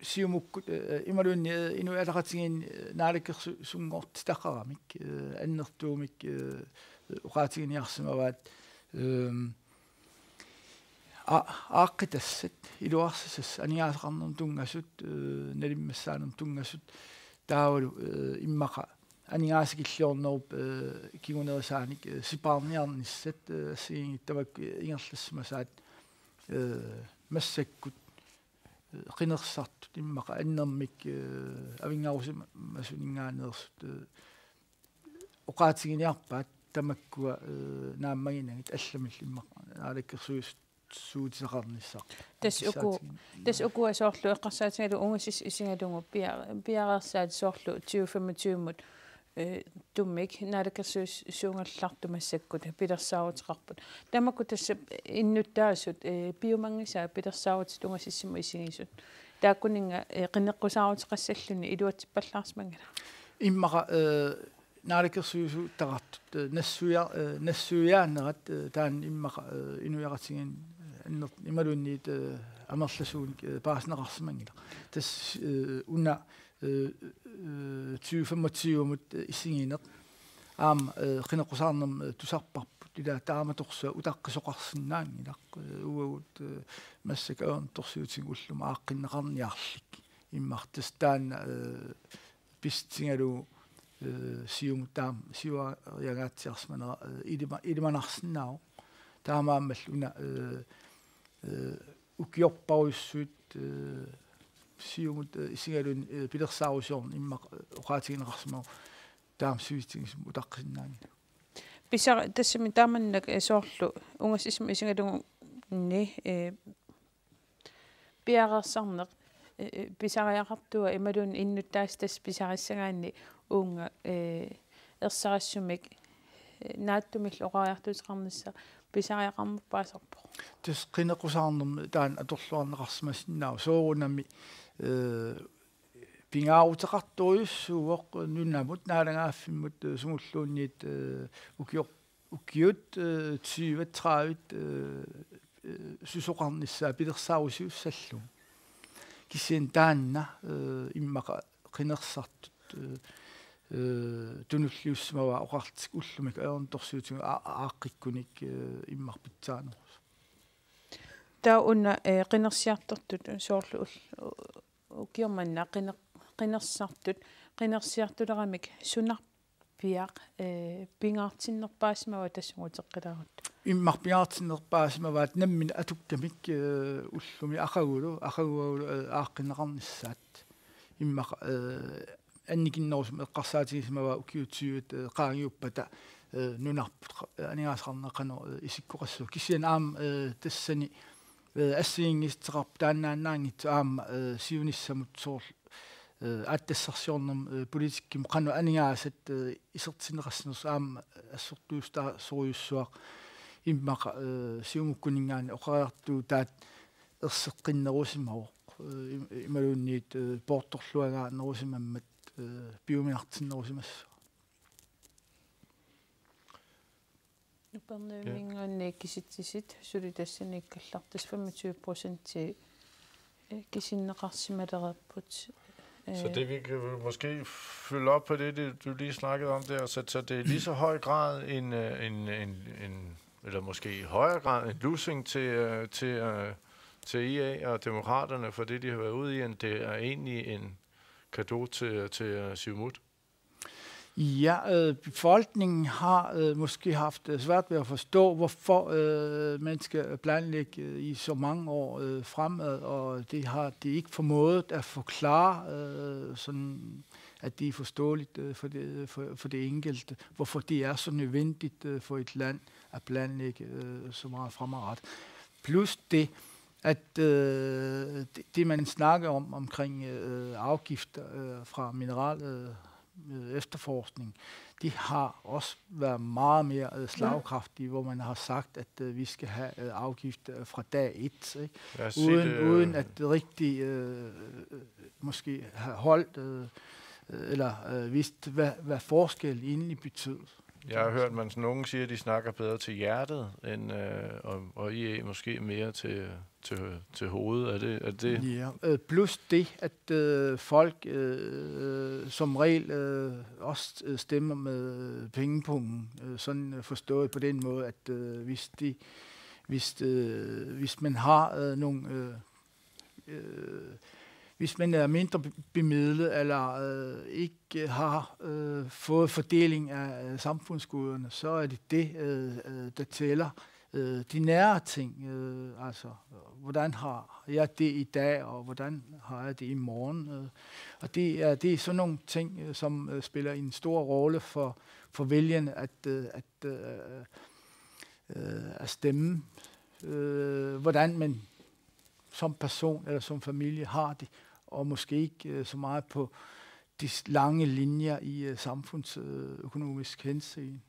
Siumukkut, eh, imaluunniit, eh, Inuit Ataqatigiinni, eh, naalakkersuisunngortitaqaramik, eh, annertuumik, eh, oqaatiginiarsimavaat, ehm, a-, aaqqitassat, iluarsisassat, aningaasaqarnermut tunngasut, eh, nalimmassaanermut tunngasut, taavalu, eh, immaqa aningaasakilliornerup, eh, kingunerisaanik, eh, sipaarniarnissat, eh, assigiinngitsut tamakku ingerlassimasaat, eh, massakkut, eh, qinersisartut immaqa annermik, eh, avinngarusimasuninngaanneersut, eh, oqaatiginiarpaat tamakkua, eh, naammaginagit allamillu immaqa naalakkersuisut suutisaqarnissaq. Tassa uku-, Kissaatiginngi-, tassa ukua soorlu eqqarsaatigalugu ungasissamut isigalugu pia-, piareersaat soorlu tyve femogtyve-mut, eh, tummik naalakkersuisuugallartut massakkut pilersaaruteqarput. Tamakku tassa innuttaasut, eh, piumanngisaat pilersaarutitut ungasissamut isigisut. Taakkuninnga, eh, qineqqusaaruteqassalluni iluatsippallaarsimanngilaq. Immaqa, eh, naalakkersuisuuttaqartut, eh, nassuia-, eh, nassuiaanerat, eh, taanna immaqa, eh, inuiaqatigiinni, eh, anner-, imaluunniit, eh, amerlasuunik, eh, paasineqarsimanngilaq. Tassa, eh, una, eh, eh, tyve femogtyve-mut, eh, isigineq aamma, eh, qineqqusaarnermut, eh, tusarparput, ila taamatorsuaq utaqqisoqarsinnaanngilaq, eh, uagut, eh, massakkut ajornartorsiutigut ullumi aaqqinneqarniarlik. Immaqa tassa taanna, eh, pissutigalugu, eh, Siumut taama siuariarsiarsimanera, eh, ilima-, ilimanarsinnaavoq. Taamaammallu una, eh, eh, ukiorparujussuit, eh, Siumut, eh, isigaluni, eh, pilersaarusiorneq immaqa, eh, oqaatigineqarsimavoq taama sivitsumik utaqqinniarsinnaanngilaq. Pisa-, tassami taamannak, eh, soorlu ungasissamut isigalugu, eh, piareersarneq, eh, eh, pisariaqartua imaluunniit innuttaasut tassa pisarissagaanni uunga, eh, ersarissumik, eh, naatsumillu oqariartuuteqarnissaq pisariaqarnerpaasarpoq. Tassa qineqqusaarnermi taanna atorluarneqarsimasinnaavoq soorunami, eh, pingaaruteqartorujussuuvoq nunamut, naalagaaffimmut, eh, sumulluunniit, eh, ukior-, ukiut, eh, tyve tredive, eh, eh, susoqarnissaa pilersaarusiussallugu. Kisianni taanna, eh, immaqa qinersisartut, eh, eh, tunulliussimavaat oqarlutik ullumi ajornartorsiutigut a-, aaqqikkunik, eh, immaqa pitsaanerusut. Taava una, eh, qinersiartortut soorlu ul-, u-, ukioq manna qiner-, qinersisartut, qinersiartuleramik sunarpiaq, eh, pingaartinnerpaasimava tassa uteqqilaarutta? Immaqa pingaartinnerpaasimavaat nammineq atukkamik, eh, ullumi aqagulu, aqaguagulu, eh, aaqqinneqarnissaat. Immaqa, eh, annikinnerusumik eqqarsaatigisimavaa ukiut tyvet, eh, qaangiuppata, eh, nunarput qa-, eh, aningaasaqarneq qanoq, eh, isikkoqassasoq. Kisianni aamma, eh, tassani, eh, assigiinngissuteqarpoq taannaannaanngitsoq aamma, eh, siunissamut soorlu, eh, aatsitassarsiornermut, eh, politikkimut qanoq aningaasat, eh, isertinneqassanersut aamma assortuussutaasorujussuaq immaqa, eh, Siumukkuninngaanniit oqariartuutaat erseqqinnerusimavoq, eh, im-, imaluunniit, eh, poortorluagaanerusimammat, eh, piuminartinnerusimassaaq. Upernavimminngaanniit kisitsisit suli tassaniikkallartut femogtyve procenti, eh, kisinneqarsimalereerput. Så Eh, det vi kan vel måske følge op på det, det, du lige snakkede om der, så, så det er i lige så høj grad en, øh, en, en, en, eller måske i højere grad en lussing til, øh, til, øh, til I A og Demokraterne for det, de har været ude i, end det er egentlig en cadeau til, til øh, Siumut. Ja, øh, befolkningen har øh, måske haft øh, svært ved at forstå, hvorfor øh, man skal planlægge øh, i så mange år øh, fremad, og det har de ikke formået at forklare, øh, sådan at det er forståeligt øh, for, det, for, for det enkelte, hvorfor det er så nødvendigt øh, for et land at planlægge øh, så meget fremadrettet. Plus det, at øh, det, det, man snakker om omkring øh, afgifter øh, fra mineral øh, øh, efterforskning, de har også været meget mere øh, slagkraftige, hvor man har sagt, at øh, vi skal have øh, afgift øh, fra dag et, ikke? Lad os sige Uden, det, øh, uden at det rigtig øh, øh, måske har holdt øh, øh, eller øh, vidst, hvad, hvad forskel egentlig betød. Jeg har hørt, man nogen siger, at de snakker bedre til hjertet, end, øh, og, og I A måske mere til, til, til hovedet. Er det, er det Ja, øh, plus det, at øh, folk øh, som regel øh, også øh, stemmer med pengepungen, øh, sådan øh, forstået på den måde, at øh, hvis, de, hvis, øh, hvis man har øh, nogle øh, øh, hvis man er mindre be- bemidlet, eller øh, ikke øh, har øh, fået fordeling af øh, samfundsgoderne, så er det det, øh, øh, der tæller. Øh, de nære ting, øh, altså, hvordan har jeg det i dag, og hvordan har jeg det i morgen? Øh, og det er, det er sådan nogle ting, øh, som øh, spiller en stor rolle for, for vælgerne at, øh, at, øh, øh, at stemme. Øh, hvordan man som person eller som familie har det, og måske ikke øh, så meget på de s- lange linjer i øh, samfundsøkonomisk henseende.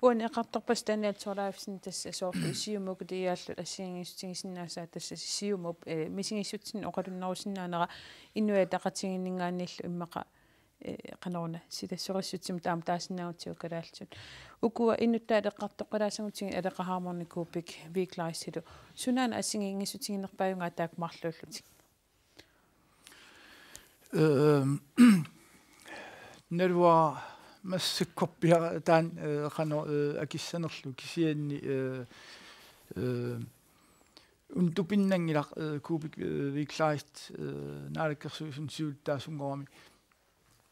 Uani eqqartorpassi Daniel Thorleifsen tassa soorlu Siumup ukutigiaallu assigiinngissutigisinnaasai tassa Siumup eh, misigissutsinik oqalunnerusinnaanera Inuit Ataqatigiinninngaanniillu immaqa eh, qanoruna silassorissutsimik taama taasinnaagutsigu kalaallisut. Ukua innuttaat eqqartoqqilaassagutsigit Aleqa Hammond Kubik Wiklicilu sunaana assigiinngissutiginerpaajugaa taakku marluullutik. Øhm, Naluara massakkorpiaq taanna øh, qanoq øh, akissanerlugu kisianni øh, øh, una tupinnanngilaq øh, Kubik øh, Wiklicilu øh, Naalakkersuisuni siulittaasunngoramik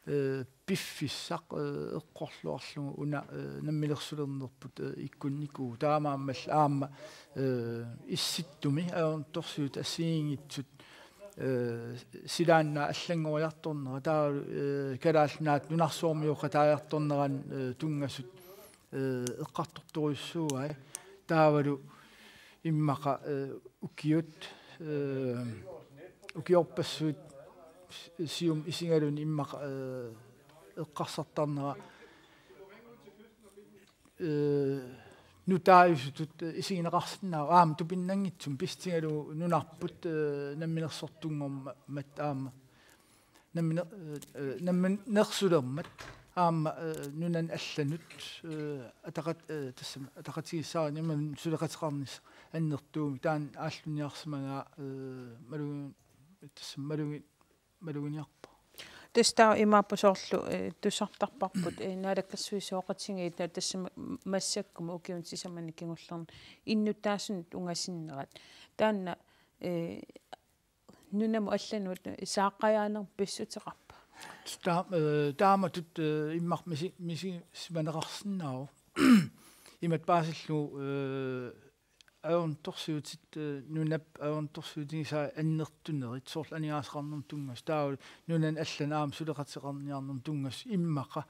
øh, piffissaq øh, eqqorluarlugu una øh, namminersulernerput øh, ikkunnikuuvoq. Taamaammallu aamma øh, Issittumi ajornartorsiutit assigiinngitsut øh, silaannaap allanngoriartornera taava øh, Kalaallit Nunaat nunarsuarmioqataajartornerani øh, tunngasut øh, eqqartortorujussuugai. Taavalu immaqa øh, ukiut øh, ukiorpassuit Siumup isigaluni immaqa øh, eqqarsartarnera øh, nutaajusutut øh, isigineqarsinnaavoq aamma tupinnanngitsumik pissutigalugu nunarput øh, namminersortunngormat aamma namminer øh, øh, namminersulermat aamma øh, nunani allanut øh, ataqat øh, tassami ataqatigiissaarnani imaluunniit suleqateqarnissaq annertuumik taanna aallunniarsimagaa øh, malugi tassami malugi maluginiarpoq. Tassa taava imaappoq soorlu eh, tussartarparput eh, naalakkersuisooqatigiit tassami massakkut ukiuni sisamani kingullerni innuttaasunut ungasinnerat. Taanna eh, nunamut allanut saaqqajaanermut pissuteqarpa? Taa- øh, taamatut øh, immaqa misi- misi- misigineqarsinnaavoq. Imatut paasillugu øh, ajornartorsiutit øh, nunap ajornartorsiutigisai annertunerit soorlu aningaasaqarnermut tunngasut taavalu nunani allani aamma suleqateqarniarnermut tunngasut immaqa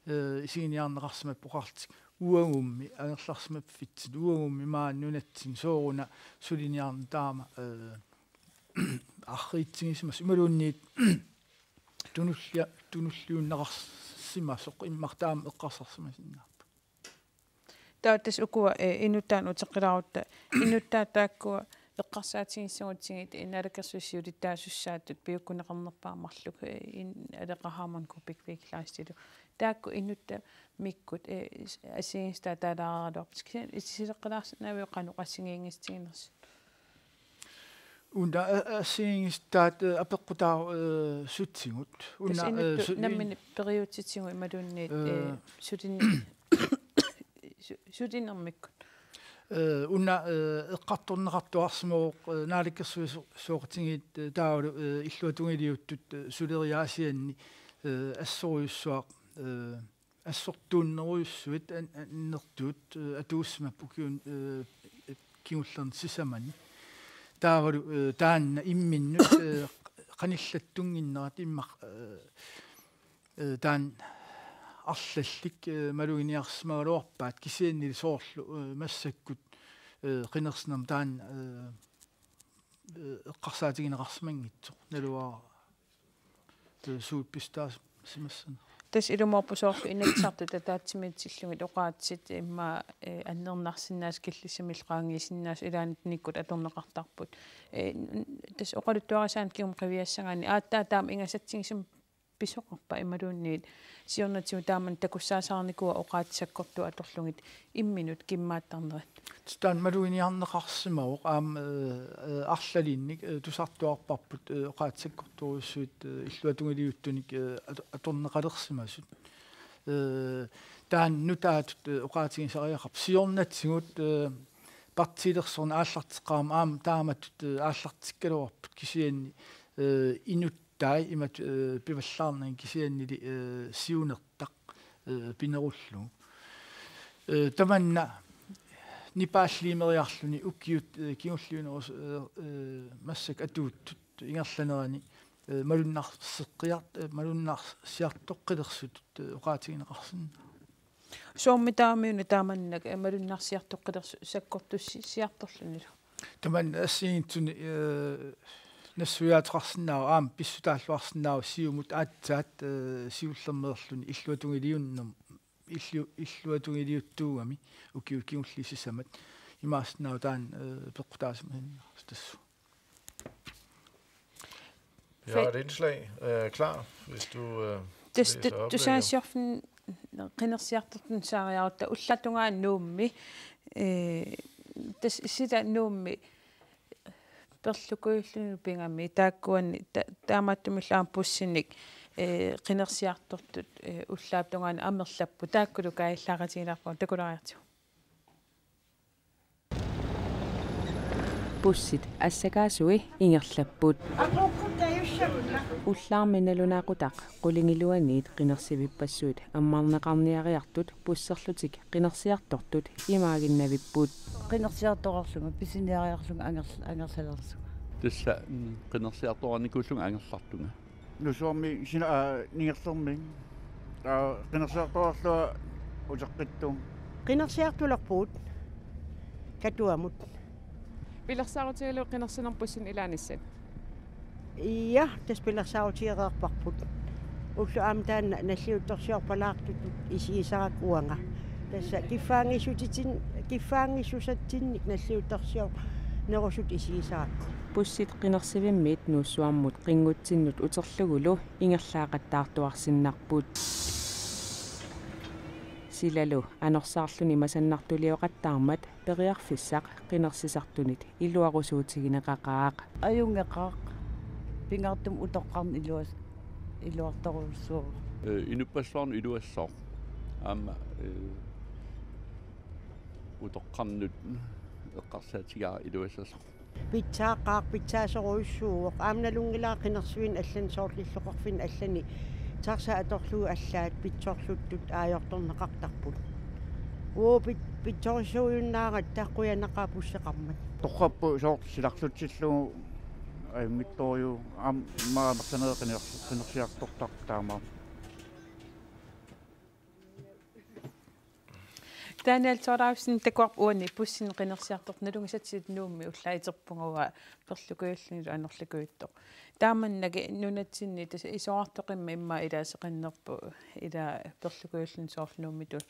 øh, isiginiarneqarsimapput oqarlutik uagummi angerlarsimaffitsinni uagummi maani nunatsinni sooruna suliniarneq taama øh, arriitsigisimasoq imaluunniit tunullia- tunulliunneqarsimasoq immaqa taama eqqarsarsimasinnaapput. Taava tassa ukua eh, inuttaanut uteqqilaarutta inuttaat taakkua eqqarsaatigissagutsigit eh, naalakkersuisut siulittaasussaatut piukkuneqarnerpaamik marluk eh, in- Aleqa Hammond Kubik Wiklicilu. Taakku inuttamikkut eh, assigiinngissutaat taalaaraluarput. Kisianni issiseqqilaarsinnaaviuk qanoq assigiinngissutiginersut? Una øh, assigiinngissutaat øh, apeqqutaavoq øh, sutsigut. Una Tassa øh, inuttut su- nammineq periutitigut imaluunniit Øh. eh, sulin- su- sulinermikkut. øh, una øh, eqqartorneqartuarsimavoq øh, naalakkersuisooqatigiit øh, taavalu øh, illuatungiliuttut øh, suleriaasianni øh, assorujussuaq øh, assortuunnerujussuit an- annertuut øh, atuussimapput ukiuni øh, kingullerni sisamani. Taavalu øh, taanna imminnut øh, qanillattunnginnerat immaqa øh, øh, taanna arlallit øh, maluginiarsimagaluarpaat kisiannili soorlu øh, massakkut øh, qinersinermi taanna øh, øh, eqqarsaatigineqarsimanngitsoq naluara øh, suut pissutaasimassaneq. Tassa ilumoorpoq soorlu Inatsisartut ataatsimiitillugit oqaatsit immaqa, eh, annernarsinnaasut killissamillu qaangiisinnaasut ilaannikkut atorneqartarput. Eh, n-, tassa oqaluttuarisaanut kingumut qiviassagaanni aatsaat taama ingasatsigisumik pisoqarpa imaluunniit siornatigut taamani takussaasarnikuua oqaatsit sakkortuut atorlugit imminut kimmaattarnerit? Taanna maluginiarneqarsimavoq aamma, eh, eh, arlalinnik, eh, tusartuarparput, eh, oqaatsit sakkortuujussuit, eh, illuatungiliuttunik, eh, at-, atorneqalersimasut. Eh, taanna nutaatut, eh, oqaatigisariaqarpoq siornatigut, eh, partiilersorneq aallarteqqaarmat aamma taamatut, eh, aallartikkaluarput kisianni, eh, inuttai imatut, eh, pivallaarnagit kisiannili, eh, siunertaq, eh, pinerullugu. Eh, tamanna nipaalliimeriarluni ukiut, eh, kingulliunerus-, eh, eh, massakkut atuuttut ingerlanerani, eh, malunnarseqqiart-, eh, malunnarsiartoqqilersutut, eh, oqaatigineqarsinnaavoq. Soormi taamani una taamannak, eh, malunnarsiartoqqilersut sakkortussiartorlunilu? Tamanna assigiinngitsuni, eh, nassuiaateqarsinnaavoq aamma pissutaalluarsinnaavoq siumut aatsaat, eh, siullermeerluni illuatungiliunnerm-, illu-, illuatungiliuttuugami ukiut kingulliit sisamat imaassinnaavoq taanna, eh, peqqutaasimasinnaavoq tassa. Vi har et indslag, øh, klar, hvis du, øh, Tassa læser op, Leo. Tusaasiorfin qinersiartortut saariarutta ullaap tungaanut Nuummi, eh, tassa sila Nuummi perlukujulluni pigami taakkuani ta-, taamaattumillu aamma bussinik, eh, qinersiartortut, eh, ullaap tungaanut amerlapput, taakkulu kaajallaaqatigilaarpagut, takulaariartigu. Bussit assakaasui ingerlapput. Ullaarmi nalunaaqutaq qulingiluaniit qinersivippassuit ammarneqarniariartut busserlutik qinersiartortut imaaginnavipput. Qinersiartoqarlunga, pisiniariarlunga, angers-, angersalerlunga. Tassa, mm, qinersiartoqarnikuullunga angerlartunga. Nuussuarmi sina-, aa, Ningerlermi. Aa, qinersiartoqarlunga uteqqittunga. Qinersiartulerpugut Katuamut. Pilersaarutigalugu qinersinermi bussini ilaanissat? Ja, tassa pilersaarutigereerparput. Ulloq aamma taanna nalliuttorsiorpalaartutut isigisarakku uanga. Tassa kiffaanngissutit-, kiffaanngissusatsinnik nalliuttorsiornerusutut isigisarakku. Bussit qinersivimmit Nuussuarmut qinngutsinnut uterlugulu ingerlaaqattaartuarsinnarput. Silalu anorsaarluni masannartuliortaarmat periarfissaq qinersisartunit iluarusuutigineqaqaaq. Ajunngeqaaq, pingaartumik utoqqarneq iluas-, iluartorujussuuvoq. Eh, inuppassuarnut iluassaaq. Aamma, eh, utoqqarnut eqqarsaatigaara iluassasoq. Pitsaaqqaaq, pitsaasorujussuuvoq. Aamma nalunngilara qinersivinnut allani soorlu illoqarfinnut allani taxa atorlugu allaat pitsorluttut aajortorneqartarput. Uu, pit-, pitsorissuujunnaaratta, qujanaqaaq busseqarmat. Torrappu soorlu silarlutsillugu ajunngitsorujuuvoq aamma amerlanerit qiner-, qinersiartortarput taamaammat. Daniel Thorleifsen, takuarput uani bussini qinersiartortut nalunngisatsinnut Nuummi ullaaq iterpunga, uanga perlukujullunilu anorlukujuttoq. Taamannak nunatsinni tassa isorartoqimmat immaqa ilaaseqinnerput, ila perlukujulluni soorlu Nuummitut.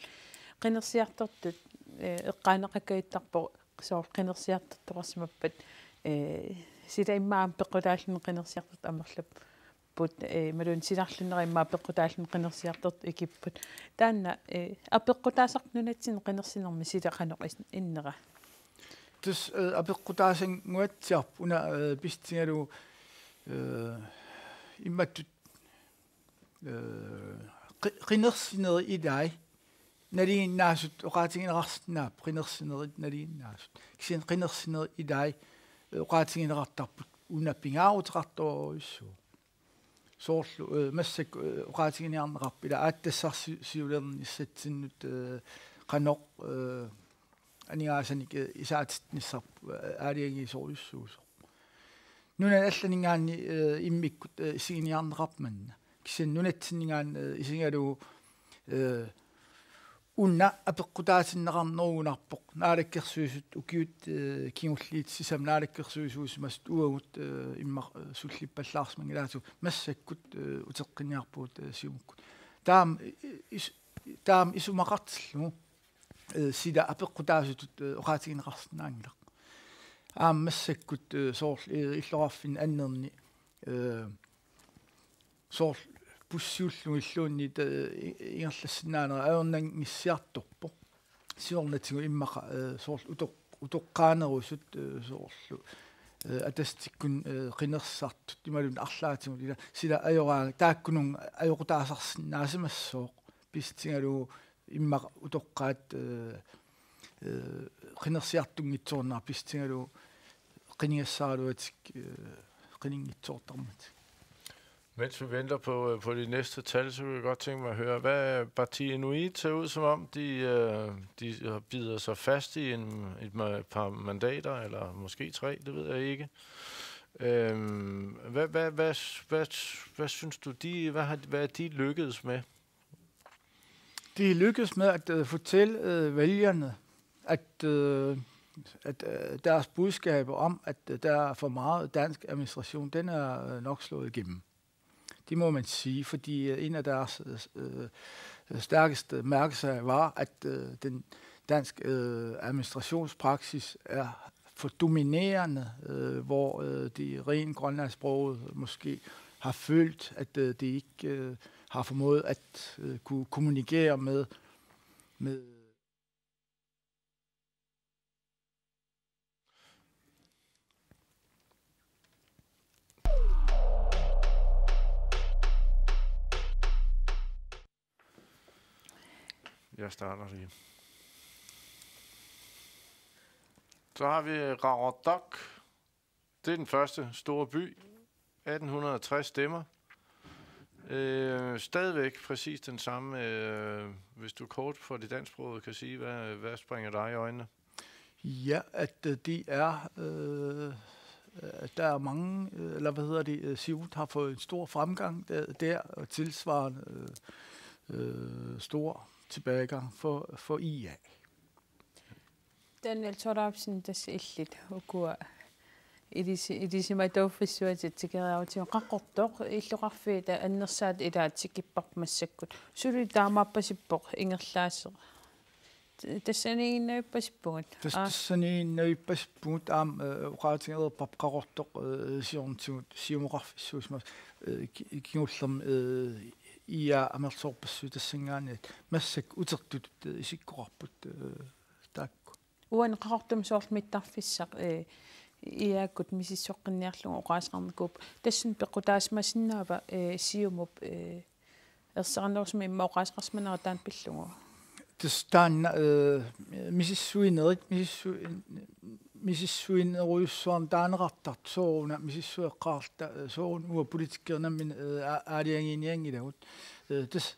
Qinersiartortut, eh, eqqaaneqakkajuttarpoq soorlu qinersiartortoqarsimappat, eh, sila immaqa aamma peqqutaalluni qinersiartortut amerlap- put, eh, imaluunniit silarlunnera immaqa peqqutaalluni qinersiartortut ikipput. Taanna, eh, apeqqutaasarpoq nunatsinni qinersinermi sila qanoq is-, innera? Tassa, eh, apeqqutaasannguatsiarpoq una, eh, pissutigalugu, eh, imatut, eh, qi-, qinersinerit ilaat nalinginnaasut oqaatigineqarsinnaapput, qinersinerit nalinginnaasut. Kisianni qinersinerit ilaat, eh, oqaatigineqartarput una pingaaruteqartorujussuuvoq. Soorlu, eh, massakkut, eh, oqaatigineqarniarneqarpoq ila aatsitassarsiulernissatsinnut, eh, qanoq, eh, aningaasanik, eh, isaatitnissarput, eh, aalajangiisorujussuusoq. Nunani allaninngaanniit, eh, immikkut, eh, isiginiarneqarpoq manna. Kisianni nunatsinninngaanniit, eh, isigalugu, eh, una apeqqutaatinneqarnerugunarpoq Naalakkersuisut ukiut, eh, kingulliit sisamat naalakkersuisuusimasut uagut, eh, immaqa, eh, sullippallaarsimanngilaatigut massakkut, eh, uteqqinniarpugut, eh, Siumukkut. Taama i-, is-, taama isumaqartillugu, eh, sila apeqqutaasutut, eh, oqaatigineqarsinnaanngilaq. Aamma massakkut, eh, soorlu, eh, illoqarfinni annerni, eh, soorlu pussiullugu illuunniit, eh, i-, ingerlassinnaanera ajornanngissiartorpoq. Siornatigut immaqa, eh, soorlu utoq-, utoqqaanerusut, eh, soorlu, eh, Atastikkunni, eh, qinersisartut imaluunniit arlaatigut ila sila ajoraangat taakkununnga ajoqutaasarsinnaasimassooq, pissutigalugu immaqa utoqqaat, eh, eh, qinersiartunngitsoornera pissutigalugu qinigassaraluatik, eh, qininngitsoortarmatik. Mens vi venter på, øh, på de næste tal, så kunne jeg godt tænke mig at høre, hvad Partii Inuit ser ud, som om de, øh, de bider sig fast i en, et ma-, par mandater, eller måske tre, det ved jeg ikke. Øhm, hvad, hvad, hvad, hvad, hvad synes du, de, hvad har, hvad er de lykkedes med? De er lykkedes med at, øh, fortælle, øh, vælgerne, at, øh, at, øh, deres budskaber om, at, øh, der er for meget dansk administration, den er, øh, nok slået igennem. Det må man sige, fordi, øh, en af deres, øh, øh, stærkeste mærkesager var, at, øh, den dansk, øh, administrationspraksis er for dominerende, øh, hvor, øh, de rent grønlandsksprogede måske har følt, at, øh, de ikke, øh, har formået at, øh, kunne kommunikere med, med Jeg starter lige. Så har vi Qaqortoq. Det er den første store by. Atten hundrede og tres stemmer. Øh, stadigvæk præcis den samme. Øh, hvis du kort for de dansksprogede kan sige, hvad, hvad springer dig i øjnene? Ja, at, øh, det er, øh, at der er mange, øh, eller hvad hedder det, øh, Siumut har fået en stor fremgang der, der og tilsvarende, øh, øh, stor tilbagegang for, for I A. Daniel Thorleifsen, tassa illit ukua ilisi-, ilisimatuuffissuatit tikeriarutigu, Qaqortoq illoqarfiit annersaat ilaat tikipparput massakkut. Suli taamaappasippoq ingerlaaseq. T-, tassaniiginnavippasippugut. Tas-, Aa. Tassaniiginnavippasippugut aamma, eh, oqaatigereerparput Qaqortoq, eh, siornatigut siumoqarfissuusimasoq, eh, ki-, kingullermik, eh, I A amerlasoorpassuit tassanngaanniit massakkut utertutut, eh, isikkoqarput, eh, taakku. Uani Qaqortumi soorlu mittarfissaq, eh, I A-kkut misissoqqinniarlugu oqaaseqarnikuuvoq. Tassani peqqutaasimasinnaava, eh, Siumup, eh, ersarinnerusumik immaqa oqaaseqarsimanera taanna pillugu? Tassa taanna, eh, misissuinerit, misissu-, misissuinerujussuarnik taaneqartartut sooruna misissueqqaarluta, eh, sooruna uanga politikeri nammineq, eh, a-, aalajangiinianngilagut. Eh, tassa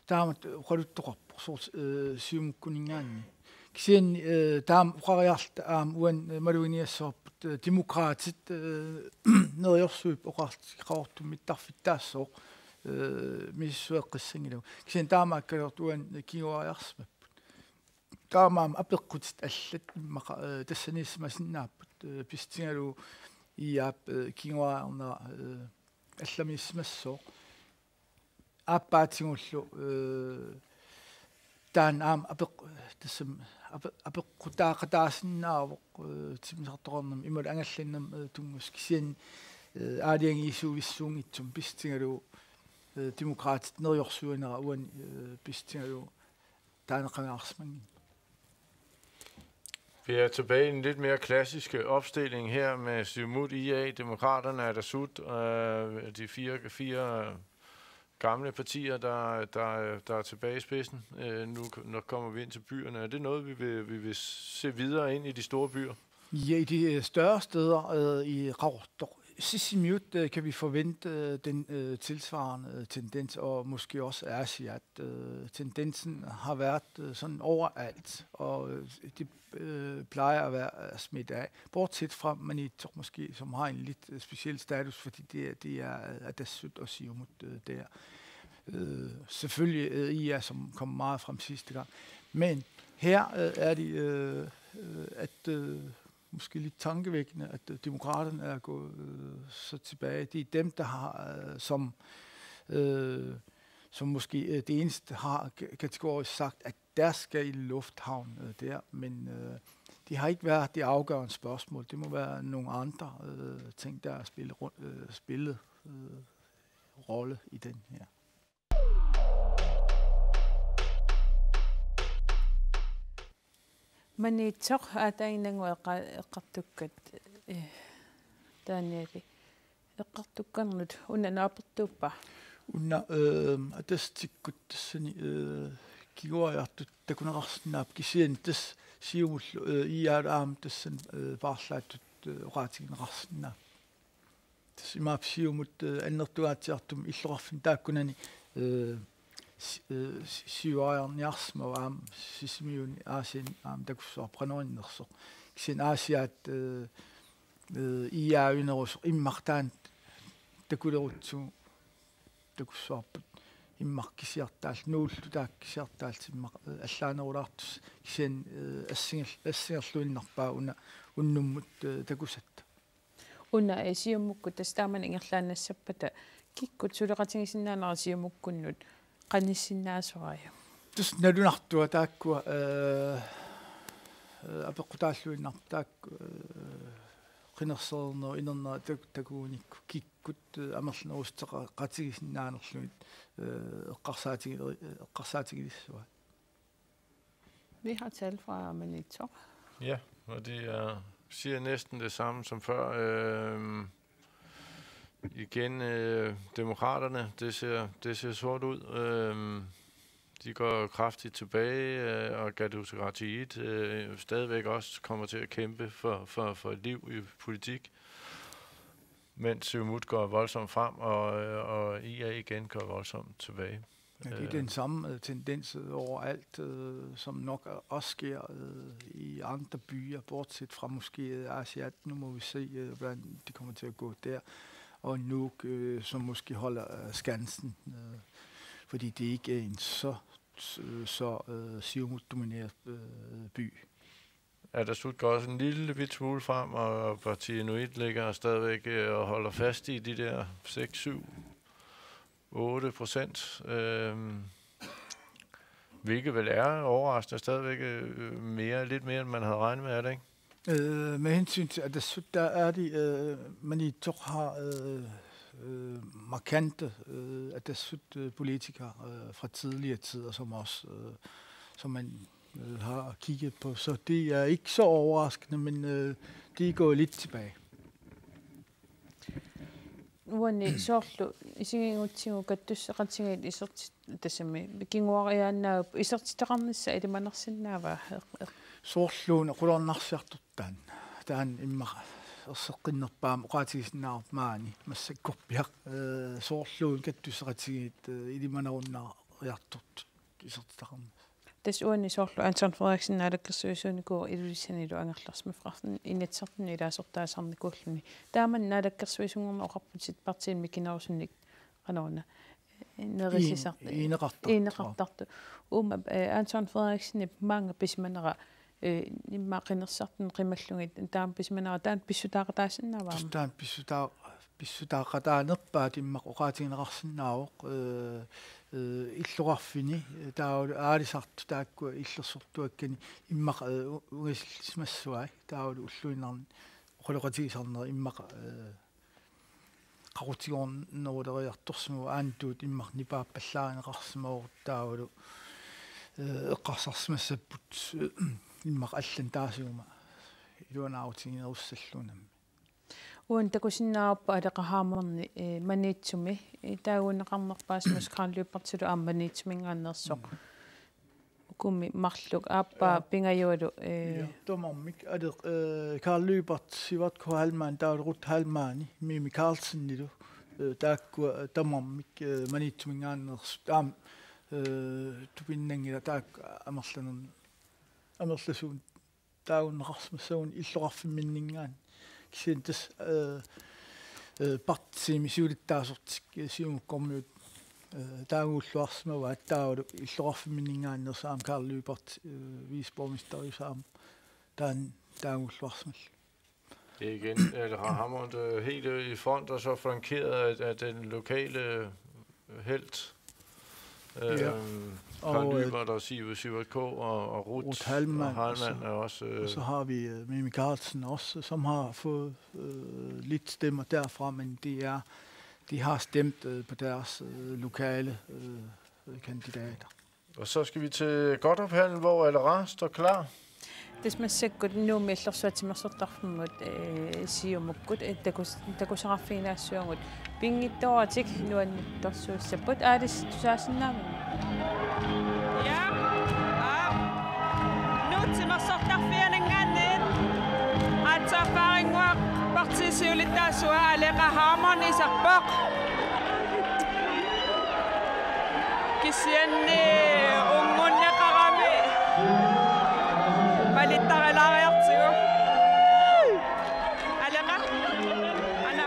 taamatut oqaluttoqarpoq soorlu, eh, Siumukkuninngaanniit. Kisianni, eh, taama oqariarluta aamma uani, eh, maluginiassavarput, eh, Demokraatit, eh, neriorsuipput oqarlutik Qaqortumi mittarfittaassooq, eh, misissueqqissanngilagut. Kisianni taamaakkaluartoq uani kinguariarsimapput. Taamaammat apeqqutit allat immaqa, eh, tassaniissimasinnaapput, eh, pissutigalugu I A-p, eh, kinguariarnera, eh, allamiissimassooq. Aappaatigullu, eh, taanna aamma apeq-, tassami ape-, apeqqutaaqataasinnaavoq, eh, timmisartoqarnermi imaluunniit angallannermi, eh, tunngasut kisianni, eh, aalajangiisuuvissuunngitsumik pissutigalugu, eh, Demokraatit neriorsuinera uani, eh, pissutigalugu taaneqangaarsimanngilaq. Vi er tilbage i en lidt mere klassiske opstilling her med Siumut, I A, Demokraterne, Atassut, øh, de fire, fire gamle partier, der, der, der er tilbage i spidsen. Øh, nu, nu kommer vi ind til byerne. Er det noget, vi vil, vi vil se videre ind i de store byer? Ja, i de, øh, større steder, øh, i Qaqortoq, Sisimiut, øh, kan vi forvente, øh, den, øh, tilsvarende, øh, tendens, og måske også Aasiaat. Øh, tendensen har været, øh, sådan overalt, og, øh, det, øh, plejer at være, øh, smidt af. Bortset fra Maniitsoq måske, som har en lidt, øh, speciel status, fordi det er, det er, øh, Atassut og Siumut, øh, der. Øh, selvfølgelig, øh, I A, som kom meget frem sidste gang. Men her, øh, er det, øh, øh, at, øh, måske lidt tankevækkende, at, øh, Demokraterne er gået, øh, så tilbage. Det er dem, der har, øh, som, øh, som måske øh, det eneste har k- kategorisk sagt, at der skal i lufthavn øh, der, men øh, det har ikke været det afgørende spørgsmål. Det må være nogle andre øh, ting, der er spillet, rundt, øh, spillet øh, rolle i den her. Maniitsoq aataaginnannguaq eqqa- eqqartukkat, eh, taannaali eqqartukkannut una naapertuuppa? Una eh, atassikkut tassani eh, kinguariartut takuneqarsinnaapput kisianni tassa Siumullu eh, I A-lu aamma tassani eh, paarlaattut eh, oqaatigineqarsinnaapput. Tassa imaappoq Siumut eh, annertungaatsiartumik illoqarfinni taakkunani eh, si- eh, si- siuariarniarsimavoq aamma Sisimiuni Aasianni aamma takussuarput qanoq innersoq. Kisianni Aasiaat eh, eh, I A-uinerusoq immaqa taanna takulerutsigu takussuarput immaqa kisiartaal- nuullu taakku kisiartaallutik immaqa eh, allaanerulaartussat kisianni eh, assingerl- assingerluinnarpaa una unnummut eh, takusatta. Una eh, Siumukkut tassa taamani ingerlaannassappata kikkut suleqatigisinnaanera Siumukkunnut qanissinnaasorajuk? Tassa nalunartua taakkua eh, eh, apeqqutaalluinnarput taakku eh, qinersereernerup inernera tak- takugunikku kikkut eh, amerlanerussuteqatigiinnarlugit eh, eqqarsaatigi- eqqarsaatigilissuaat. Vi har tal fra Maniitsoq. Ja, og det er, siger næsten det samme som før. Øhm, igen, øh, Demokraterne, det ser, det ser sort ud. Øhm, de går kraftigt tilbage, øh, og Katuukkaratsiit øh, stadigvæk også kommer til at kæmpe for, for, for et liv i politik, mens Siumut går voldsomt frem, og, øh, og I A igen går voldsomt tilbage. Ja, det er Øh. Den samme øh, tendens øh, overalt, øh, som nok også sker øh, i andre byer, bortset fra måske øh, Aasiaat. Nu må vi se, øh, hvordan det kommer til at gå der. Og Nuuk, øh, som måske holder øh, skansen, øh, fordi det ikke er en så, så, så øh, Siumut-domineret øh, by. Atassut går også en lille bit smule frem, og Partii Inuit ligger stadigvæk øh, og holder fast i de der seks, syv, otte procent. Øhm, hvilket vel er overraskende stadigvæk øh, mere, lidt mere, end man havde regnet med, er det ikke? Øh, med hensyn til Atassut, der er det, øh, Maniitsoq har øh, øh, markante øh, Atassut-politikere øh, fra tidligere tider, som også øh, som man øh, har kigget på. Så det er ikke så overraskende, men øh, de er gået lidt tilbage. Uani soorlu isiginngitsugut kattusseqatigiit isertit tassami kinguariaannaapput isertitaqarnissaa ilimanarsinnaava? Soorluuna qularnarsiartortaa. Taanna immaqa erseqqinnerpaamik oqaatigisinnaavarput maani massakkorpiaq. Øh, soorluuna kattusseqatigiit øh, ilimanarunnaariartortut isertitaqarnissaat. Tassa uani soorlu Anton Frederiksen naalakkersuisuunikuuvoq Ilulissanilu angerlarsimaffigaarluni Inatsisartuni ilaasortaasarnikuulluni. Taamani naalakkersuisunngorneq oqarputit partiini mikinerusunik qanoruna nerisisarta Iin- iineqartartoq. Iineqartartoq. Uuma eh, Anton Frederiksenip maanga pisimanera eh, immaqa qinersisartuni qimallugit taama pisimanera taanna pissutaaqataasinnaava aamma? Tassa taanna pissutaa- pissutaaqataanerpaat immaqa oqaatigineqarsinnaavoq øh, øh, illoqarfinni øh, taavalu aalisartut taakkua illersortuakkani immaqa øh, u- ungasillisimassuai taavalu ulluinnarni oqaloqatigisarneq immaqa øh, qaqutigoorneruleriartorsimavoq aana tuut immaqa nipaappallaarineqarsimavoq taavalu øh, eqqarsarsimassapput øh, immaqa allanut taasiguma iluanaarutiginerussallugu nammineq. Uani takusinnaavarput Aleqa Hammond eh, Maniitsumi eh, taaguunneqarnerpaasimasoq Karl Lyberthilu aamma Maniitsuminngaanneersoq. Ukumi marluk aappaa Ja. Pingajualu eh, Ja, tamarmik Aleq øh, Karl Lybert, Sivert K. Heilmann, taavalu Ruth Heilmanni, Mimi Karlsenilu øh, taakkua øh, tamarmik øh, Maniitsuminngaanneersut aamma øh, tupinnanngilaq taakku amerlanerni amerlasuut taagunneqarsimassagunik illoqarfimminninngaanniit. Kisianni tassa øh, øh, partiimi siulittaasortik øh, Siumukkormiut øh, taaguulluarsimavaat taavalu illoqarfimminninngaanneersut aamma Karl Lybert øh, viceborgmesteriusoq aamma taanna taaguulluarsimallugu. Det er igen, eller har Hammond øh, helt øh, i front og så flankeret af, af den lokale øh, helt. Ja. Øhm, Karl Og, øh, Lyberth og Siv-, Sivert K. og, og Ruth Ruth Heilmann, og Heilmann og så, er også, øh, og så har vi, øh, Mimi Karlsen også, som har fået, øh, lidt stemmer derfra, men det er, de har stemt, øh, på deres, øh, lokale, øh, øh, kandidater. Og så skal vi til Godthåbhallen, hvor Alera står klar. Tassa massakkut Nuummi Illorsuat Timersortarfimmut, eh, Siumukkut, eh, takus-, takusaqarfiginaassavagut pinngitsooratik nuannertorsuussapput, Alice, tusaasinnaavit? Ja. Aap. Nuup Timersortarfianinngaanniit aatsaat erfarinnguaq partiip siulittaasua Alera Hammond isarpoq. Kisianni unngunneqarami malittarilaariartigu. Alera, ana.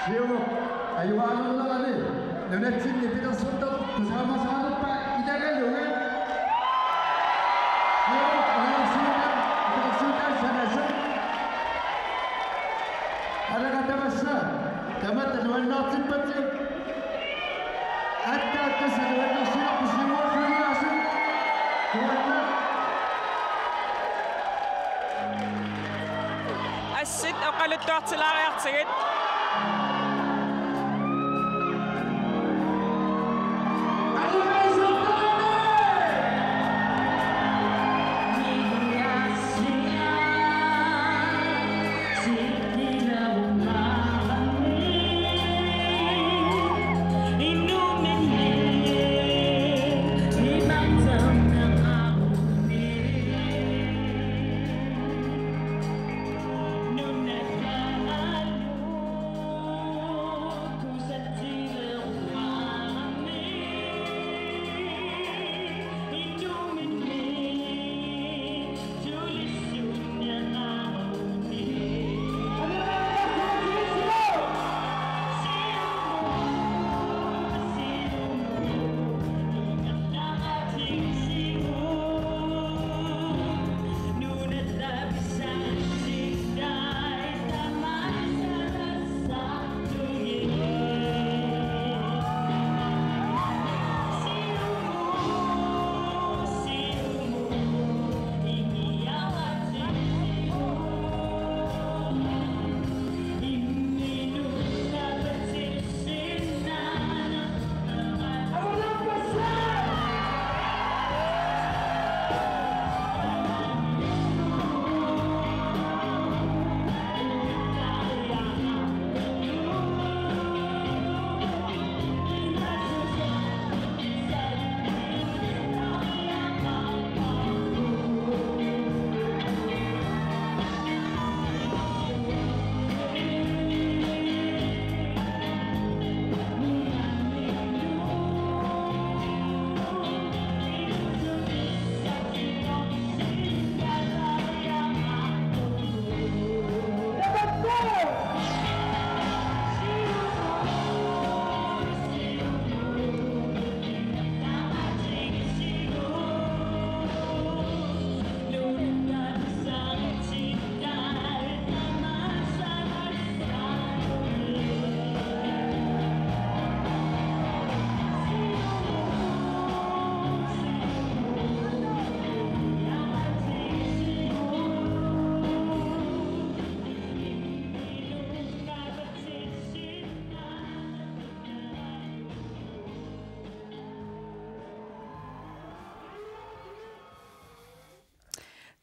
Siumut, ajugaannerani, nunatsinni pilersortartut tusaamasaanerpaat ilagalugit. Siumut, ajugaannerani, ajugaannerani sanasoq. Alera tamassa, tamatta nuannaartippatit. Attaakkassat nuannersiorput siuarsuiaasut. Nuanna. Assit oqaluttuartilaariartigit.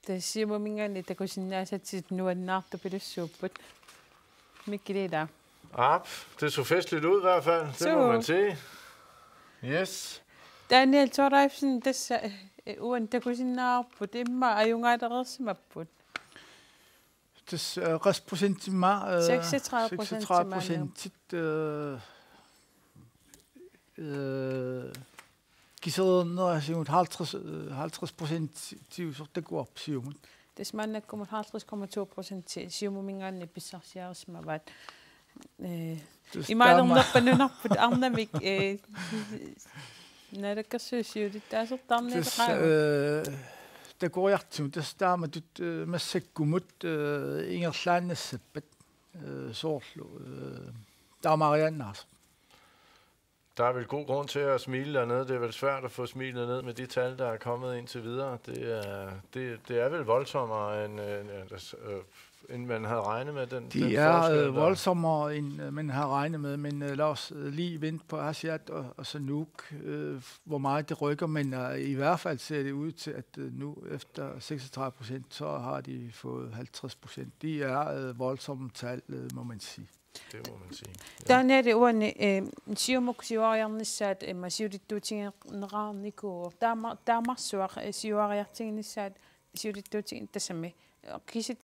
Tassa Siumuminngaanniit takusinnaasatit nuannaartupilussuupput. Mikkelita. Aap, det så festligt ud i hvert fald. Det må Suu. Man sige. Yes. Daniel Thorleifsen, tassa, eh, Eh, uani takusinnaavarput, immaqa ajugaalereersimapput. Tassa, øh, qassit procentimik, øh, Seksogtredive procent seksogtredive procentit, øh, øh, kiseriinnerisigut halvtreds, øh, halvtreds procent ti-, tiusortakuarp siumut. Tassa maannakkumut halvtreds komma to procent Siumuminngaanniit pissarsiarissimavaat. Eh, Tassa imaluunniit taama- nunarput arnamik, eh, Naalakkersuisut siulittaasortaarniaqaaq. Tassa, øh, takoriartigu tassa taamatut, øh, massakkumut, øh, ingerlaannassappat, øh, soorlu, øh, taamaariaannaasoq. Der er vel god grund til at smile dernede. Det er vel svært at få smilet ned med de tal, der er kommet indtil videre. Det er, det, det er vel voldsommere, end, øh, altså, øh, end man havde regnet med. Den, den Det er, forskel, øh, der- voldsommere, end, øh, man har regnet med, men, øh, lad os, øh, lige vente på Aasiaat og, og Sanook, øh, hvor meget det rykker, men, øh, i hvert fald ser det ud til, at, øh, nu efter seksogtredive procent, så har de fået halvtreds procent. Det er, øh, voldsomme tal, øh, må man sige. Det må man sige. Taannalu uani, eh, Siumut siuariarnissaat, eh, immaqa siulittuutigineqarnikuuvoq. Taama-, taamarsuaq, eh, siuariartiginissaat siulittuutigi-, tassami. Kisit-,